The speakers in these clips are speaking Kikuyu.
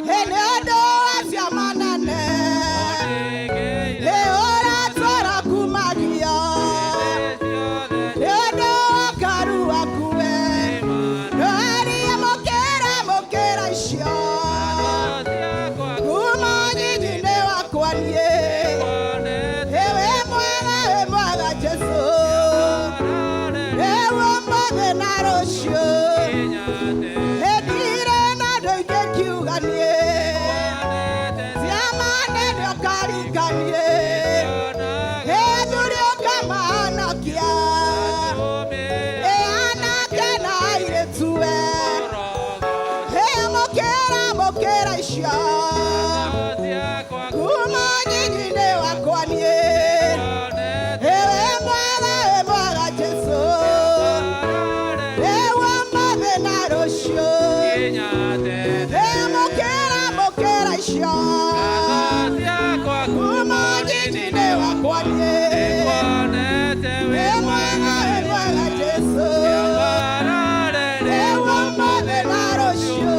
Nĩ ũndũ wa ciama nene nĩ ũratwara kumagia nĩ ũndũ wa karu waku we ndwaria mũkĩra mũkĩra icio kuma nyinyi-inĩ wakwa niĩ wĩ mwega wĩ mwega Jesu rĩu ũmũthĩ na rũciũ ndirĩ na ũndũ ingĩkiuga niĩ ciama nene ũkarikanie athuri ũkamahonokia anake na airĩtu we mũkĩra mũkĩra icio kuma nyinyi-inĩ wakwa niĩ wĩ mwega wĩ mwega Jesu rĩu ũmũthĩ na rũciũ mũkĩra mũkĩra icio kuma nyinyi-inĩ wakwa niĩ wĩ mwega wĩ mwega Jesu rĩu ũmũthĩ na rũciũ.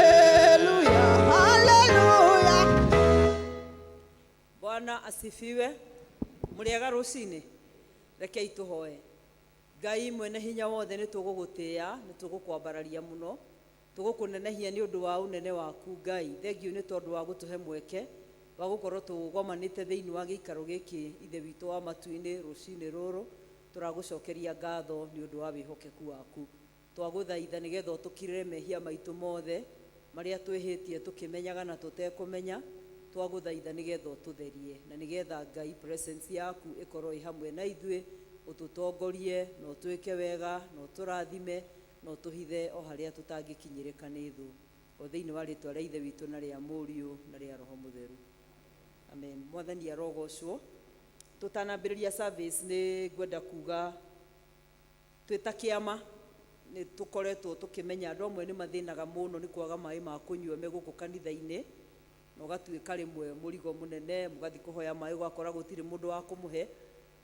Hallelujah, hallelujah. Bwana asifiwe. Mũrĩega rũcinĩ, rekei tũhoe. Ngai mwene hinya wothe, nĩ tũgũgũtĩĩa, nĩ tũgũkwambararia mũno, tũgũkũnenehia nĩ ũndũ wa ũnene waku. Ngai, thengiũ nĩ tondũ wa gũtũhe mweke wa gũkorwo tũgomanĩte thĩinĩ wa gĩikaro gĩkĩ. Ithe witũ wa matu-inĩ, rũcinĩ rũrũ tũragũcokeria ngatho nĩ ũndũ wa wĩhokeku waku. Twagũthaitha nĩgetha ũtũkirĩre mehia maitũ mothe marĩa twĩhĩtie tũkĩmenyaga na tũtekũmenya. Twagũthaitha nĩgetha ũtũtherie na nĩgetha, Ngai, presence yaku ĩkorwo ĩ hamwe na ithuĩ, ũtũtongorie na ũtwĩke wega na ũtũrathime na ũtũhithe o harĩa tũtangĩkinyĩrĩka nĩ thũ, o thĩinĩ wa rĩtwa rĩa Ithe witũ na rĩa Mũriũ na rĩa Roho Mũtheru, amen. Mwathani arogocwo. Tũtanambĩrĩria service, nĩ ngwenda kuga twĩ ta kĩama nĩ tũkoretwo tũkĩmenya andũ amwe nĩ mathĩnaga mũno nĩ kwaga maĩ ma kũnyua me gũkũ kanitha-inĩ, na ũgatuĩka rĩmwe mũrigo mũnene, mũgathiĩ kũhoya maĩ ũgakora gũtirĩ mũndũ wa kũmũhe.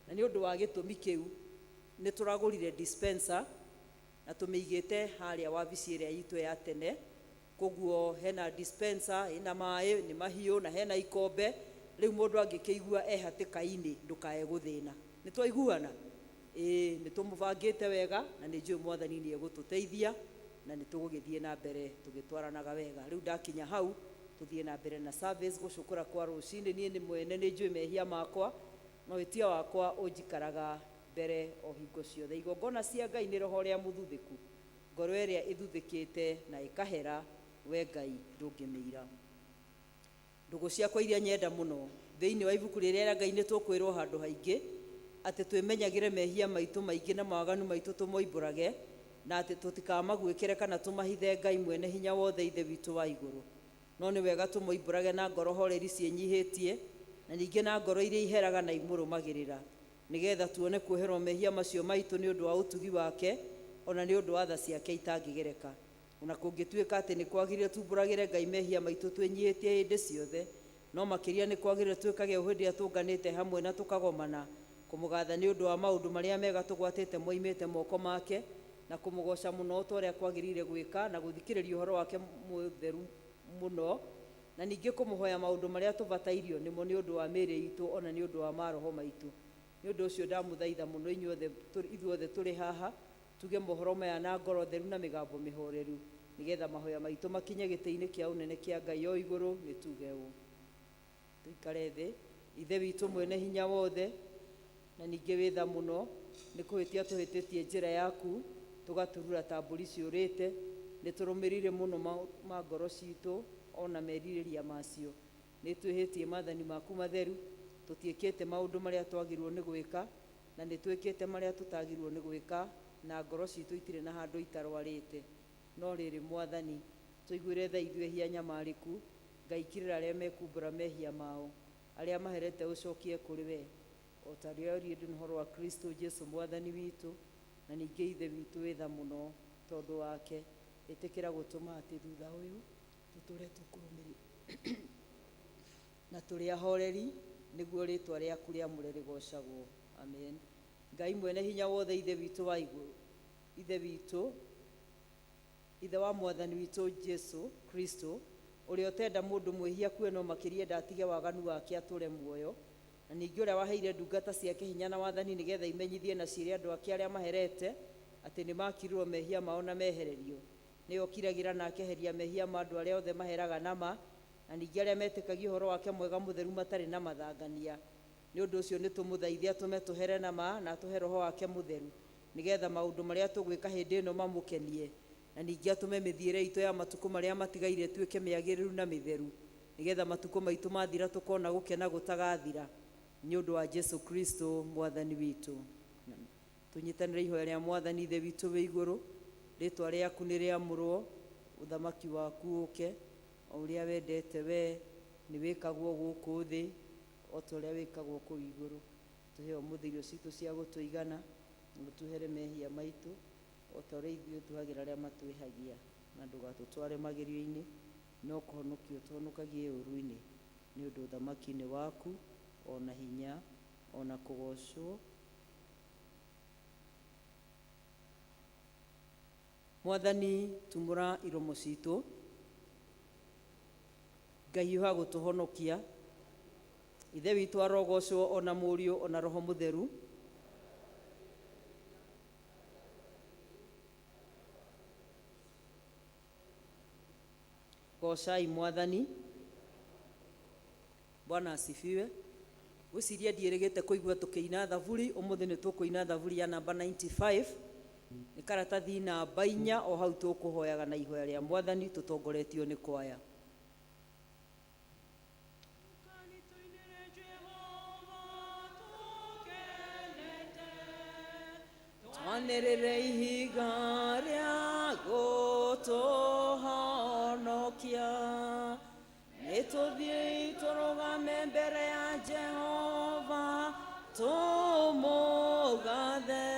Na nĩ ũndũ wa gĩtũmi kĩu nĩ tũragũrire dispenser na tũmĩigĩte harĩa wabici ĩrĩa itũ ya tene. Koguo hena dispenser ĩna maĩ nĩ mahiũ na hena ikombe. Rĩu mũndũ angĩkĩigua e hatĩka-inĩ, ndũkae gũthĩna. Nĩ twaiguana? Ĩĩ, nĩ tũmũbangĩte wega na nĩ njũĩ Mwathani nĩ egũtũteithia na nĩ tũgũgĩthiĩ na mbere tũgĩtwaranaga wega. Rĩu ndakinya hau, tũthiĩ na mbere na service. Gũcũkũra kwa rũcinĩ, niĩ nĩ mwene nĩ njũĩ mehia makwa na ũhĩtia wakwa ũnjikaraga mbere o hingo ciothe. Igongona cia Ngai nĩ roho ũrĩa mũthuthĩku, ngoro ĩrĩa ĩthuthĩkĩte na ĩkahera, we Ngai ndũngĩmĩira. Ndũgũ ciakwa iria nyenda mũno, thĩinĩ wa ibuku rĩrĩa rĩa Ngai nĩ tũkwĩrwo handũ haingĩ atĩ twĩmenyagĩre mehia maitũ maingĩ na mawaganu maitũ tũmoimbũrage, na atĩ tũtikamaguĩkĩre kana tũmahithe Ngai mwene hinya wothe, Ithe witũ wa igũrũ. No nĩ wega tũmoimbũrage na ngoro horeri ciĩnyihĩtie na ningĩ na ngoro iria iheraga na imũrũmagĩrĩra, nĩgetha tuone kuoherwo mehia macio maitũ nĩ ũndũ wa ũtugi wake ona nĩ ũndũ wa tha ciake itangĩgereka. Ona kũngĩtuĩka atĩ nĩ kwagĩrĩire tumbũragĩre Ngai mehia maitũ twĩnyihĩtie hĩndĩ ciothe, no makĩria nĩ kwagĩrĩire twĩkage ũũ hĩndĩ ĩrĩa tũnganĩte hamwe na tũkagomana, kũmũgatha nĩ ũndũ wa maũndũ marĩa mega tũgwatĩte moimĩte moko make, na kũmũgoca mũno ta ũrĩa kwagĩrĩire gwĩka, na gũthikĩrĩria ũhoro wake mũtheru mũno, na ningĩ kũmũhoya maũndũ marĩa tũbatairio nĩmo nĩ ũndũ wa mĩĩrĩ itũ ona nĩ ũndũ wa maroho maitũ. Nĩ ũndũ ũcio ndamũthaitha mũno inyuothe, ithuothe tũrĩ haha, tuge mohoro maya na ngoro theru na mĩgambo mĩhoreru, nĩgetha mahoya maitũ makinye gĩtĩ-inĩ kĩa ũnene kĩa Ngai o igũrũ. Nĩ tuge ũũ, tũikare thĩ. Ithe witũ mwene hinya wothe na ningĩ wĩ tha mũno, nĩ kũhĩtia tũhĩtĩtie njĩra yaku, tũgaturura ta mbũri ciũrĩte. Nĩ tũrũmĩrĩire mũno ma ngoro citũ ona merirĩria macio. Nĩ twĩhĩtie maathani maku matheru, tũtiĩkĩte maũndũ marĩa twagĩrĩirwo nĩ gwĩka, na nĩ twĩkĩte marĩa tũtagĩrĩirwo nĩ gwĩka, na ngoro citũ itirĩ na handũ itarwarĩte. No rĩrĩ, Mwathani, tũiguĩre tha ithuĩ ehia nyamarĩku. Ngai, kirĩra arĩa mekumbũra mehia mao, arĩa maherete ũcokie kũrĩ we, o ta ũrĩa oririe nĩ ũhoro wa Kristo Jesu Mwathani witũ. Na ningĩ Ithe witũ wĩ tha mũno, tondũ wake, ĩtĩkĩra gũtũma atĩ thutha ũyũ tũtũre tũkũrũmĩrĩire na tũrĩ ahoreri, nĩguo rĩtwa rĩaku rĩamũre rĩgocagwo. Amen. Ngai mwene hinya wothe, Ithe witũ wa igũrũ, Ithe witũ. Ithe wa Mwathani witũ Jesu Kristo, ũrĩa ũtenda mũndũ mwĩhia kue no makĩria ndatige waganu wake atũre muoyo, na ningĩ ũrĩa waheire ndungata ciake hinya na wathani nĩgetha imenyithie na ciĩre andũ ake arĩa maherete atĩ nĩ makirirwo mehia mao na mehererio. Nĩwe ũkiragĩra na akeheria mehia ma andũ arĩa othe maheraga nama, na ningĩ arĩa metĩkagia ũhoro wake mwega mũtheru matarĩ na mathangania. Nĩ ũndũ ũcio nĩ tũmũthaithe atũme tũhere nama na atũhe roho wake mũtheru nĩgetha maũndũ marĩa tũgwĩka hĩndĩ ĩno mamũkenie, na ningĩ atũme mĩthiĩre itũ ya matukũ marĩa matigaire ĩtuĩke mĩagĩrĩru na mĩtheru nĩgetha matukũ maitũ mathira tũkona gũkena gũtagathira, nĩ ũndũ wa Jesu Kristo Mwathani witũ. Tũnyitanĩre ihoya rĩa Mwathani. Ithe witũ wĩ igũrũ, rĩtwa rĩaku nĩ rĩamũrwo, ũthamaki waku ũke, o ũrĩa wendete we nĩ wĩkagwo gũkũ thĩ o ta ũrĩa wĩkagwo kũu igũrũ. Tũhe ũmũthĩ irio citũ cia gũtũigana, na ũtuhere mehia maitũ o ta ũrĩa ithuĩ tuohagĩra arĩa matwĩhagia, na ndũgatũtware magerio-inĩ, no kũhonokia ũtũhonokagie ũũru-inĩ, nĩ ũndũ ũthamaki nĩ waku, ona hinya, ona kũgocwo. Mwathani, tumũra iromo citũ. Ngai hiũha gũtũhonokia. Ithe witũ arogocwo, ona Mũriũ, ona Roho Mũtheru. Gocai Mwathani. Bwana asifiwe. Gwĩciria ndiĩrĩgĩte kũigua tũkĩina thaburi. Ũmũthĩ nĩ tũkũina thaburi ya namba 95, nĩ karatathi namba 4. O hau tũkũhoyaga na ihoya rĩa Mwathani tũtongoretio nĩ kwaya. Ũkani tũinĩre Jehova tũkenete. Twanĩrĩre ihiga rĩa gũtũhonokia. Nĩ tũthiĩi tũrũgame mbere ya Jehova tũmũgathe,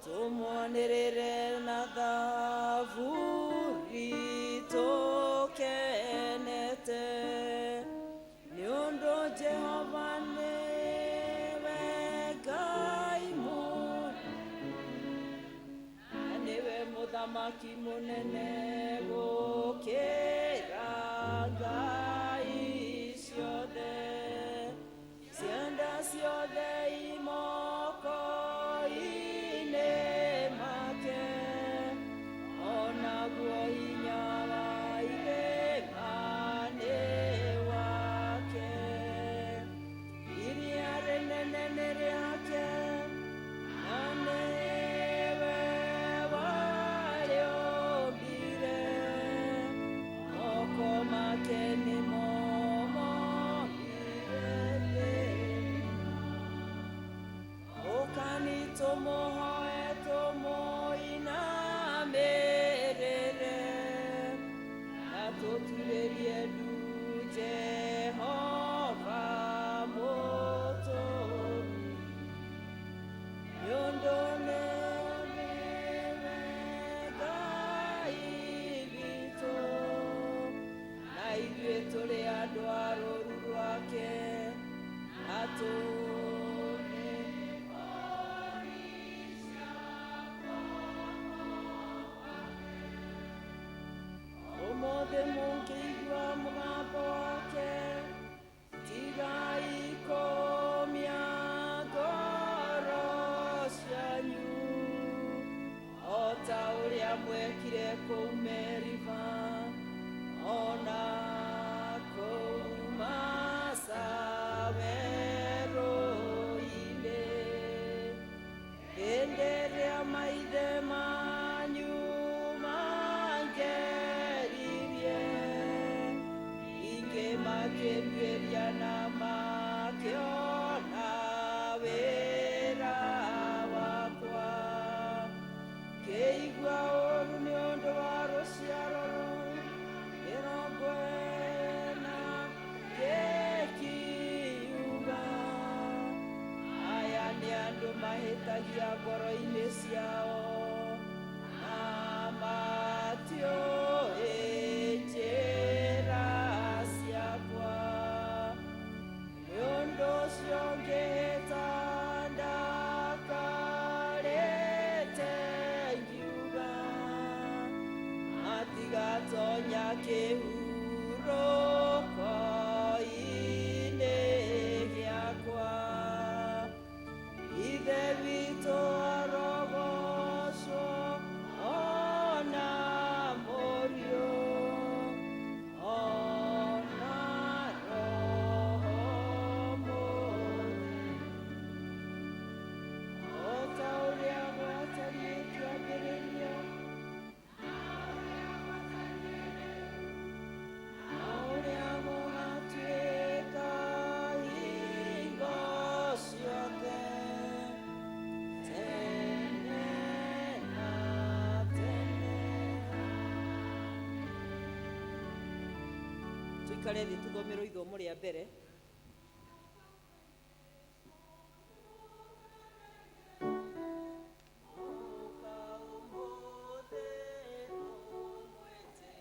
tũmwanĩrĩre na thaburi tũkenete, nĩ ũndũ Jehova nĩwe Ngai na nĩwe mũthamaki mũnene gũkĩra ngai ciothe. Cianda ciothe imoko-inĩ make, onaguo hinya wa irĩma nĩ wake. Iria rĩnene nĩ rĩake, na nĩwe warĩũmbire. Moko make nĩmo mombire thĩ. Ũkani tũmũhoe, tũmũinamĩrĩre, na tũturĩrie ndu Jehova mũtũmbi, nĩ ũndũ nĩwe Ngai witũ, na ithuĩ tũrĩ andũ a rũũru rwake na tũrĩ. Ũmũthĩ mũngĩigua mũgambo wake, tigai kũũmia ngoro cianyu o ta ũrĩa mwekire kũu Meriba, ona kũu Masa werũ-inĩ, hĩndĩ ĩrĩa maithe manyu mangeririe, ingĩ makĩnduĩria na makĩona wĩra wakwa. Ngĩigua ũũru nĩ ũndũ wa rũciaro rũu 40, ngĩkiuga, "Aya nĩ andũ mahĩtagia ngoro-inĩ ciao, na matiũĩ njĩra ciakwa." Nĩ ũndũ ũcio ngĩhĩta ndakarĩte ngiuga, Matigatonya kĩhurũko-inĩ gĩakwa. Ithe witũ arogocwo, ona Mũriũ, ona Roho Mũtheru, o ta ũrĩa gwatariĩ kĩambĩrĩria, na ũrĩa gũgatuĩka hingo ciothe, tene na tene. Tuikare thĩ tũthomerwo ithomo rĩa mbere. Ũka ũmũthĩ ũmwĩtĩkie.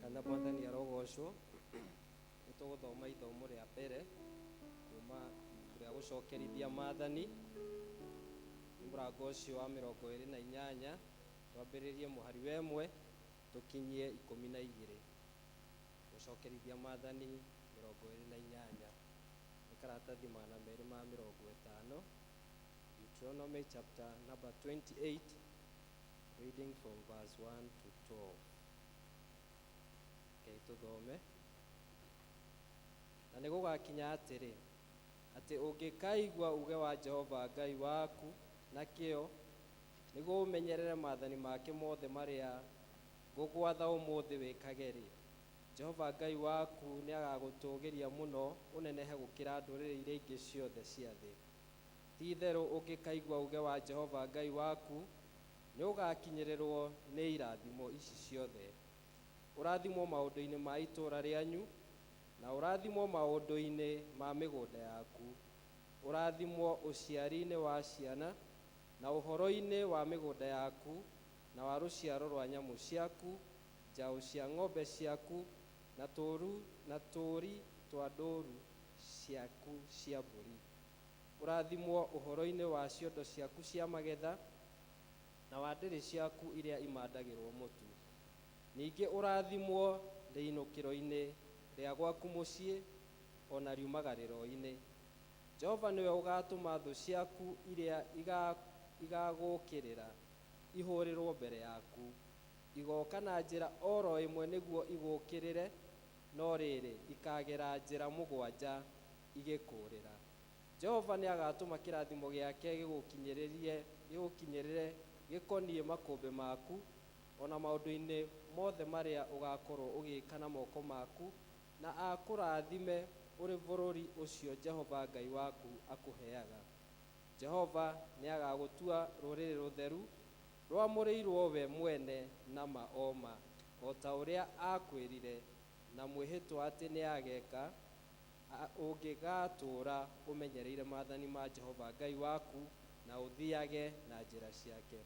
Kana Mwathani arogocwo. Nĩ tũgũthoma ithomo rĩa mbere kuma ibuku rĩa Gũcokerithia Maathani, nĩ mũrango ũcio wa 28, twambĩrĩrie mũhari wa 1 tũkinyie 12. Gũcokerithia Maathani 28 nĩ karatathi 250, Deuteronomy chapter number 28, reading from verse 1 to 12. Rekei tũthome. Na nĩ gũgakinya atĩrĩ, atĩ ũngĩkaigua uge wa Jehova Ngai waku na kĩyo, nĩguo ũmenyerere maathani make mothe marĩa ngũgwatha ũmũthĩ wĩkage-rĩ, Jehova Ngai waku nĩ agagũtũgĩria mũno ũnenehe gũkĩra ndũrĩrĩ iria ingĩ ciothe cia thĩ. Ti itherũ ũngĩkaigua uge wa Jehova Ngai waku, nĩ ũgakinyĩrĩrwo nĩ irathimo ici ciothe: ũrathimwo maũndũ-inĩ ma itũũra rĩanyu, na ũrathimwo maũndũ-inĩ ma mĩgũnda yaku, ũrathimwo ũciari-inĩ wa ciana, na ũhoro-inĩ wa mĩgũnda yaku, na wa rũciaro rwa nyamũ ciaku, njaũ cia ng'ombe ciaku, na tũũru na tũũri twa ndũũru ciaku cia mbũri, ũrathimwo ũhoro-inĩ wa ciondo ciaku cia magetha, na wa ndĩrĩ ciaku iria imandagĩrwo mũtu. Ningĩ ũrathimwo rĩinũkĩro-inĩ rĩa gwaku mũciĩ, ona riumagarĩro-inĩ. Jehova nĩwe ũgaatũma thũ ciaku iria igagũũkĩrĩra ihũũrĩrwo mbere yaku. Igooka na njĩra oro ĩmwe nĩguo igũũkĩrĩre, no rĩrĩ, ikagera njĩra mũgwanja igĩkũũrĩra. Jehova nĩ agatũma kĩrathimo gĩake gĩgũkinyĩrĩre gĩkoniĩ makũmbĩ maku, ona maũndũ-inĩ mothe marĩa ũgakorwo ũgĩka na moko maku, na akũrathime ũrĩ bũrũri ũcio Jehova Ngai waku akũheaga. Jehova nĩ agagũtua rũrĩrĩ rũtheru rwamũrĩirwo we mwene na ma o ma, o ta ũrĩa akwĩrire na mwĩhĩtwa atĩ nĩ ageka, ũngĩgatũũra ũmenyereire maathani ma Jehova Ngai waku na ũthiage na njĩra ciake.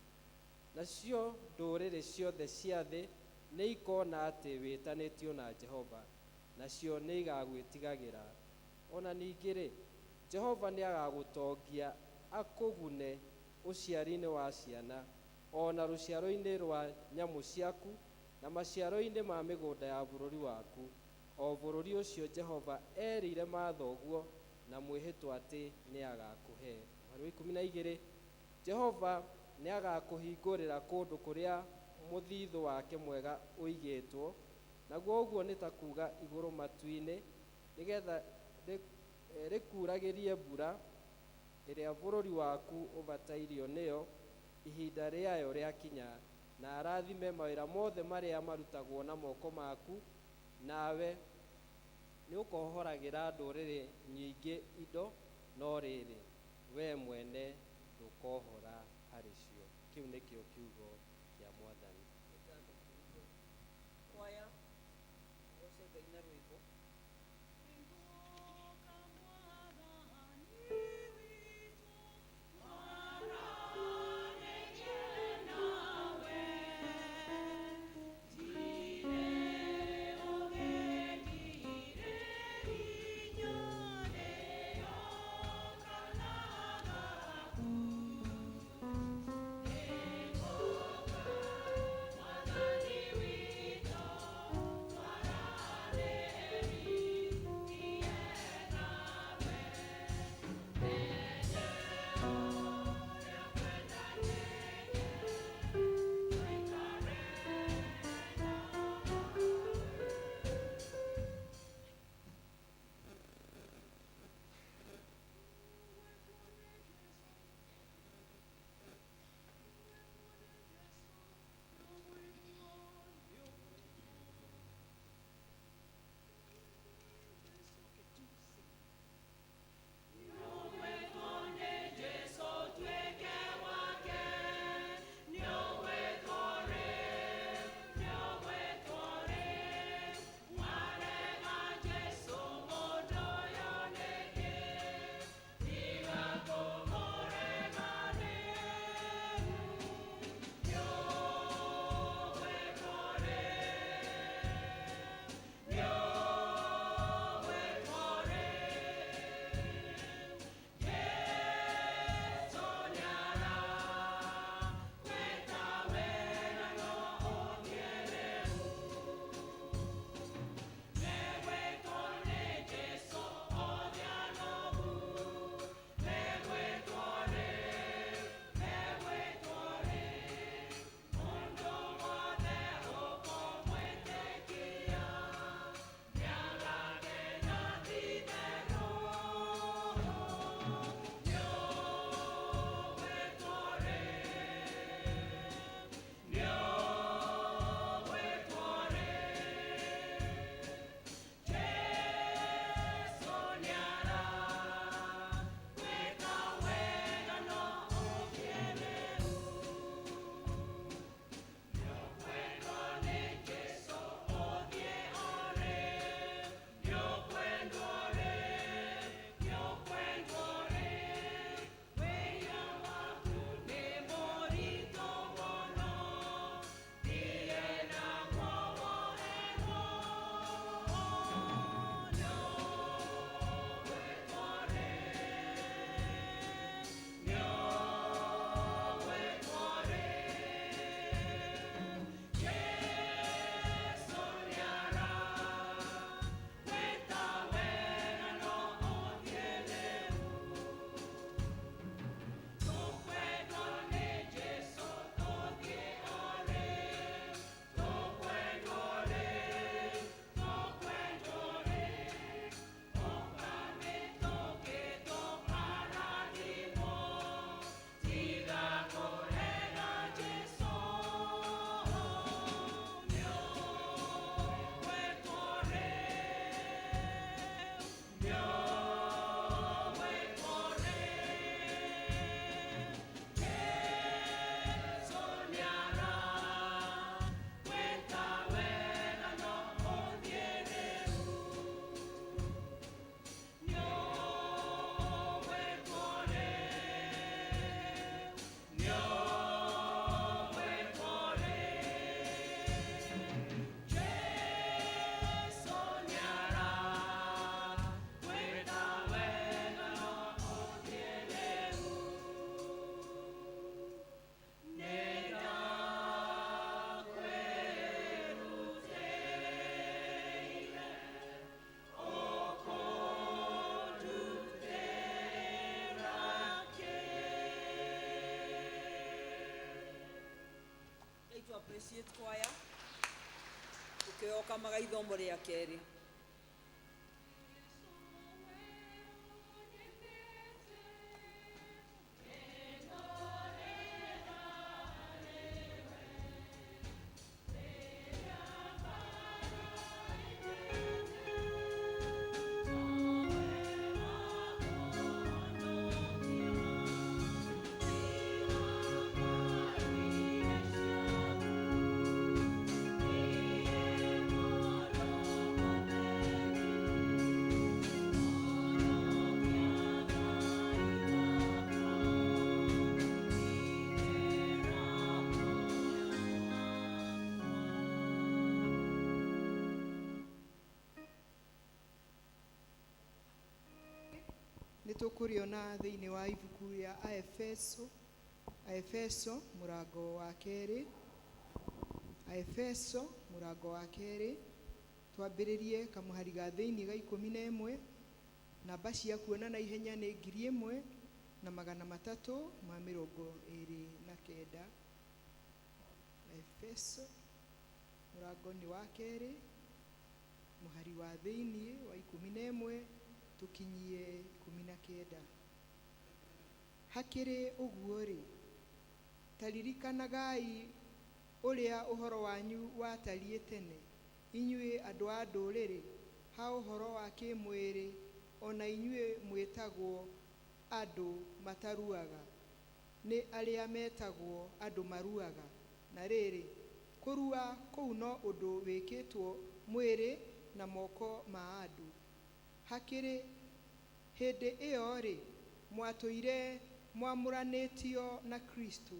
Nacio ndũrĩrĩ ciothe cia thĩ nĩ ikona atĩ wĩtanĩtio na Jehova, nacio nĩ igagwĩtigagĩra. Ona ningĩ-rĩ, Jehova nĩ agagũtongia akũgune ũciari-inĩ wa ciana, ona rũciaro-inĩ rwa nyamũ ciaku, na maciaro-inĩ ma mĩgũnda ya bũrũri waku, o bũrũri ũcio Jehova erĩire mathoguo na mwĩhĩtwa atĩ nĩ agakũhe. Mũhari wa 12, Jehova nĩ agakũhingũrĩra kũndũ kũrĩa mũthithũ wake mwega ũigĩtwo, naguo ũguo nĩ ta kuga igũrũ matu-inĩ, nĩgetha rĩkuragĩrie mbura ĩrĩa bũrũri waku ũbatairio nĩyo ihinda rĩayo rĩakinya, na arathime mawĩra mothe marĩa marutagwo na moko maku, nawe. Nĩũkohoragĩra ndũrĩrĩ nyingĩ indo, no rĩrĩ, wee mwene ndũkohora harĩ cio. Kĩu nĩkĩo kiugo kĩa Mwathani. Kwaya, goce Ngai na rwĩmbo. Appreciate choir tukĩokamaga ithomo rĩa kerĩ. Nĩ tũkũrĩona thĩinĩ wa ibuku rĩa Aefeso, Aefeso mũrango wa kerĩ, Aefeso mũrango wa kerĩ, twambĩrĩrie kamũhari ga thĩinĩ ga 11. Namba cia kuona na ihenya nĩ 1329. Aefeso mũrango nĩ wa kerĩ, mũhari wa thĩinĩ wa 11 tũkinyie 19. Hakĩrĩ ũguo-rĩ, ta ririkanagai ũrĩa ũhoro wanyu watariĩ tene, inyuĩ andũ a ndũrĩrĩ, ha ũhoro wa kĩmwĩrĩ, o na inyuĩ mwĩtagwo andũ mataruaga, nĩ arĩa metagwo andũ maruaga. Na rĩrĩ, kũrua kũu no ũndũ wĩkĩtwo mwĩrĩ na moko ma andũ. Hakĩrĩ hĩndĩ ĩyo-rĩ, mwatũire mwamũranĩtio na Kristo,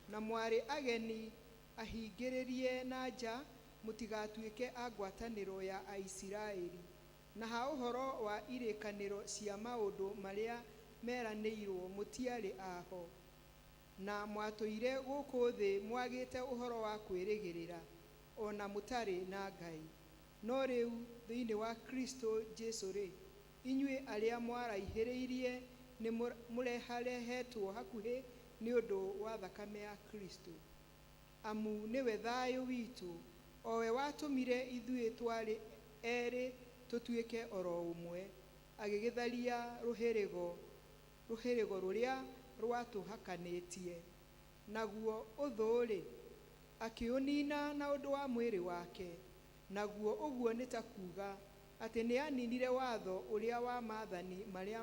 na mwarĩ ageni ahingĩrĩrie na nja, mũtigatuĩke a ngwatanĩro ya Aisiraeli. Na ha ũhoro wa irĩkanĩro cia maũndũ marĩa meranĩirwo mũtiarĩ aho, na mwatũire gũkũ thĩ mwagĩte ũhoro wa kwĩrĩgĩrĩra, o na mũtarĩ na Ngai. No rĩu thĩinĩ wa Kristo Jesu-rĩ, inyuĩ arĩa mwaraihĩrĩirie nĩ mũreharehetwo hakuhĩ nĩ ũndũ wa thakame ya Kristo. Amu nĩwe thayũ witũ, o we watũmire ithuĩ twarĩ erĩ tũtuĩke oro ũmwe, agĩgĩtharia rũhĩrĩgo rũrĩa rwatũhakanĩtie. Naguo ũthũ-rĩ, akĩũnina na ũndũ wa mwĩrĩ wake, naguo ũguo nĩ ta kuuga atĩ nĩaninire watho ũrĩa wa maathani marĩa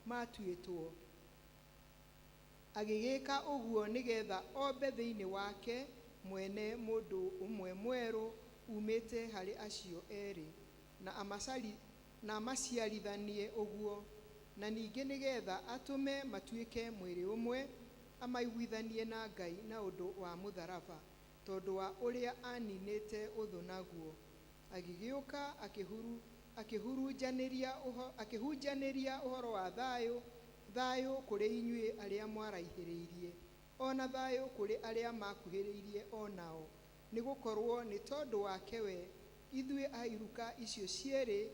matuĩtwo. Agĩgĩka ũguo nĩgetha ombe thĩinĩ wake mwene mũndũ ũmwe mwerũ umĩte harĩ acio erĩ, na amaciarithanie ũguo, na ningĩ nĩgetha atũme matuĩke mwĩrĩ ũmwe, amaiguithanie na Ngai na ũndũ wa mũtharaba, tondũ wa ũrĩa aninĩte ũthũ naguo. Agĩgĩũka akĩhunjanĩria ũhoro wa thayũ, thayũ kũrĩ inyuĩ arĩa mwaraihĩrĩirie, o na thayũ kũrĩ arĩa makuhĩrĩirie o nao. Nĩ gũkorwo nĩ tondũ wake we, ithuĩ a iruka icio cierĩ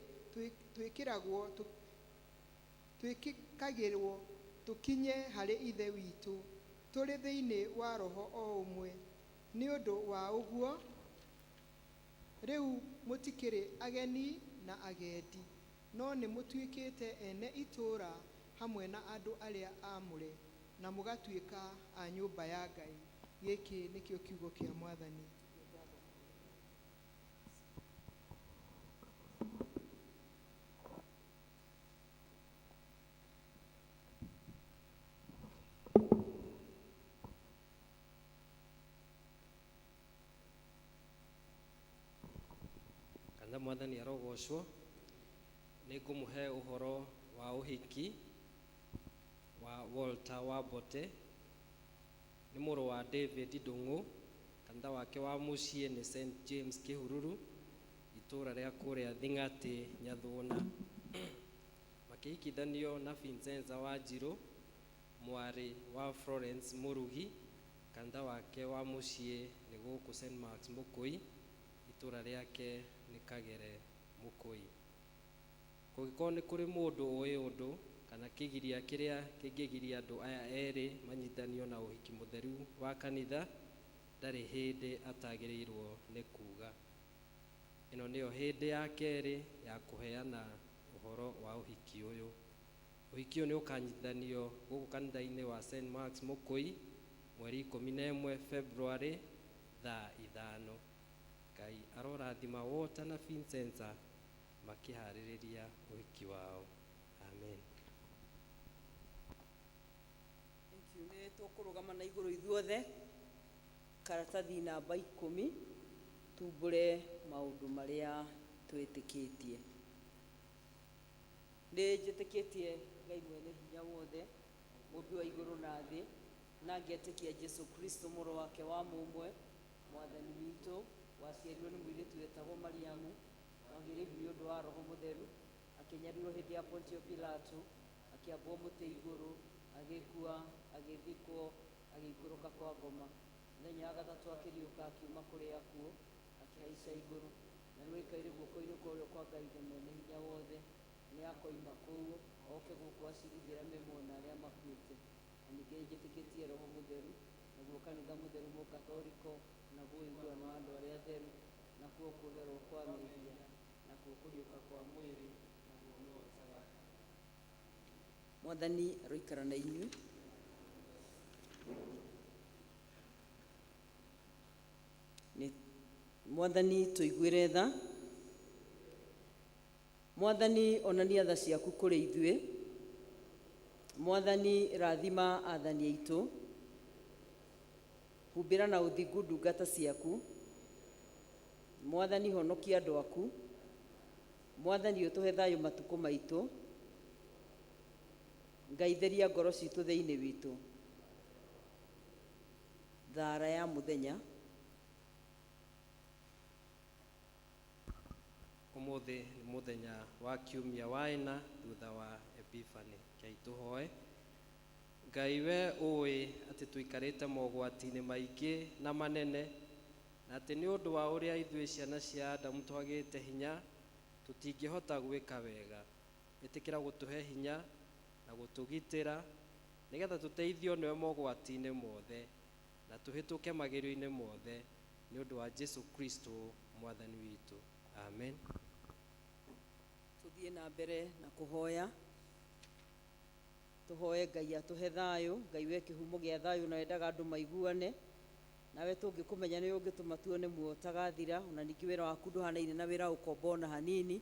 twĩkagĩrwo tũkinye harĩ Ithe witũ, tũrĩ thĩinĩ wa Roho o ũmwe. Nĩ ũndũ wa ũguo, rĩu mũtikĩrĩ ageni na agendi, no nĩ mũtuĩkĩte ene itũũra hamwe na andũ arĩa aamũre, na mũgatuĩka a nyũmba ya Ngai. Gĩkĩ nĩkĩo kiugo kĩa Mwathani. Kana Mwathani arogocwo. Nĩ ngũmũhe ũhoro wa ũhiki wa Walter wa Mbote, nĩ mũrũ wa David Ndung'u. Kanitha wake wa mũciĩ nĩ St James Kĩhururu, itũũra rĩa kũrĩa Thing'atĩ, Nyathuna. Makĩhikithanio na Vincenza Wanjirũ, mwarĩ wa Florence Mũrugi. Kanitha wake wa mũciĩ nĩ gũkũ St Marks Mũkũi, itũũra rĩake nĩ Kagere Mũkũi. Kũngĩkorwo nĩ kũrĩ mũndũ ũĩ ũndũ kana kĩgiria kĩrĩa kĩngĩgiria andũ aya erĩ manyitithanio na ũhiki mũtheru wa kanitha, ndarĩ hĩndĩ atagĩrĩirwo nĩ kuuga. Ĩno nĩyo hĩndĩ ya kerĩ ya kũheana ũhoro wa ũhiki ũyũ. Ũhiki ũyũ nĩ ũkanyitithanio gũkũ kanitha-inĩ wa St Marks Mũkũi mweri 11 February thaa 5. Ngai arorathima Walter na Vincenza makĩharĩrĩria ũhiki wao. Amen. Thank you. Nĩ tũkũrũgama na igũrũ ithuothe, karatathi namba 10, tumbũre maũndũ marĩa twĩtĩkĩtie. Nĩ njĩtĩkĩtie Ngai mwene hinya wothe, mũmbi wa igũrũ na thĩ, na ngetĩkia Jesu Kristo mũrũ wake wa mũmwe, Mwathani witũ, waciarirwo nĩ mũirĩtu wetagwo Mariamu, wagĩrĩirwo nĩ ũndũ wa Roho Mũtheru, akĩnyarirwo hĩndĩ ya Pontio Pilato, Akĩambwo mũtĩ igũrũ, agĩkua, agĩthikwo, agĩikũrũka kwa ngoma. Mũthenya wa gatatũ akĩriũka akiuma kũrĩ akuũ, akĩhaica igũrũ, na rĩu aikaire guoko-inĩ kwa ũrĩo kwa Ngai Ithe mwene hinya wothe. Nĩ akoima kũu oke gũkũ acirithie arĩa me muoyo na arĩa makuĩte. Na ningĩ njĩtĩkĩtie Roho Mũtheru, naguo kanitha mũtheru mũkatoriko, naguo ũiguano wa andũ arĩa atheru, nakuo kuoherwo kwa mehia, nakuo kũriũka kwa mwĩrĩ, naguo muoyo ũtagathira. Mwathani aroikara na inyuĩ. Nĩ Mwathani tũiguĩre tha. Mwathani onania tha ciaku kũrĩ ithuĩ. Mwathani rathima athani aitũ. Humbĩra na ũthingu ndungata ciaku. Mwathani honokia andũ aku. Mwathani ũtũhe thayũ matukũ maitũ. Ngai theria ngoro citũ thĩinĩ witũ. Thara ya mũthenya. Ũmũthĩ nĩ mũthenya wa kiumia wa ĩna thutha wa Epiphany. Rekei tũhoe. Ngai we ũĩ atĩ tũikarĩte mogwati-inĩ maingĩ na manene, na atĩ nĩ ũndũ wa ũrĩa ithuĩ ciana cia Adamu twagĩte hinya, tũtingĩhota gwĩka wega. Ĩtĩkĩra gũtũhe hinya na gũtũgitĩra, nĩgetha tũteithio nĩwe mogwati-inĩ mothe, na tũhĩtũke magerio-inĩ mothe, nĩ ũndũ wa Jesu Kristo Mwathani witũ. Amen. Tũthiĩ na mbere na kũhoya. Tũhoye Ngai atũhe thayũ. Ngai we kĩhumo gĩa thayũ na wendaga andũ maiguane. Nawe tũngĩkũmenya nĩ ũngĩtũma tuone muoyo ũtagathira, ona ningĩ wĩra waku ndũhanaine na wĩra ũkombo ona hanini.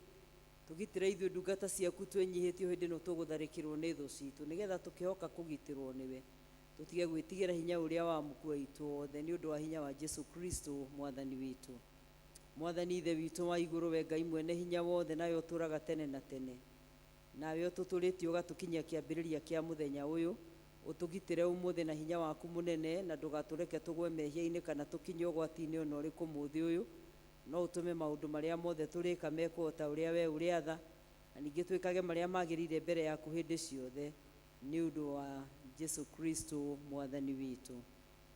Tũgitĩre ithuĩ ndungata ciaku twĩnyihĩtie hĩndĩ ĩno tũgũtharĩkĩrwo nĩ thũ citũ, nĩgetha tũkĩhoka kũgitĩrwo nĩwe. Tũtige gwĩtigĩra hinya ũrĩa wa mũkuo witũ wothe, nĩ ũndũ wa hinya wa Jesu Kristo Mwathani witũ. Mwathani Ithe witũ wa igũrũ, we Ngai mwene hinya wothe, nawe ũtũũraga tene na tene. Nawe ũtũtũrĩtie ũgatũkinyia kĩambĩrĩria kĩa mũthenya ũyũ, ũtũgitĩre ũmũthĩ na hinya waku mũnene, na ndũgatũreke tũgwe mehia-inĩ kana tũkinye ũgwati-inĩ ona ũrĩkũ mũthĩ ũyũ. No ũtũme maũndũ marĩa mothe tũrĩka mekwo o ta ũrĩa we ũrĩatha, na ningĩ twĩkage marĩa magĩrĩire mbere yaku hĩndĩ ciothe, nĩ ũndũ wa Jesu Kristo Mwathani witũ.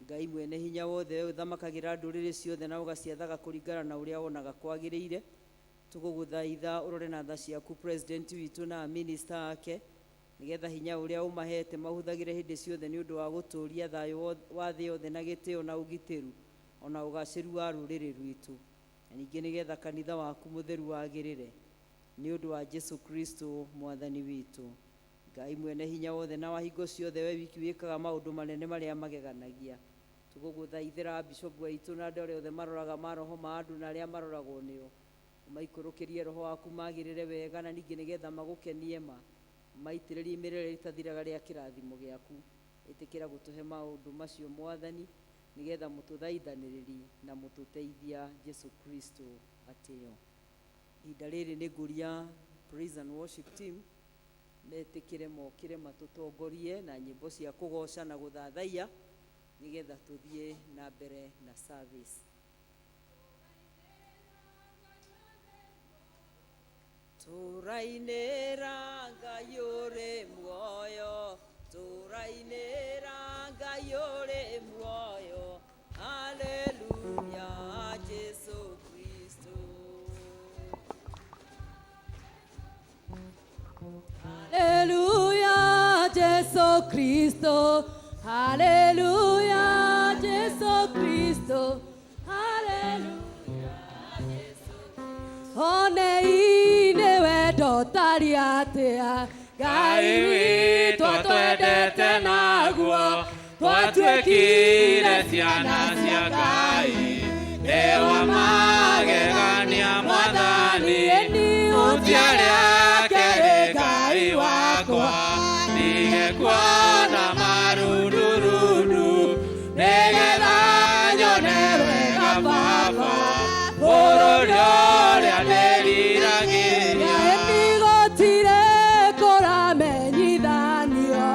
Ngai mwene hinya wothe, we ũthamakagĩra ndũrĩrĩ ciothe na ũgaciathaga kũringana na ũrĩa wonaga kwagĩrĩire, tũgũgũthaitha ũrore na tha ciaku president witũ na minista ake, nĩgetha hinya ũrĩa ũmahete mahũthagĩre hĩndĩ ciothe nĩ ũndũ wa gũtũũria thayũ wa thĩ yothe na gĩtĩo na ũgitĩru ona ũgacĩru wa rũrĩrĩ rwitũ, na ningĩ nĩgetha kanitha waku mũtheru wagĩrĩre, nĩ ũndũ wa Jesu Kristo Mwathani witũ. Ngai mwene hinya wothe na wa hingo ciothe, we wiki wĩkaga maũndũ manene marĩa mageganagia, tũgũgũthaithĩra bishopu aitũ na andũ arĩa othe maroraga maroho ma andũ na arĩa maroragwo nĩo, ũmaikũrũkĩrie roho waku magĩrĩre wega, na ningĩ nĩgetha magũkenie ma maitĩrĩrie imĩrĩre rĩtathiraga rĩa kĩrathimo gĩaku. Ĩtĩkĩra gũtũhe maũndũ macio Mwathani, nĩgetha mũtũthaithanĩrĩri na mũtũteithia Jesu Kristo atĩo. Ihinda rĩrĩ nĩ ngũria praise and worship team metĩkĩre mokĩre matũtongorie na nyĩmbo cia kũgoca na gũthathaiya, nĩgetha tũthiĩ na mbere na service. Tũrainĩra Ngai ũrĩ muoyo, tũrainĩra Ngai ũrĩ muoyo, haleluya Jesu Kristo. Haleluya Jesu Kristo, haleluya Jesu Kristo, haleluya Jesu. One-inĩ wendo ũtariĩ atĩa, Ngai witũ atwendete naguo, twatuĩkire ciana cia Ngai, nĩ wa magegania Mwathani, ũtiarĩ akĩrĩ Ngai wakwa, ndige kuona marundurundu, nĩgetha nyone wega Baba, bũrũri ũrĩa ndĩriragĩria. Gũtirĩ kũramenyithanio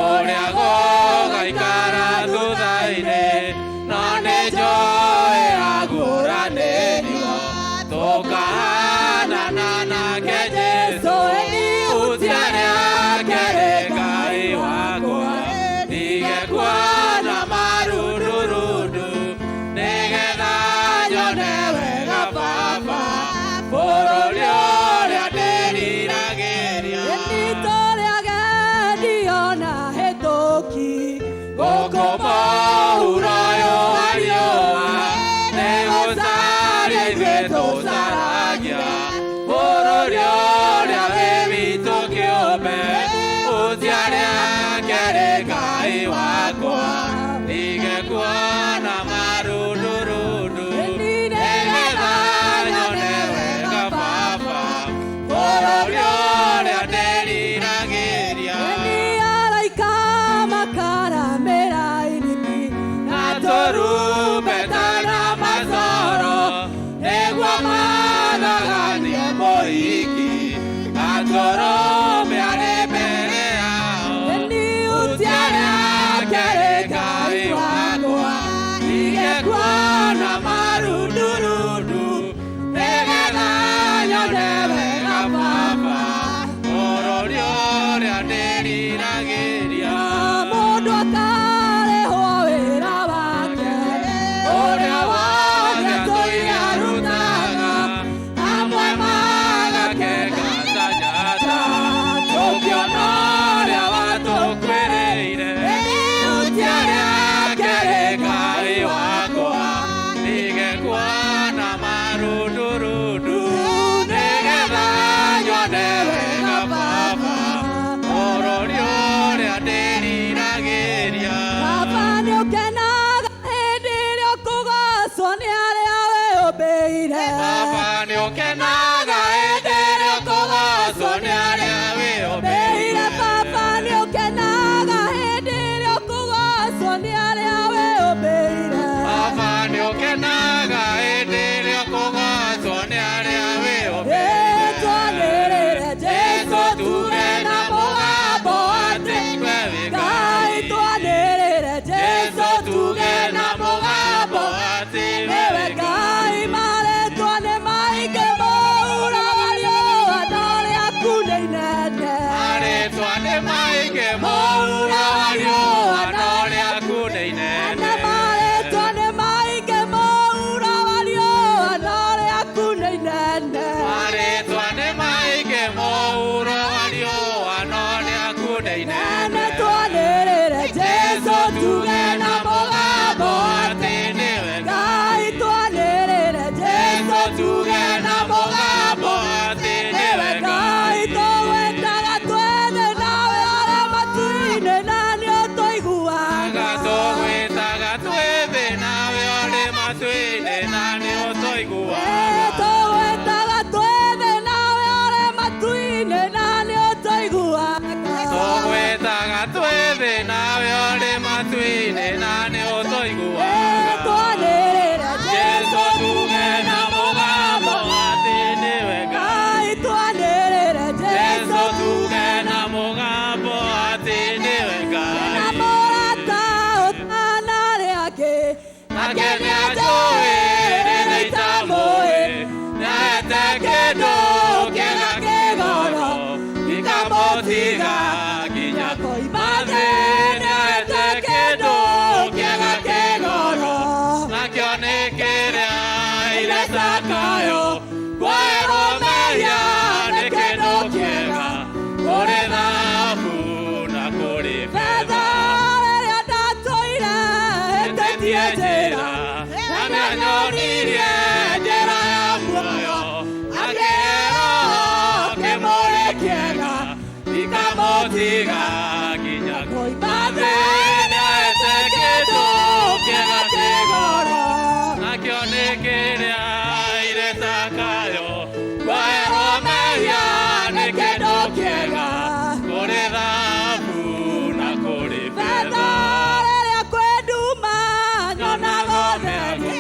ũrĩa gũgaikara thutha-inĩ, no nĩ njũĩ aguũranĩrio, tũkahanana nake Jesũ, ũtiarĩ akĩrĩ Tũrĩ agendi ona hĩtũki Gũkũ mũhuro ũyũ wa riũa nĩ gũcaria ithuĩ tũcaragia bũrũri ũrĩa wĩ witũ kĩũmbe ũciare akere Ngai wakwa ndige kuona marundurundu nĩgetha nyone wega baba bũrũri ũrĩa ndĩriragĩria. Nĩ araika makaramĩra ini Na tũrumbeta na macoro nĩguo mathaganie mũhiki gatũrũme arĩ mbere yao. Nĩ Ũciare akere Ngai wakwa ndige kuona marundurundu nĩgetha nyone wega baba bũrũri ũrĩa ndĩriragĩria. Mũndũ akarĩhwo wĩra wake Ũrĩa wothe atũire arutaga amwe magakenga ta njata tũkĩona ũrĩa watũkuĩrĩire ũtiarĩ akere Ngai wakwa ndige kuona marundurundu nĩgetha nyone wega baba bũrũri ũrĩa ndĩriragĩria. Baba nĩ ũkenaga hĩndĩ ĩrĩa ũkũgocwo nĩ arĩa wĩyũmbĩire. Baba nĩ ũkenaga hĩndĩ ĩrĩa ũkũgocwo nĩ arĩa Mbĩire wĩyũmbĩire. baba nĩ ũkenaga hĩndĩ ĩrĩa ũkũgocwo nĩ arĩa wĩyũmbĩire. Baba nĩ ũkenaga hĩndĩ ĩrĩa ũkũgocwo nĩ arĩa wĩyũmbĩire. Twanĩrĩre Jesũ tuge na mũgambo atĩ we wĩ Ngai Ngai. twanĩrĩre Jesũ Jesũ tuge na mũgambo atĩ we nĩwe wĩ Ngai marĩtwa nĩ maingĩ mũhuro wa riũa no rĩaku nĩ inene. Marĩtwa nĩ maingĩ mũhuro wa riũa no rĩaku nĩ inene. Na marĩtwa nĩ maingĩ mũhuro wa riũa no rĩaku nĩ inene. Marĩtwa nĩ maingĩ mũhuro wa riũa no rĩaku nĩ Nene inene. twanĩrĩre Jesũ tuge na mũgambo atĩ atĩ nĩwe Ngai twanĩrĩre Jesũ Jesũ tuge na mũgambo atĩ nĩwe nĩwe Ngai Ngai. tũgwĩtaga twethe nawe arĩa matu-inĩ na nĩ ũtũiguaga. Tũgwĩtaga twĩ thĩ nawe ũrĩ matu-inĩ na nĩ ũtũiguaga. Tũgwĩtaga twethe nawe ũrĩ matu-inĩ na nĩ ũtũiguaga. Tũgwĩtaga twĩ thĩ nawe ũrĩ matu-inĩ na nĩ ũtũiguaga. Twanĩrĩre Jesũ tuge na mũgambo atĩ nĩwe Ngai. Ngai twanĩrĩre Jesũ Jesũ tuge na mũgambo atĩ nĩwe na Ngai. mũrata ũtanarĩ angĩ Nake nĩanjũĩ rĩrĩa itamũĩ, nĩahete kĩndũ kĩega kĩgoro, gĩkamũtiga nginya koima thĩ. Nĩahete kĩndũ kĩega kĩgoro, nakĩo nĩ kĩrĩa ire Zakayo, kuoherwo mehia nĩ kĩndũ kĩega, kũrĩ thahabu na kũrĩ betha betha. rĩrĩa ndatũire Hĩtĩtie njĩra, na nĩanyonirie njĩra ya muoyo, akĩheo kĩmũrĩ kĩega, ndikamũtiga nginya koima thĩ. Nĩahete kĩndũ kĩega kĩgoro nakĩo nĩ kĩrĩa ire Zakayo, kuoherwo mehia nĩ kĩndũ kĩega, kũrĩ thahabu na kũrĩ betha betha. rĩrĩa kwĩ nduma nyonaga ũtheri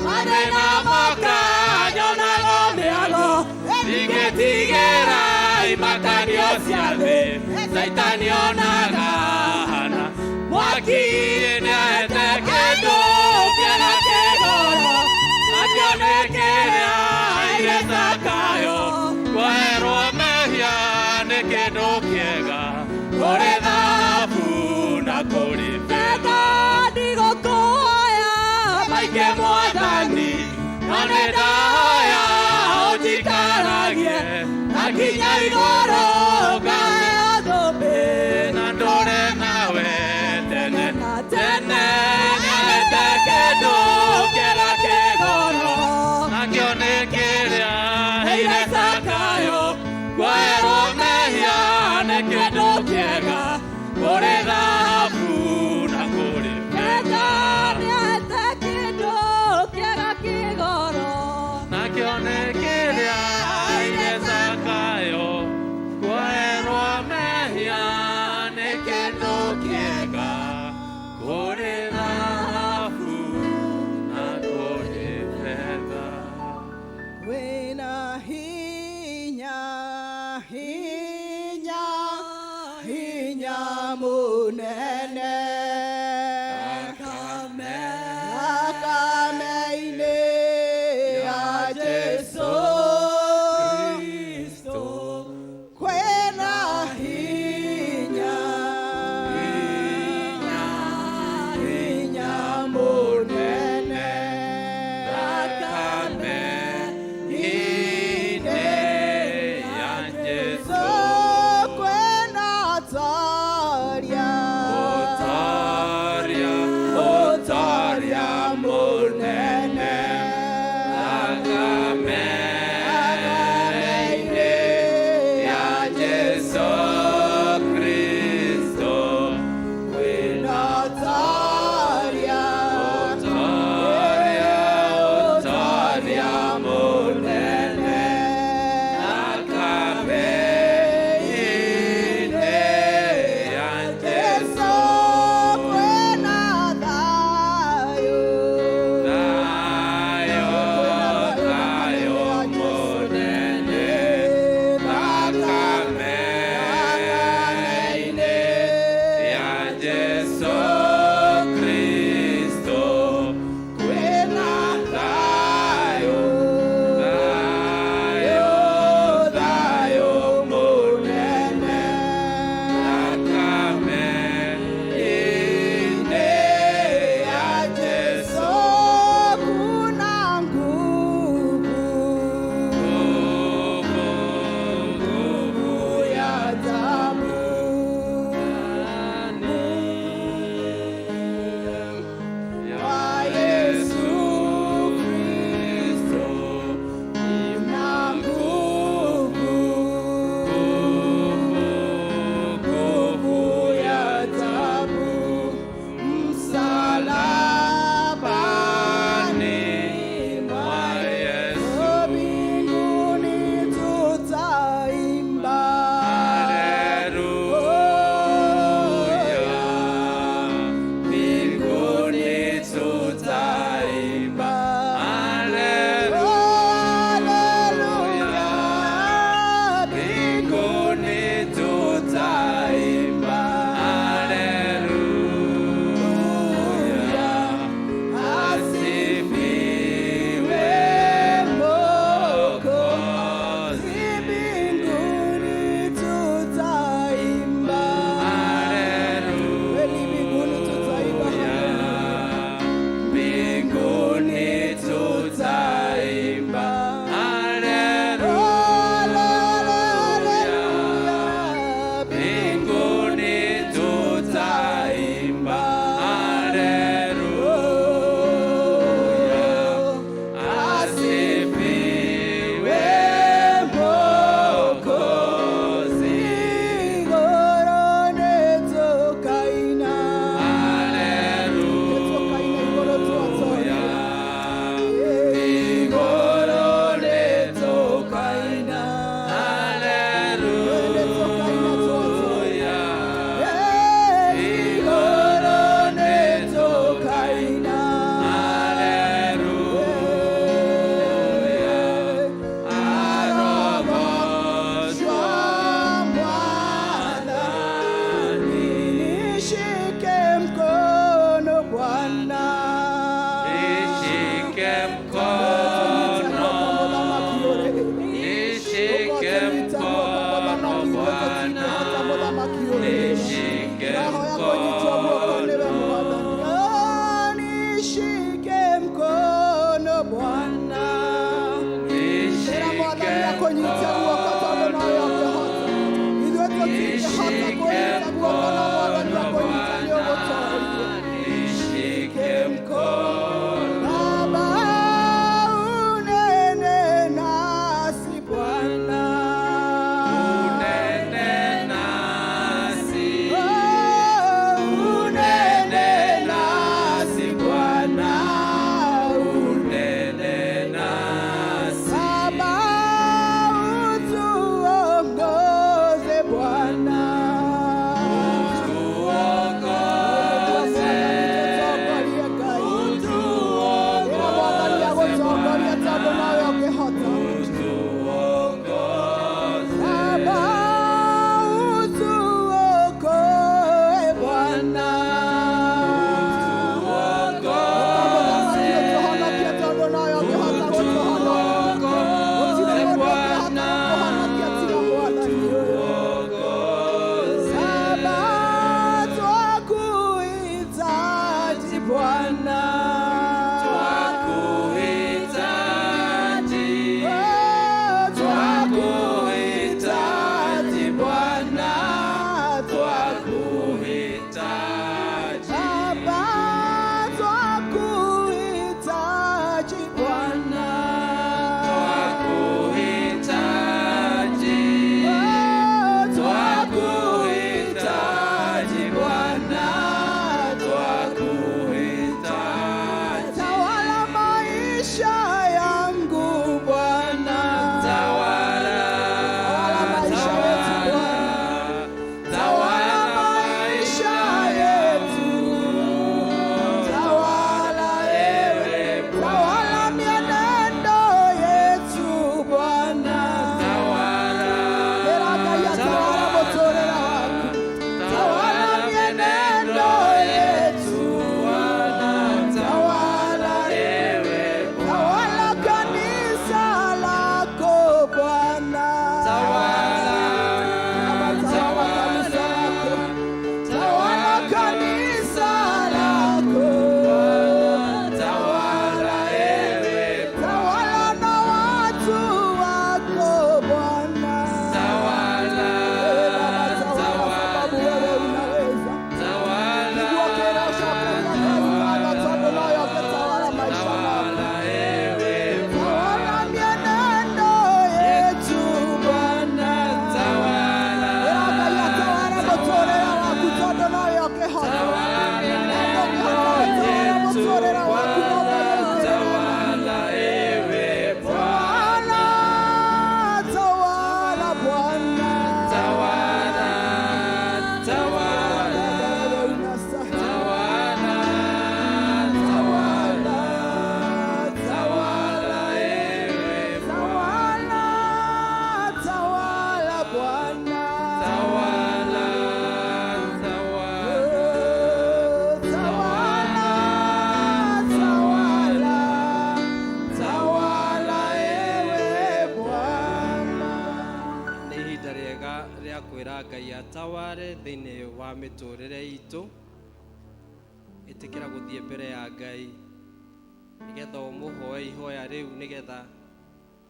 mathĩna moka nyonaga mĩago Ndingĩtigĩra imakanio cia thĩ, Caitani onaga hana mwaki. Nĩahete kĩndũ kĩega kĩgoro, nakĩo nĩ kĩrĩa ire Zakayo, kuoherwo mehia nĩ kĩndũ kĩega, kũrĩ thahabu na kũrĩ betha betha. ndigũkũhoya Maingĩ mwathani, no nĩ ndahoya ũnjikaragie, na nginya igũrũ. Kĩndũ kĩega kũrĩ thahabu na kũrĩ Betha betha. nĩahete kĩndũ kĩega kĩgoro. Nakĩo nĩ kĩrĩa aire Zakayo, kuoherwo mehia nĩ kĩndũ kĩega kũrĩ thahabu na kũrĩ betha. Wĩna hinya, hinya, hinya mũnene. Thakame-inĩ ya Jesũ Kristo. Kwĩna hinya, hinya mũnene. Thakame-inĩ ya Jesũ. Kwĩna ũtoria. Ũtoria, ũtoria mũnene. Thakame-inĩ ya Jesũ Kristo. Kwĩna Ũtoria. ũtoria, ũtoria mũnene. Thakame-inĩ ya Jesũ. Kwĩna thayũ. Thayũ, thayũ mũnene. Thakame-inĩ ya Jesũ Kristo. Kwĩna thayũ, thayũ, thayũ mũnene. Thakame-inĩ ya Jesũ. Kuna nguvu Nguvu, nguvu ya damu ya Yesu Kristo. Na nguvu, Nguvu ya damu msalabani mwa Yesu. Mbinguni tutaimba. Haleluya, mbinguni tutaimba. Haleluya, mbinguni tutaimba. Haleluya, asifiwe Mwokozi. Mbinguni tutaimba. Kweli mbinguni tutaimba. Mbinguni tutaimba. Haleluya, mbinguni tutaimba. Haleluya, asifiwe Mwokozi. Igorone tukaina. Haleluya, igorone tukaina. Haleluya, igorone tukaina. Haleluya, arogozwa Nishike mkono Bwana. Nishike mkono, nishike mkono Bwana, nishike mkono. Nishike mkono Bwana. Ĩra Mwathani akũnyite guoko tondũ nowe ũngĩhota. Ithuĩ tũtingĩhota kũnyita guoko no Mwathani akũnyita nĩ ũgũtooria. Nishike mkono. Baba, unene nasi Bwana. Unene nasi. Kwĩra Ngai ataware thĩinĩ wa mĩtũrĩre itũ. Ĩtĩkĩra gũthiĩ mbere ya Ngai nĩgetha ũmũhoe ihoya rĩu, nĩgetha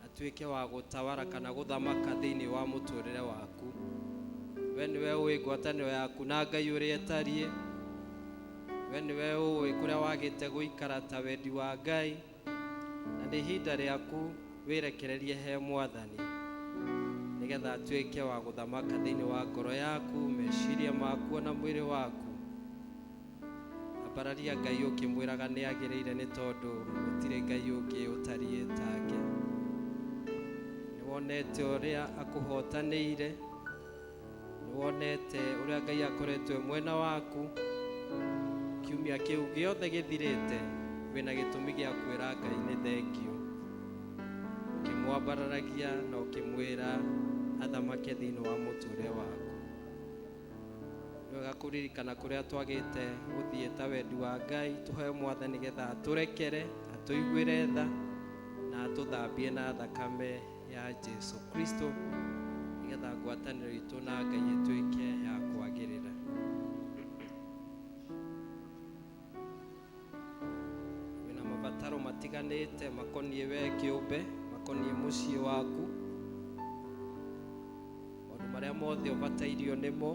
atuĩke wa gũtawara kana gũthamaka thĩinĩ wa mũtũrĩre waku. We nĩwe ũĩ ngwatanĩro yaku na Ngai ũrĩa ĩtariĩ. We nĩwe ũĩ kũrĩa wagĩte gũikara ta wendi wa Ngai, na nĩ ihinda rĩaku wĩrekererie he Mwathani nĩgetha atuĩke wa gũthamaka thĩinĩ wa ngoro yaku, meciria maku ona mwĩrĩ waku. Ambararia Ngai ũkĩmwĩraga nĩ agĩrĩire, nĩ tondũ gũtirĩ Ngai ũngĩ ũtariĩ take. Nĩ wonete ũrĩa akũhotanĩire, nĩ wonete ũrĩa Ngai akoretwo e mwena waku. Kiumia kĩu gĩothe gĩthirĩte, wĩna gĩtũmi gĩa kwĩra Ngai nĩ thengio, ũkĩmwambararagia na ũkĩmwĩra athamake thĩinĩ wa mũtũrĩre waku. Nĩ wega kũririkana kũrĩa twagĩte gũthiĩ ta wendi wa Ngai. Tũhoe Mwathani nĩgetha atũrekere, atũiguĩre tha na atũthambie na thakame ya Jesu Kristo, nĩgetha ngwatanĩro itũ na Ngai ĩtuĩke ya kwagĩrĩra. Wĩna mabataro matiganĩte makoniĩ we kĩũmbe, makoniĩ mũciĩ waku, maũndũ marĩa mothe ũbatairio nĩmo,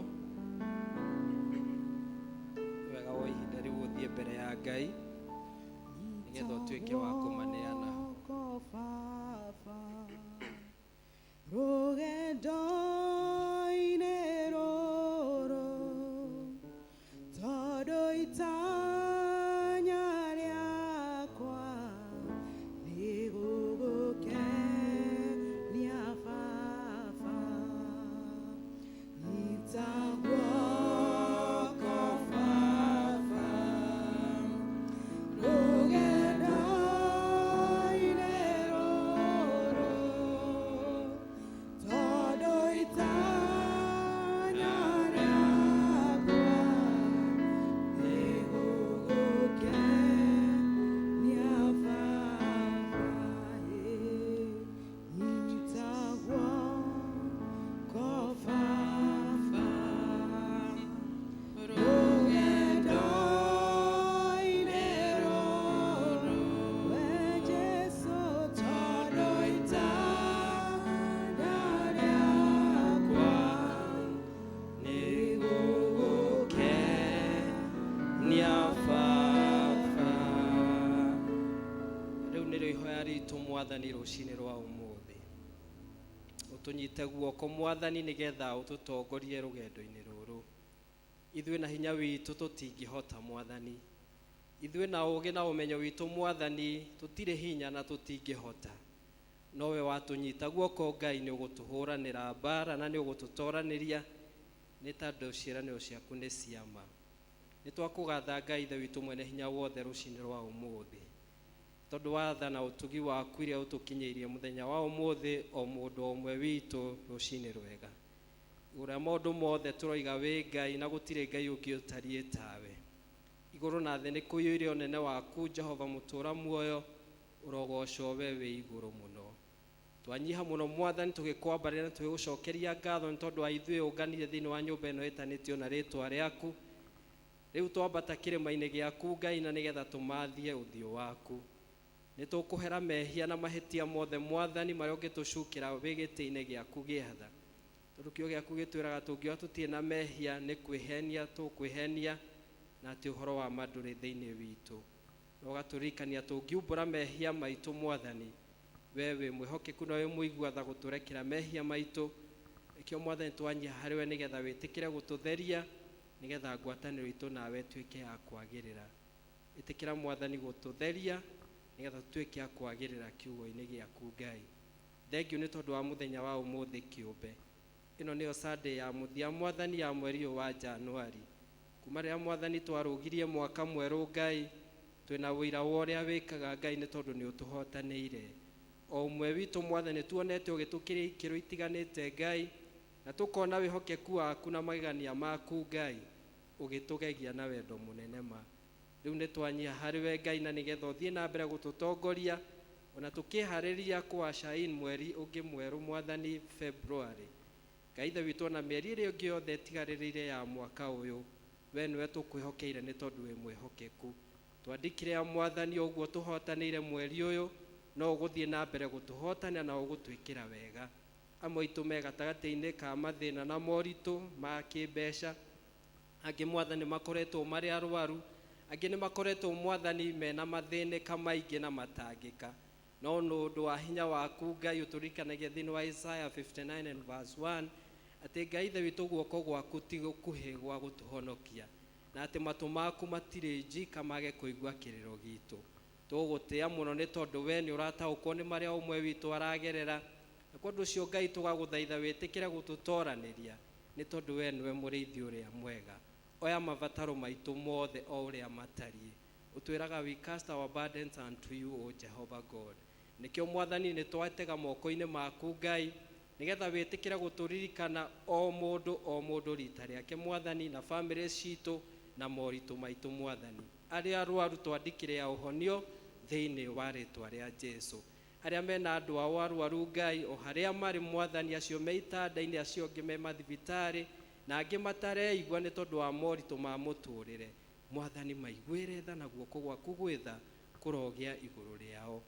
nĩ wega wa ihinda rĩu ũthiĩ mbere ya Ngai nĩgetha ũtuĩke wa kũmaneana. Rũgendo-inĩ rũrũ, tondũ itanya rĩakwa nĩ gũgũkenia Baba. Nyita guoko Baba, rũgendo-inĩ rũrũ, tondũ itanya rĩakwa nĩ gũgũkenia Baba. Nyita guoko Baba, rũgendo-inĩ rũrũ, we Jesũ, tondũ itanya rĩakwa nĩ gũgũkenia Baba. Rĩu nĩrĩo ihoya ritũ, Mwathani, rũcinĩ rwa ũmũthĩ. Ũtũnyite guoko, Mwathani, nĩgetha ũtũtongorie rũgendo-inĩ rũrũ. Ithuĩ na hinya witũ tũtingĩhota, Mwathani. Ithuĩ na ũũgĩ na ũmenyo witũ, Mwathani, tũtirĩ hinya na tũtingĩhota, nowe watũnyita guoko, Ngai, nĩ ũgũtũhũranĩra mbara na nĩ ũgũtũtoranĩria, nĩ tondũ ciĩranĩro ciaku nĩ ciama. Nĩ twakũgatha, Ngai Ithe witũ mwene hinya wothe, rũcinĩ rwa ũmũthĩ, tondũ watha na ũtugi waku iria ũtũkinyĩirie mũthenya wa ũmũthĩ, o mũndũ o ũmwe witũ. Rũcinĩ rwega. Igũrũ rĩa maũndũ mothe tũroiga wĩ Ngai na gũtirĩ Ngai ũngĩ ũtariĩ tawe. Igũrũ na thĩ nĩ kũiyũire ũnene waku, Jehova mũtũũra muoyo. Ũrogocwo we wĩ igũrũ mũno. Twanyiha mũno, Mwathani, tũgĩkwambarĩra na tũgĩgũcokeria ngatho nĩ tondũ wa ithuĩ ũnganire thĩinĩ wa nyũmba ĩno ĩtanĩtio na rĩtwa rĩaku. Rĩu twambata kĩrĩma-inĩ gĩaku, Ngai, na nĩgetha tũmathie ũthiũ waku. Nĩ tũkũhera mehia na mahĩtia mothe, Mwathani, marĩa ũngĩtũcukĩra wĩ gĩtĩ-inĩ gĩaku gĩa tha, tondũ kĩo gĩaku gĩtwĩraga tũngiuga tũtirĩ na mehia nĩ kwĩhenia tũkwĩhenia, na atĩ ũhoro wa ma ndũrĩ thĩinĩ witũ. Na ũgatũririkania tũngiumbũra mehia maitũ, Mwathani, we wĩ mwĩhokeku na wĩ mũigua tha gũtũrekera mehia maitũ. Nĩkĩo, Mwathani, twanyiha harĩ we nĩgetha wĩtĩkĩre gũtũtheria, nĩgetha ngwatanĩro itũ nawe ĩtuĩke ya kwagĩrĩra. Ĩtĩkĩra, Mwathani, gũtũtheria nĩgetha tũtuĩke a kwagĩrĩra kiugo-inĩ gĩaku. Ngai, thengiũ nĩ tondũ wa mũthenya wa ũmũthĩ kĩũmbe. Ĩno nĩyo Sunday ya mũthia, Mwathani, ya mweri ũyũ wa Januari, kuma rĩrĩa, Mwathani, twarũgirie mwaka mwerũ. Ngai, twĩna ũira wa ũrĩa wĩkaga, Ngai, nĩ tondũ nĩ ũtũhotanĩire o ũmwe witũ. Mwathani, tuonete ũgĩtũkĩria ikĩro itiganĩte, Ngai, na tũkona wĩhokeku waku na magegania maku, Ngai, ũgĩtũgegia na wendo mũnene ma. Rĩu nĩ twanyiha harĩ we, Ngai, na nĩgetha ũthiĩ na mbere gũtũtongoria ona tũkĩharĩria kũwacain mweri ũngĩ mwerũ, Mwathani, February. Ngai Ithe witũ, ona mĩeri ĩrĩa ĩngĩ yothe ĩtigarĩrĩire ya mwaka ũyũ, we nĩwe tũkwĩhokeire nĩ tondũ wĩ mwĩhokeku. Twandĩkire ya Mwathani ũguo tũhotanĩire mweri ũyũ, no ũgũthiĩ na mbere gũtũhotania na ũgũtwĩkĩra wega. Amwe aitũ me gatagatĩ-inĩ ka mathĩna na moritũ ma kĩmbeca, angĩ Mwathani makoretwo marĩ arwaru, angĩ nĩ makoretwo Mwathani mena mathĩnĩka maingĩ na matangĩka, no nĩ ũndũ wa hinya waku Ngai ũtũririkanagia thĩinĩ wa Isaiah 59 and verse 1 atĩ Ngai Ithe witũ, guoko gwaku ti gũkuhĩ gwa gũtũhonokia, na atĩ matũ maku matirĩ njika mage kũigua kĩrĩro gitũ. Tũgũgũtĩĩa mũno nĩ tondũ we nĩ ũrataũkwo nĩ marĩa ũmwe witũ aragerera, na kwa ũndũ ũcio Ngai tũgagũthaitha wĩtĩkĩre gũtũtoranĩria nĩ tondũ we nĩwe mũrĩithi ũrĩa mwega. Oya mabataro maitũ mothe o ũrĩa matariĩ. Ũtwĩraga, "We cast our burdens unto you, O Jehovah God." Nĩkĩo Mwathani nĩ twatega moko-inĩ maku Ngai, nĩgetha wĩtĩkĩre gũtũririkana o mũndũ o mũndũ rita rĩake Mwathani, na bamĩrĩ citũ na moritũ maitũ Mwathani. Arĩa arwaru twandĩkĩre ya ũhonio thĩinĩ wa rĩtwa rĩa Jesu. Arĩa mena andũ ao arwaru Ngai, o harĩa marĩ Mwathani, acio me itanda-inĩ, acio angĩ me mathibitarĩ, na angĩ matareigua nĩ tondũ wa moritũ ma mũtũrĩre, Mwathani maiguĩre tha na guoko gwaku gwĩtha kũrogĩa igũrũ rĩao.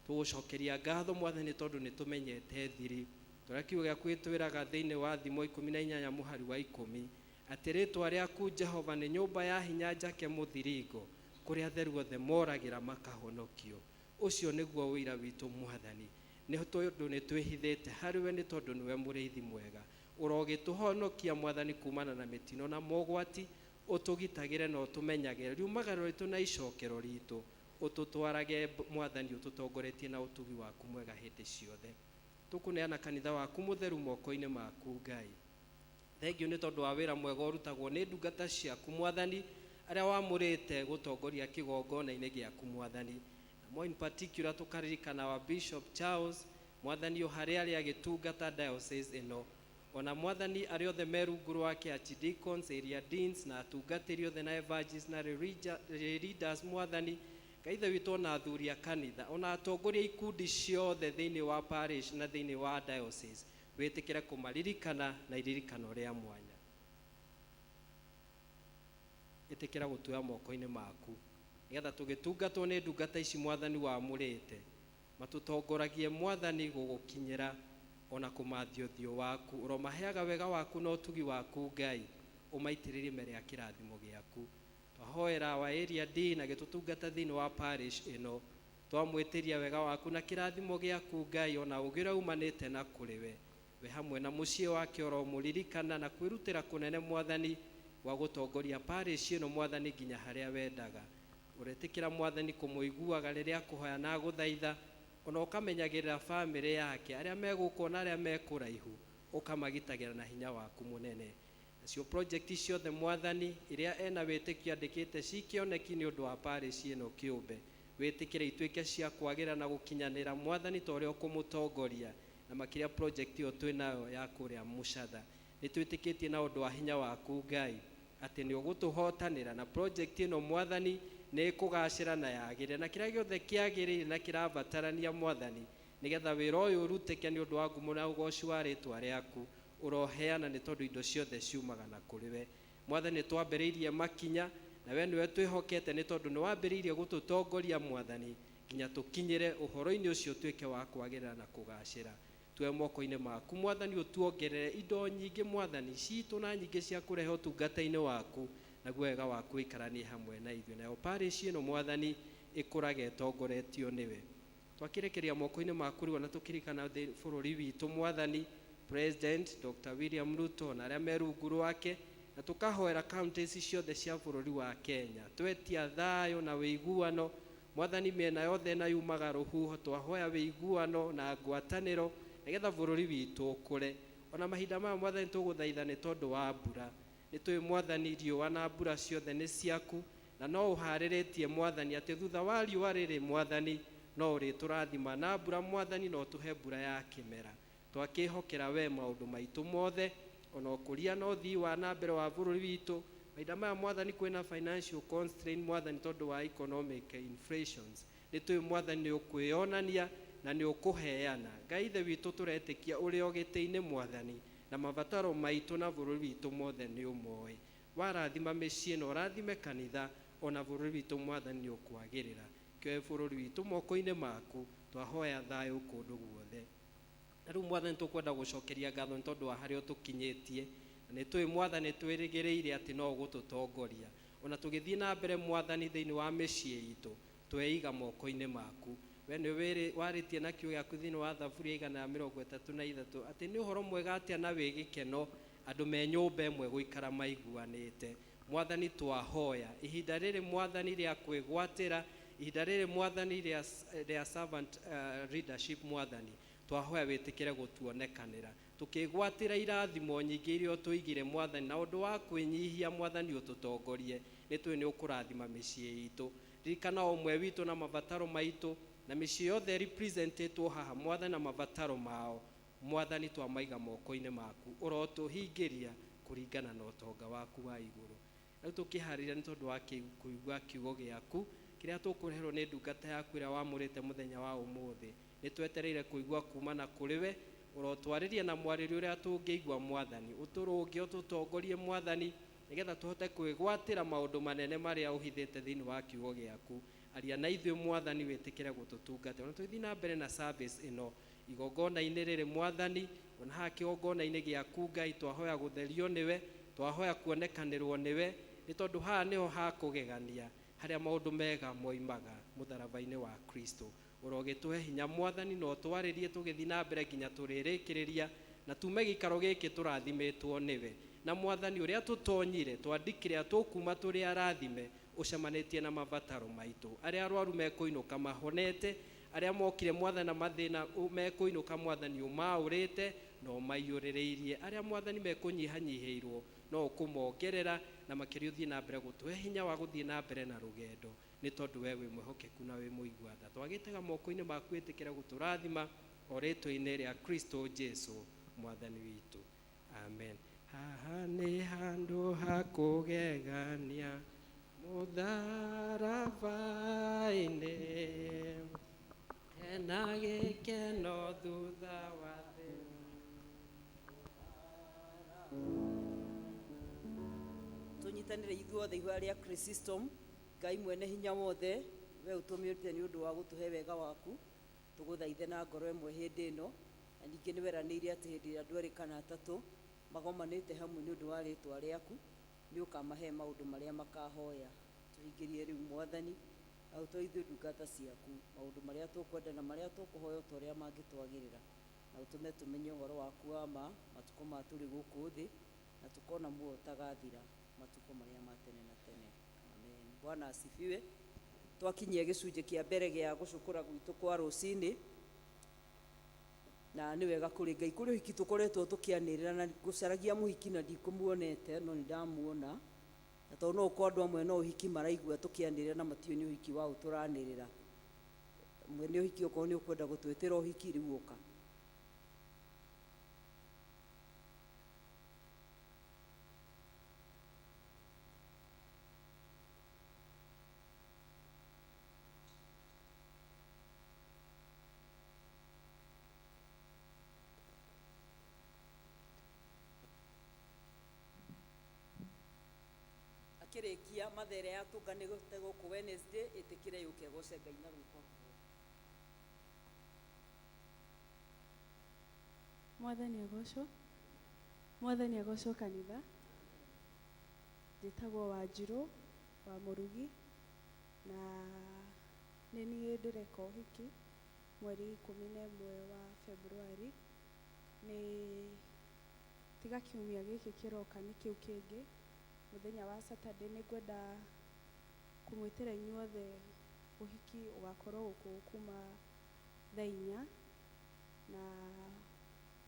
Tũgũcokeria ngatho Mwathani tondũ nĩ tũmenyete thiri tũrĩa kiugo gĩaku gĩtwĩraga thĩinĩ wa Thimo 18 mũhari wa 10 atĩ rĩtwa rĩaku Jehova nĩ nyũmba ya hinya njake mũthiringo, kũrĩa atheru othe moragĩra makahonokio. Ũcio nĩguo ũira witũ Mwathani, nĩ tondũ nĩ twĩhithĩte harĩ we, nĩ tondũ nĩwe mũrĩithi mwega. Ũrogĩtũhonokia Mwathani kumana na mĩtino na mogwati, ũtũgitagĩre na ũtũmenyagĩre riumagaro ritũ na icokero ritũ, ũtũtwarage Mwathani ũtũtongoretie na ũtugi waku mwega hĩndĩ ciothe. Tũkũneana kanitha waku mũtheru moko-inĩ maku Ngai. Thengiũ nĩ tondũ wa wĩra mwega ũrutagwo nĩ ndungata ciaku Mwathani, arĩa wamũrĩte gũtongoria kĩgongona-inĩ gĩaku Mwathani, na more in particular tũkaririkana wa Bishop Charles Mwathani, o harĩa arĩ agĩtungata diocese ĩno, ona Mwathani arĩa othe me rungu rwake, archdeacons, area deans, na atungatĩri othe na evangelists na leaders Mwathani Ngai Ithe witũ, ona athuri a kanitha, ona atongoria ikundi ciothe thĩinĩ wa parish na thĩinĩ wa diocese, wĩtĩkĩre kũmaririkana na iririkano rĩa mwanya. Ĩtĩkĩra gũtuoya moko-inĩ maku nĩgetha tũgĩtungatwo nĩ ndungata ici Mwathani wamũrĩte matũtongoragie Mwathani gũgũkinyĩra ona kũmathia ũthiũ waku. Ũromaheaga wega waku na ũtugi waku Ngai, ũmaitĩrĩrie mbere ya kĩrathimo gĩaku. Twahoera wa area D na gĩtũtungata thĩinĩ wa parish ĩno, twamwĩtĩria wega waku na kĩrathimo gĩaku Ngai, ona ũgĩ ũrĩa umanĩte na kũrĩ we. We hamwe na mũciĩ wake ũromũririkana na kwĩrutĩra kũnene Mwathani gwa gũtongoria parish ĩno Mwathani nginya harĩa wendaga. Ũretĩkĩra Mwathani kũmũiguaga rĩrĩa akũhoya na agũthaitha, ona ũkamenyagĩrĩra bamĩrĩ yake, arĩa megũkũ na arĩa me kũraihu, ũkamagitagĩra na hinya waku mũnene. Nacio project ciothe Mwathani iria ena wĩtĩkio andĩkĩte ci kĩoneki nĩ ũndũ wa parish ĩno kĩũmbe, wĩtĩkĩre ituĩke cia kwagĩra na gũkinyanĩra Mwathani ta ũrĩa ũkũmũtongoria, na makĩria project ĩyo twĩnayo ya kũrĩa Mũcatha. Nĩ twĩtĩkĩtie na ũndũ wa hinya waku Ngai atĩ nĩ ũgũtũhotanĩra na project ĩno Mwathani nĩ ĩkũgacĩra na yagĩrĩre, na kĩrĩa gĩothe kĩagĩrĩire na kĩrabatarania Mwathani nĩgetha wĩra ũyũ ũrutĩke nĩ ũndũ wa ngumo na ũgoci wa rĩtwa rĩaku, ũroheana nĩ tondũ indo ciothe ciumaga na kũrĩ we Mwathani. Nĩ twambĩrĩirie makinya na we nĩwe twĩhokete nĩ tondũ nĩ wambĩrĩirie gũtũtongoria Mwathani nginya tũkinyĩre ũhoro-inĩ ũcio ũtuĩke wa kwagĩrĩra na kũgacĩra. Tuoe moko-inĩ maku Mwathani, ũtuongerere indo nyingĩ Mwathani citũ na nyingĩ cia kũrehe ũtungata-inĩ waku, naguo wega waku ũikaranie hamwe na ithuĩ, nayo parish ĩno Mwathani ĩkũrage ĩtongoretio nĩwe. Twakĩrekeria moko-inĩ maku rĩu, ona tũkĩririkana bũrũri witũ Mwathani, President Dr. William Ruto na arĩa me rungu rwake, na tũkahoera counties ciothe cia bũrũri wa Kenya. Twetia thayũ na wĩiguano Mwathani mĩena yothe na yumaga rũhuho, twahoya wĩiguano na ngwatanĩro nĩgetha bũrũri witũ ũkũre. Ona mahinda maya Mwathani tũgũthaitha nĩ tondũ wa mbura. Nĩ tũĩ Mwathani riũa na mbura ciothe nĩ ciaku, na no ũharĩrĩtie Mwathani atĩ thutha wa riũa rĩrĩ Mwathani no ũrĩtũrathima na mbura Mwathani, no ũtũhe mbura ya kĩmera. Twakĩhokera we maũndũ maitũ mothe, ona ũkũria na ũthii wa na mbere wa bũrũri witũ. Mahinda maya Mwathani kwĩna financial constraint Mwathani tondũ wa economic inflations. Nĩ tũĩ Mwathani nĩ ũkwĩonania na nĩ ũkũheana. Ngai Ithe witũ, tũretĩkia ũrĩ o gĩtĩ-inĩ Mwathani, Na mabataro maitũ na bũrũri witũ mothe nĩ ũmoĩ. Warathima mĩciĩ na ũrathime kanitha ona bũrũri witũ Mwathani nĩ ũkwagĩrĩra. Kĩoe bũrũri witũ moko-inĩ maku, twahoya thayũ kũndũ guothe. Na rĩu Mwathani tũkwenda gũcokeria ngatho nĩ tondũ wa harĩa ũtũkinyĩtie. Na nĩ tũĩ Mwathani twĩrĩgĩrĩire atĩ no ũgũtũtongoria. Ona tũgĩthiĩ na mbere Mwathani thĩinĩ wa mĩciĩ itũ, tweiga moko-inĩ maku. We nĩ warĩtie na kiugo gĩaku thĩinĩ wa Thaburi ya 133 atĩ nĩ ũhoro mwega atĩa na wĩ gĩkeno andũ me nyũmba ĩmwe gũikara maiguanĩte. Mwathani twahoya ihinda rĩrĩ Mwathani rĩa kwĩgwatĩra, ihinda rĩrĩ Mwathani rĩa servant leadership Mwathani twahoya wĩtĩkĩre gũtuonekanĩra tũkĩgwatĩra irathimo nyingĩ iria ũtũigire Mwathani, na ũndũ wa kwĩnyihia Mwathani ũtũtongorie. Nĩ tũĩ nĩ ũkũrathima mĩciĩ itũ. Ririkana o ũmwe witũ na mabataro maitũ na mĩciĩ yothe representetwo haha Mwathani na mabataro mao. Mwathani twamaiga moko-inĩ maku, ũrotũhingĩria kũringana na ũtonga waku wa igũrũ. Rĩu tũkĩharĩria nĩ tondũ wa kũigua kiugo gĩaku kĩrĩa tũkũreherwo nĩ ndungata yaku ĩrĩa wamũrĩte mũthenya wa ũmũthĩ. Nĩ twetereire kũigua kuma na kũrĩ we, ũrotwarĩria na mwarĩrie ũrĩa tũngĩigua Mwathani, ũtũrũnge ũtũtongorie Mwathani, nĩgetha tũhote kwĩgwatĩra maũndũ manene marĩa ũhithĩte thĩinĩ wa kiugo gĩaku. Aria na ithuĩ Mwathani, wĩtĩkĩre gũtũtungata. Ona tũgĩthiĩ na mbere na service ĩno igongona-inĩ rĩrĩ Mwathani, ona haha kĩgongona-inĩ gĩaku Ngai, twahoya gũtherio nĩwe, twahoya kuonekanĩrwo nĩwe, nĩ tondũ haha nĩho ha kũgegania harĩa maũndũ mega moimaga mũtharaba-inĩ wa Kristo. Ũrogĩtũhe hinya Mwathani na ũtwarĩrie tũgĩthiĩ na mbere nginya tũrĩrĩkĩrĩria, na tume gĩikaro gĩkĩ tũrathimĩtwo nĩwe. Na Mwathani ũrĩa tũtonyire twandĩkĩre tũkuma tũrĩ arathime ũcemanĩtie na mabataro maitũ. Arĩa arwaru mekũinũka mahonete, arĩa mokire Mwathani na mathĩna mekũinũka Mwathani ũmaũrĩte na ũmaiyũrĩrĩirie. Arĩa Mwathani mekũnyihanyihĩirwo no ũkũmongerera, na makĩria ũthiĩ na mbere gũtũhe hinya wa gũthiĩ na mbere na rũgendo, nĩ tondũ we wĩ mwĩhokeku na wĩ mũigua tha. Twagĩtega moko-inĩ maku wĩtĩkĩre gũtũrathima o rĩtwa-inĩ rĩa Kristo Jesu Mwathani witũ, amen. Haha nĩ handũ ha kũgegania mũtharaba-inĩ, hena gĩkeno thutha wa thĩna. Tũnyitanĩre ithuothe ihoya rĩa Chrysostom. Ngai mwene hinya wothe, we ũtũmĩte nĩ ũndũ wa gũtũhe wega waku, tũgũthaithe na ngoro ĩmwe hĩndĩ ĩno. Na ningĩ nĩ weranĩire atĩ hĩndĩ ĩrĩa andũ erĩ kana atatũ magomanĩte hamwe nĩ ũndũ wa rĩtwa rĩaku, nĩ ũkamahe maũndũ marĩa makahoya. Tũhingĩrie rĩu Mwathani, na ũtũithuĩ ndungata ciaku maũndũ marĩa tũkwenda na marĩa tũkũhoya o ta ũrĩa mangĩtwagĩrĩra, na ũtũme tũmenye ũhoro waku wa ma matukũ ma tũrĩ gũkũ thĩ, na tũkona muoyo ũtagathira matukũ marĩa ma tene na tene. Amen. Bwana asifiwe. Twakinyia gĩcunjĩ kĩa mbere gĩa gũcukũra gwitũ kwa rũcinĩ, na nĩ wega kũrĩ Ngai. Kũrĩ ũhiki tũkoretwo tũkĩanĩrĩra na gũcaragia mũhiki na ndikũmuonete, no nĩ ndamuona. Na tondũ no ũkorwo andũ amwe no ũhiki maraigua tũkĩanĩrĩra na matiũĩ nĩ ũhiki wa ũ tũranĩrĩra. Mwene ũhiki okorwo nĩ ũkwenda gũtwĩtĩra ũhiki rĩu ũka. Akĩrĩkia mathere ya tũnganĩte gũkũ Wednesday, ĩtĩkĩre yũke ĩgoce Ngai na gwĩka ũguo. Mwathani agocwo. Mwathani agocwo kanitha. Njĩtagwo Wanjirũ wa Mũrugi, na nĩ niĩ ndĩreka ũhiki mweri 11 wa February. Nĩ tiga kiumia gĩkĩ kĩroka nĩ kĩu kĩngĩ, mũthenya wa Saturday. Nĩ ngwenda kũmwĩtĩra inyuothe ũhiki ũgakorwo gũkũ kuma thaa 4, na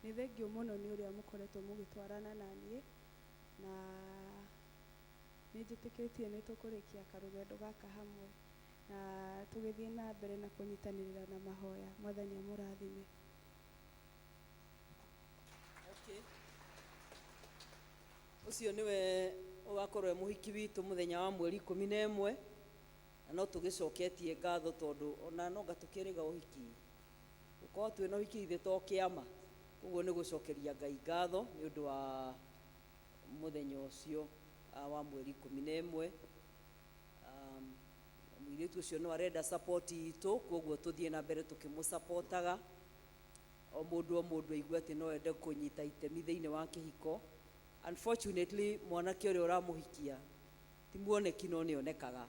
nĩ thengiũ mũno nĩ ũrĩa mũkoretwo mũgĩtwarana na niĩ, na nĩ njĩtĩkĩtie nĩ tũkũrĩkia karũgendo gaka hamwe na tũgĩthiĩ na mbere na kũnyitanĩrĩra na mahoya. Mwathani amũrathime. Okay. Ũcio nĩwe ũgakorwo e mũhiki witũ mũthenya wa mweri 11, na no tũgĩcoketie ngatho tondũ ona no nga tũkĩrĩga ũhiki gũkorwo twĩna ũhiki ithe to kĩama. Koguo nĩ gũcokeria Ngai ngatho nĩ ũndũ wa mũthenya ũcio wa mweri 11. Mũirĩtu ũcio no arenda support itũ, koguo tũthiĩ na mbere tũkĩmũsupportaga. O mũndũ o mũndũ aigue atĩ no ende kũnyita itemi thĩinĩ wa kĩhiko. Unfortunately, mwanake ũrĩa ũramũhikia ti muoneki, no nĩonekaga,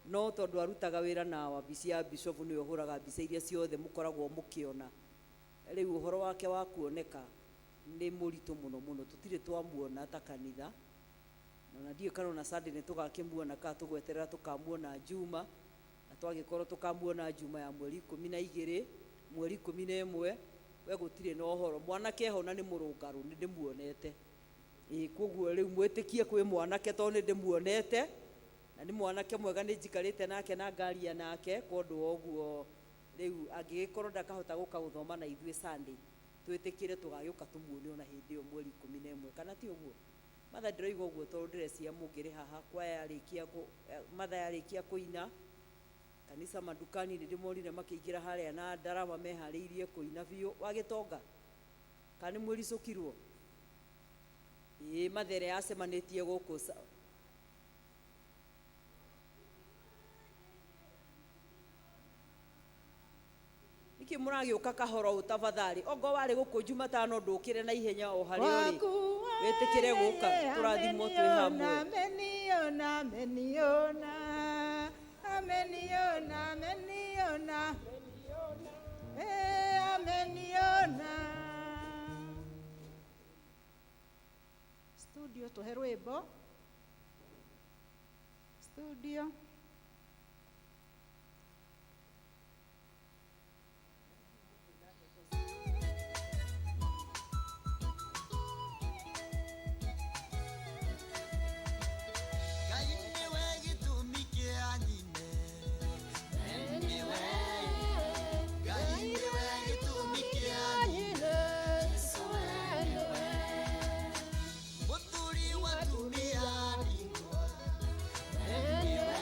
no tondũ arutaga wĩra na wabici ya bishop, nĩwe ũhũraga mbica iria ciothe mũkoragwo mũkĩona. Rĩu ũhoro wake wa kuoneka nĩ mũritũ mũno mũno, tũtirĩ twamuona ta kanitha, na ndiũĩ kana ona Sunday nĩ tũgakĩmuona kana tũgweterera tũkamuona Juma. Na twagĩkorwo tũkamuona Juma ya mweri 12, mweri 11, we gũtirĩ na ũhoro. Mwanake eho na nĩ mũrũngarũ, nĩ ndĩmuonete. Ĩĩ, koguo rĩu mwĩtĩkie kwĩ mwanake tondũ nĩ ndĩmuonete na nĩ mwanake mwega, nĩ njikarĩte nake na ngaria nake. Kondũ wa ũguo rĩu angĩgĩkorwo ndakahota gũka gũthoma na ithuĩ Sunday, twĩtĩkĩre tũgagĩũka tũmuone ona hĩndĩ ĩyo mweri 11, kana ti ũguo? Matha ndĩroiga ũguo tondũ ndĩreciria mũngĩrĩ haha kwaya yarĩkia matha yarĩkia kũina kanitha madukani, nĩ ndĩmonire makĩingĩra harĩa na ndarama meharĩirie kũina biũ. Wagĩtonga kana nĩ mwĩricũkirwo? Ĩĩ, mathere yacemanĩtie gũkũ. Nĩkĩ mũragĩũka kahora ũũ? Tafadhali, ongo warĩ gũkũ Jumatano, ndũkĩre na ihenya o harĩa ũrĩ, wĩtĩkĩre gũka tũrathimwo twĩ hamwe. Ameniona, ameniona, ameniona, ameniona, eh, ameniona. Studio, tuhe rwĩmbo, studio. Ngai nĩwe gĩtũmi kĩa nyine. Nĩwe. Ngai nĩwe gĩtũmi kĩa nyine. Mũthuri wa atumia ndigwa. Nĩwe.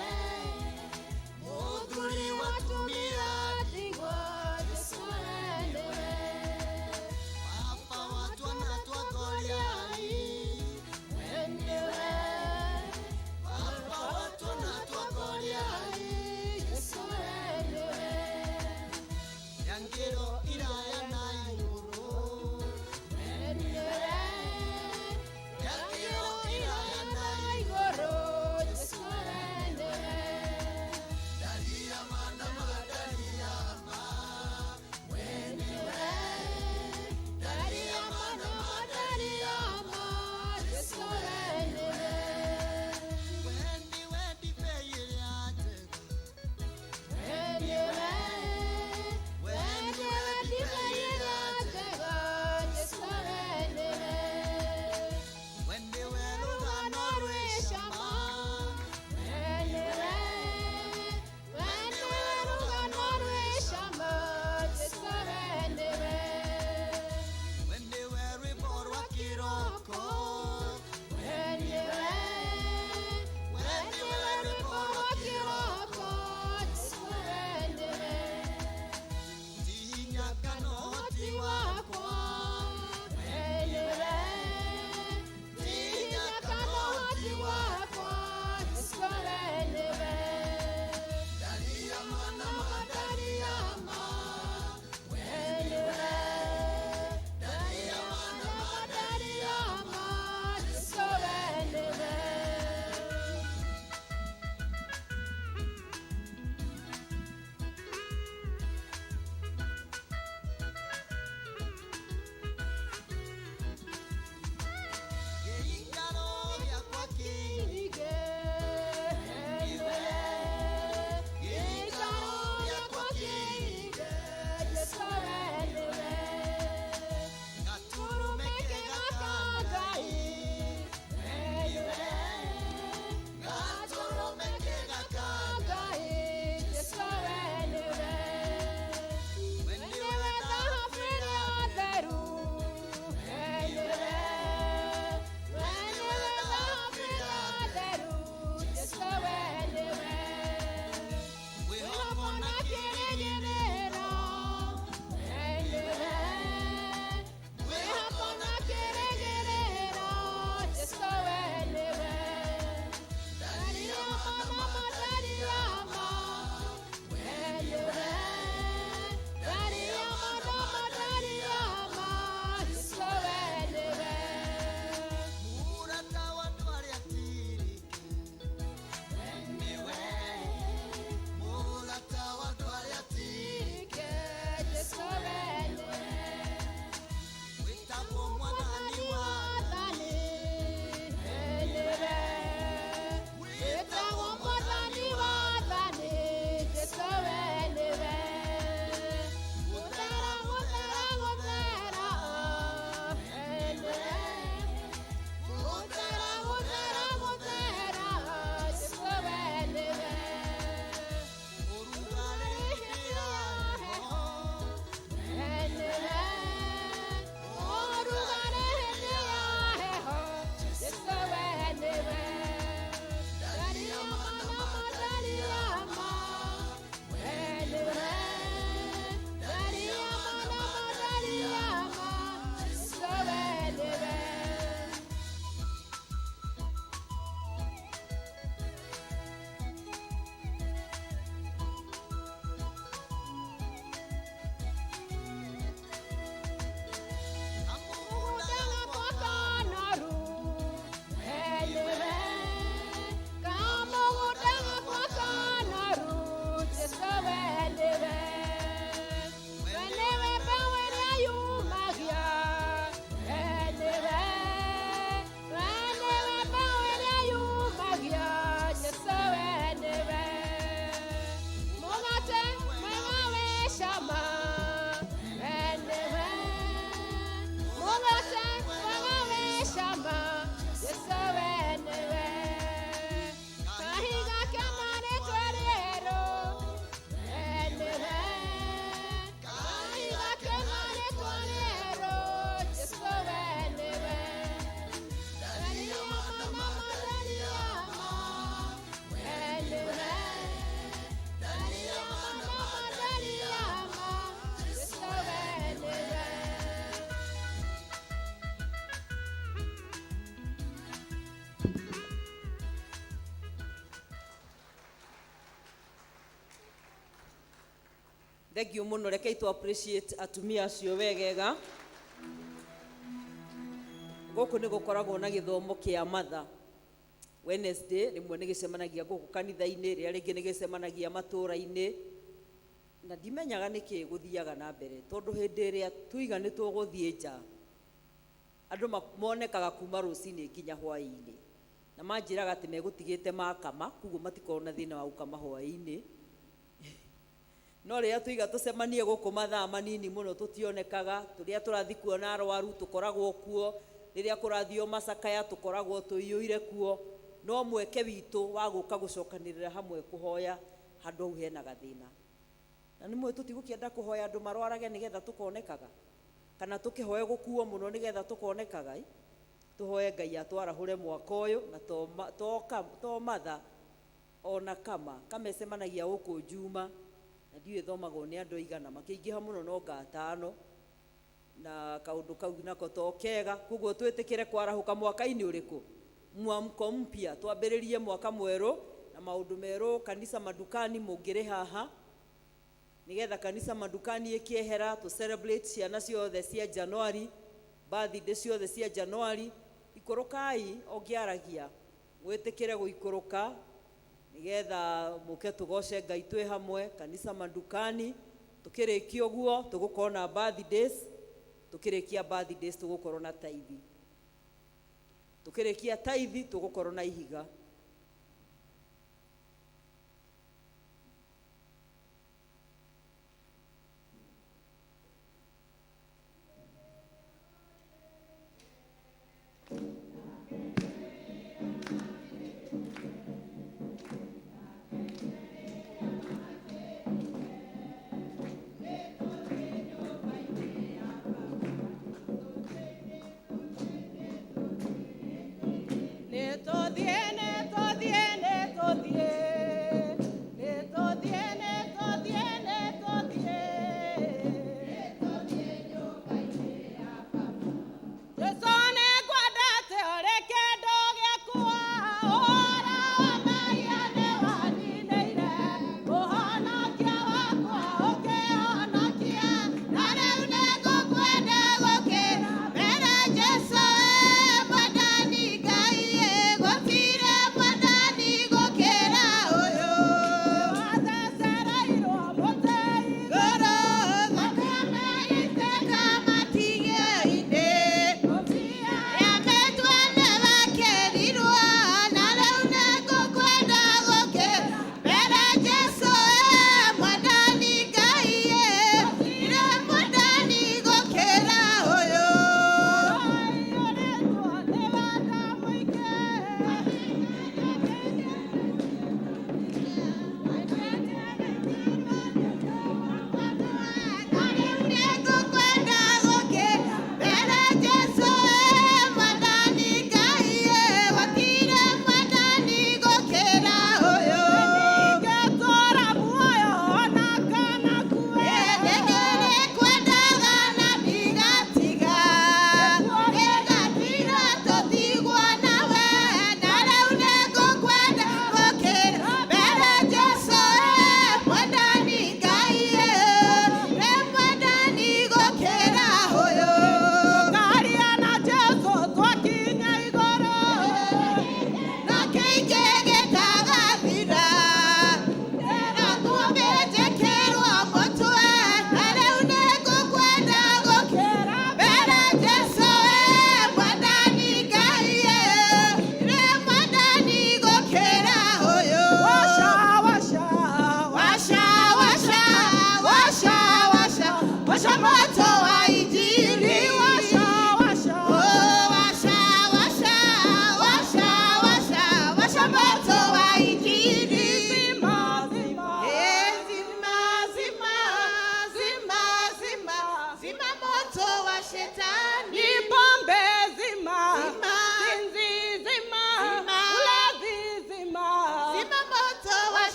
Thank you mũno. Rekei tũ appreciate atumia acio wegega. Gũkũ nĩ gũkoragwo na gĩthomo kĩa matha Wednesday, rĩmwe nĩ gĩcemanagia gũkũ kanitha-inĩ, rĩrĩa rĩngĩ nĩ gĩcemanagia matũũra-inĩ, na ndimenyaga nĩkĩ gũthiaga na mbere, tondũ hĩndĩ ĩrĩa tuiga nĩ tũgũthiĩ nja, andũ monekaga kuma rũcinĩ nginya hwaĩ-inĩ, na manjĩraga atĩ megũtigĩte makama, koguo matikorwo na thĩna wa gũkama hwaĩ-inĩ. No rĩrĩa tuiga tũcemanie gũkũ mathaa manini mũno, tũtionekaga. Tũrĩa tũrathiĩ kuona arwaru tũkoragwo kuo, rĩrĩa kũrathio macakaya tũkoragwo tũiyũire kuo, no mweke witũ wa gũka gũcokanĩrĩra hamwe kũhoya, handũ hau hena gathĩna. Na nĩ mũĩ tũtigũkĩenda kũhoya andũ marwarage nĩgetha tũkonekaga, kana tũkĩhoe gũkuo mũno nĩgetha tũkonekaga ĩ? Tũhoe Ngai atwarahũre mwaka ũyũ, na to matha ona kama kamecemanagia gũkũ Juma, na ndiũĩ thomagwo nĩ andũ aigana, makĩingĩha mũno no ngatano, na kaũndũ kau nako to kega. Koguo twĩtĩkĩre kwarahũka mwaka-inĩ ũrĩkũ, mwamko mpya, twambĩrĩrie mwaka mwerũ na maũndũ merũ. Kanisa madukani mũngĩrĩ haha, nigetha kanisa madukani ĩkĩehera, tũ celebrate ciana ciothe cia January, birthday ciothe cia January. Ikũrũkai, ũngĩaragia mwĩtĩkĩre gũikũrũka nigetha mũke tũgoce Ngai twĩ hamwe kanisa madukani. Tũkĩrĩkia ũguo, tũgũkorwo na birthdays. Tũkĩrĩkia birthdays, tũgũkorwo na taithi. Tũkĩrĩkia taithi, tũgũkorwo na ihiga. Nĩtũthiĩ.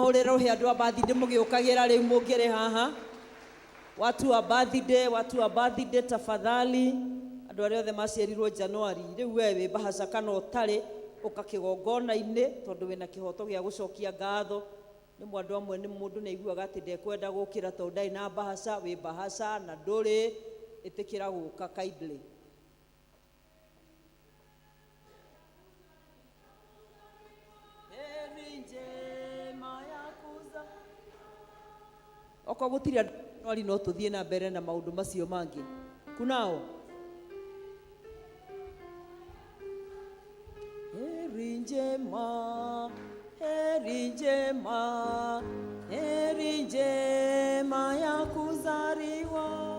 Mũmahũrĩre rũhĩ andũ a birthday mũgĩũkagĩra rĩu mũngĩrĩ haha. Watu wa birthday, watu wa birthday tafadhali. Andũ arĩa othe maciarirwo January, rĩu we wĩ bahaca kana ũtarĩ, ũka kĩgongona-inĩ tondũ wĩna kĩhoto gĩa gũcokia ngatho. Nĩ andũ amwe nĩ mũndũ nĩ aiguaga atĩ ndekwenda gũkĩra tondũ ndarĩ na bahaca, wĩ bahaca na ndũrĩ, ĩtĩkĩra gũka kindly. Heri njema ya kuza. Okorwo gũtirĩ andũ January no tũthiĩ na mbere na maũndũ macio mangĩ. Kunao? Heri njema, heri njema, heri njema ya kuzaliwa.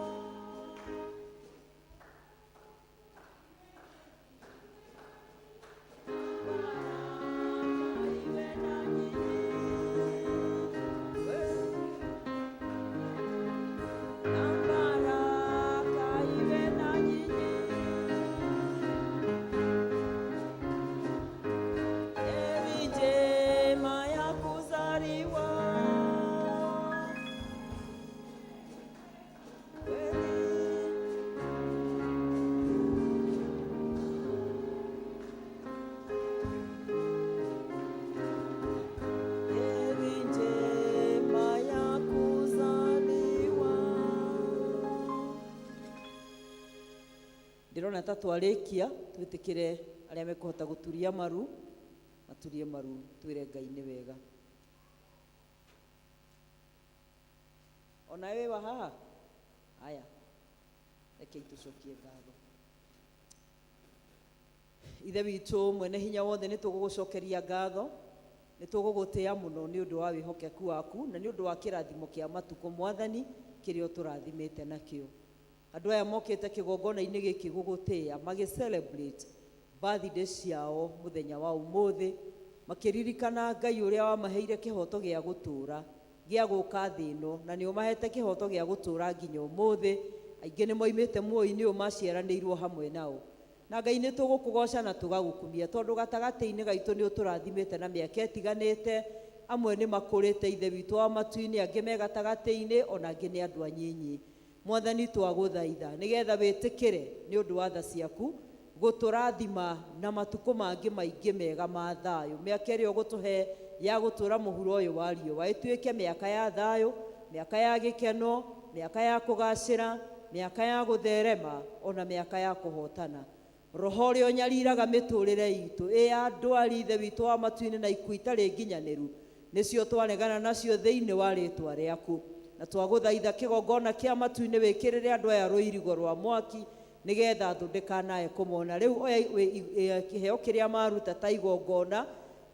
Na baraka iwe na nyinyi. Heri njema ya kuzaliwa. Kweli. Heri njema ya kuzaliwa. Ndĩrona ta twarĩkia, twĩtĩkĩre arĩa mekũhota gũturia maru maturie maru, twĩre Ngai nĩ wega. Ona wĩ wa haha aya, rekei tũcokie ngatho. Ithe witũ mwene hinya wothe, nĩ tũgũgũcokeria ngatho, nĩ tũgũgũtĩa mũno nĩ ũndũ wa wĩhokeku waku na nĩ ũndũ wa kĩrathimo kĩa matukũ, Mwathani, kĩrĩa ũtũrathimĩte nakĩo. Andũ aya mokĩte kĩgongona-inĩ gĩkĩ gũgũtĩa magĩ celebrate birthday ciao mũthenya wa ũmũthĩ, makĩririkana Ngai ũrĩa wamaheire kĩhoto gĩa gũtũũra, gĩa gũka thĩ ĩno, na nĩ ũmahete kĩhoto gĩa gũtũũra nginya ũmũthĩ. Aingĩ nĩ moimĩte muoyo-inĩ ũyũ maciaranĩirwo hamwe nao. Na Ngai, nĩ tũgũkũgoca na tũgagũkumia tondũ gatagatĩ-inĩ gaitũ nĩ ũtũrathimĩte na mĩaka ĩtiganĩte. Amwe nĩ makũrĩte, Ithe witũ wa matu-inĩ, angĩ me gatagatĩ-inĩ, ona angĩ nĩ andũ anyinyi. Mwathani, twagũthaitha nĩgetha wĩtĩkĩre nĩ ũndũ wa tha ciaku gũtũrathima na matukũ mangĩ maingĩ mega ma thayũ. Mĩaka ĩrĩa ũgũtũhe ya gũtũra mũhuro ũyũ wa riũa ĩtuĩke mĩaka ya thayũ, mĩaka ya gĩkeno, mĩaka ya kũgacĩra, mĩaka ya gũtherema, ona mĩaka ya kũhotana. Roho ũrĩa ũnyariraga mĩtũrĩre itũ ĩ ya ndwari, Ithe witũ wa matu-inĩ, na ikuũ itarĩ nginyanĩru, nĩcio twaregana nacio thĩinĩ wa rĩtwa rĩaku. Na twagũthaitha kĩgongona kĩa matu-inĩ wĩkĩrĩre andũ aya rũirigo rwa mwaki nĩgetha thũ ndĩkanae kũmona. Rĩu oya kĩheo kĩrĩa maruta ta igongona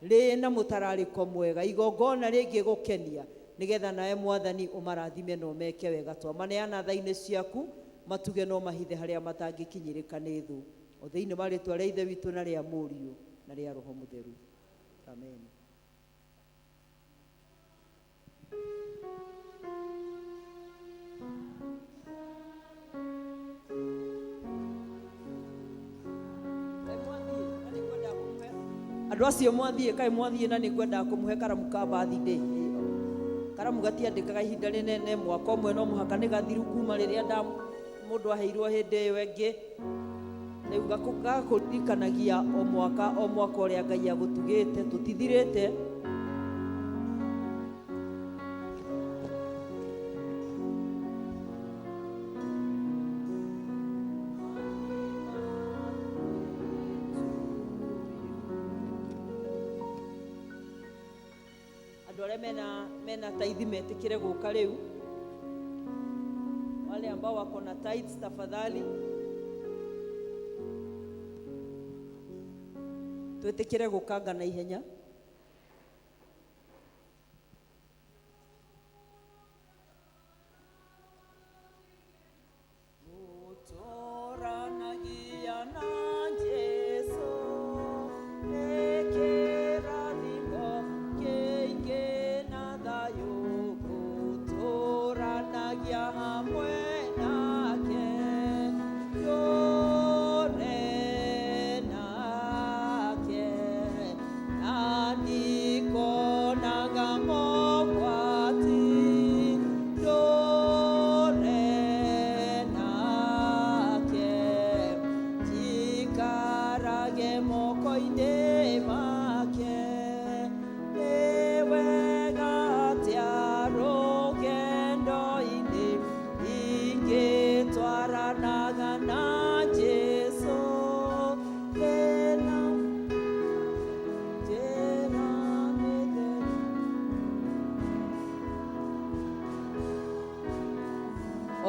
rĩna mũtararĩko mwega, igongona rĩngĩgũkenia, nĩgetha nawe Mwathani ũmarathime na ũmeke wega. Twamaneana tha-inĩ ciaku, matuge no mahithe harĩa matangĩkinyĩrĩka nĩ thũ, o thĩinĩ wa rĩtwa rĩa Ithe witũ na rĩa Mũriũ na rĩa Roho Mũtheru, amen. Andũ acio mwathiĩ, kaĩ mwathiĩ, na nĩ ngwendaga kũmũhe karamu ka birthday. Karamu gatiandĩkaga ihinda rĩnene, mwaka ũmwe no mũhaka nĩ gathiru kuma rĩrĩa nda mũndũ aheirwo hĩndĩ ĩyo ĩngĩ. Rĩu gakũririkanagia o mwaka o mwaka ũrĩa Ngai agũtugĩte. Tũtithirĩte. Andũ arĩa mena tithe metĩkĩre gũka rĩu. Wale ambao wako na tithes, tafadhali twĩtĩkĩre gũkanga na ihenya. Gũtũranagia na Jesũ nĩ kĩrathimo kĩingĩ na thayũ, gũtũranagia hamwe nake, tũre nake na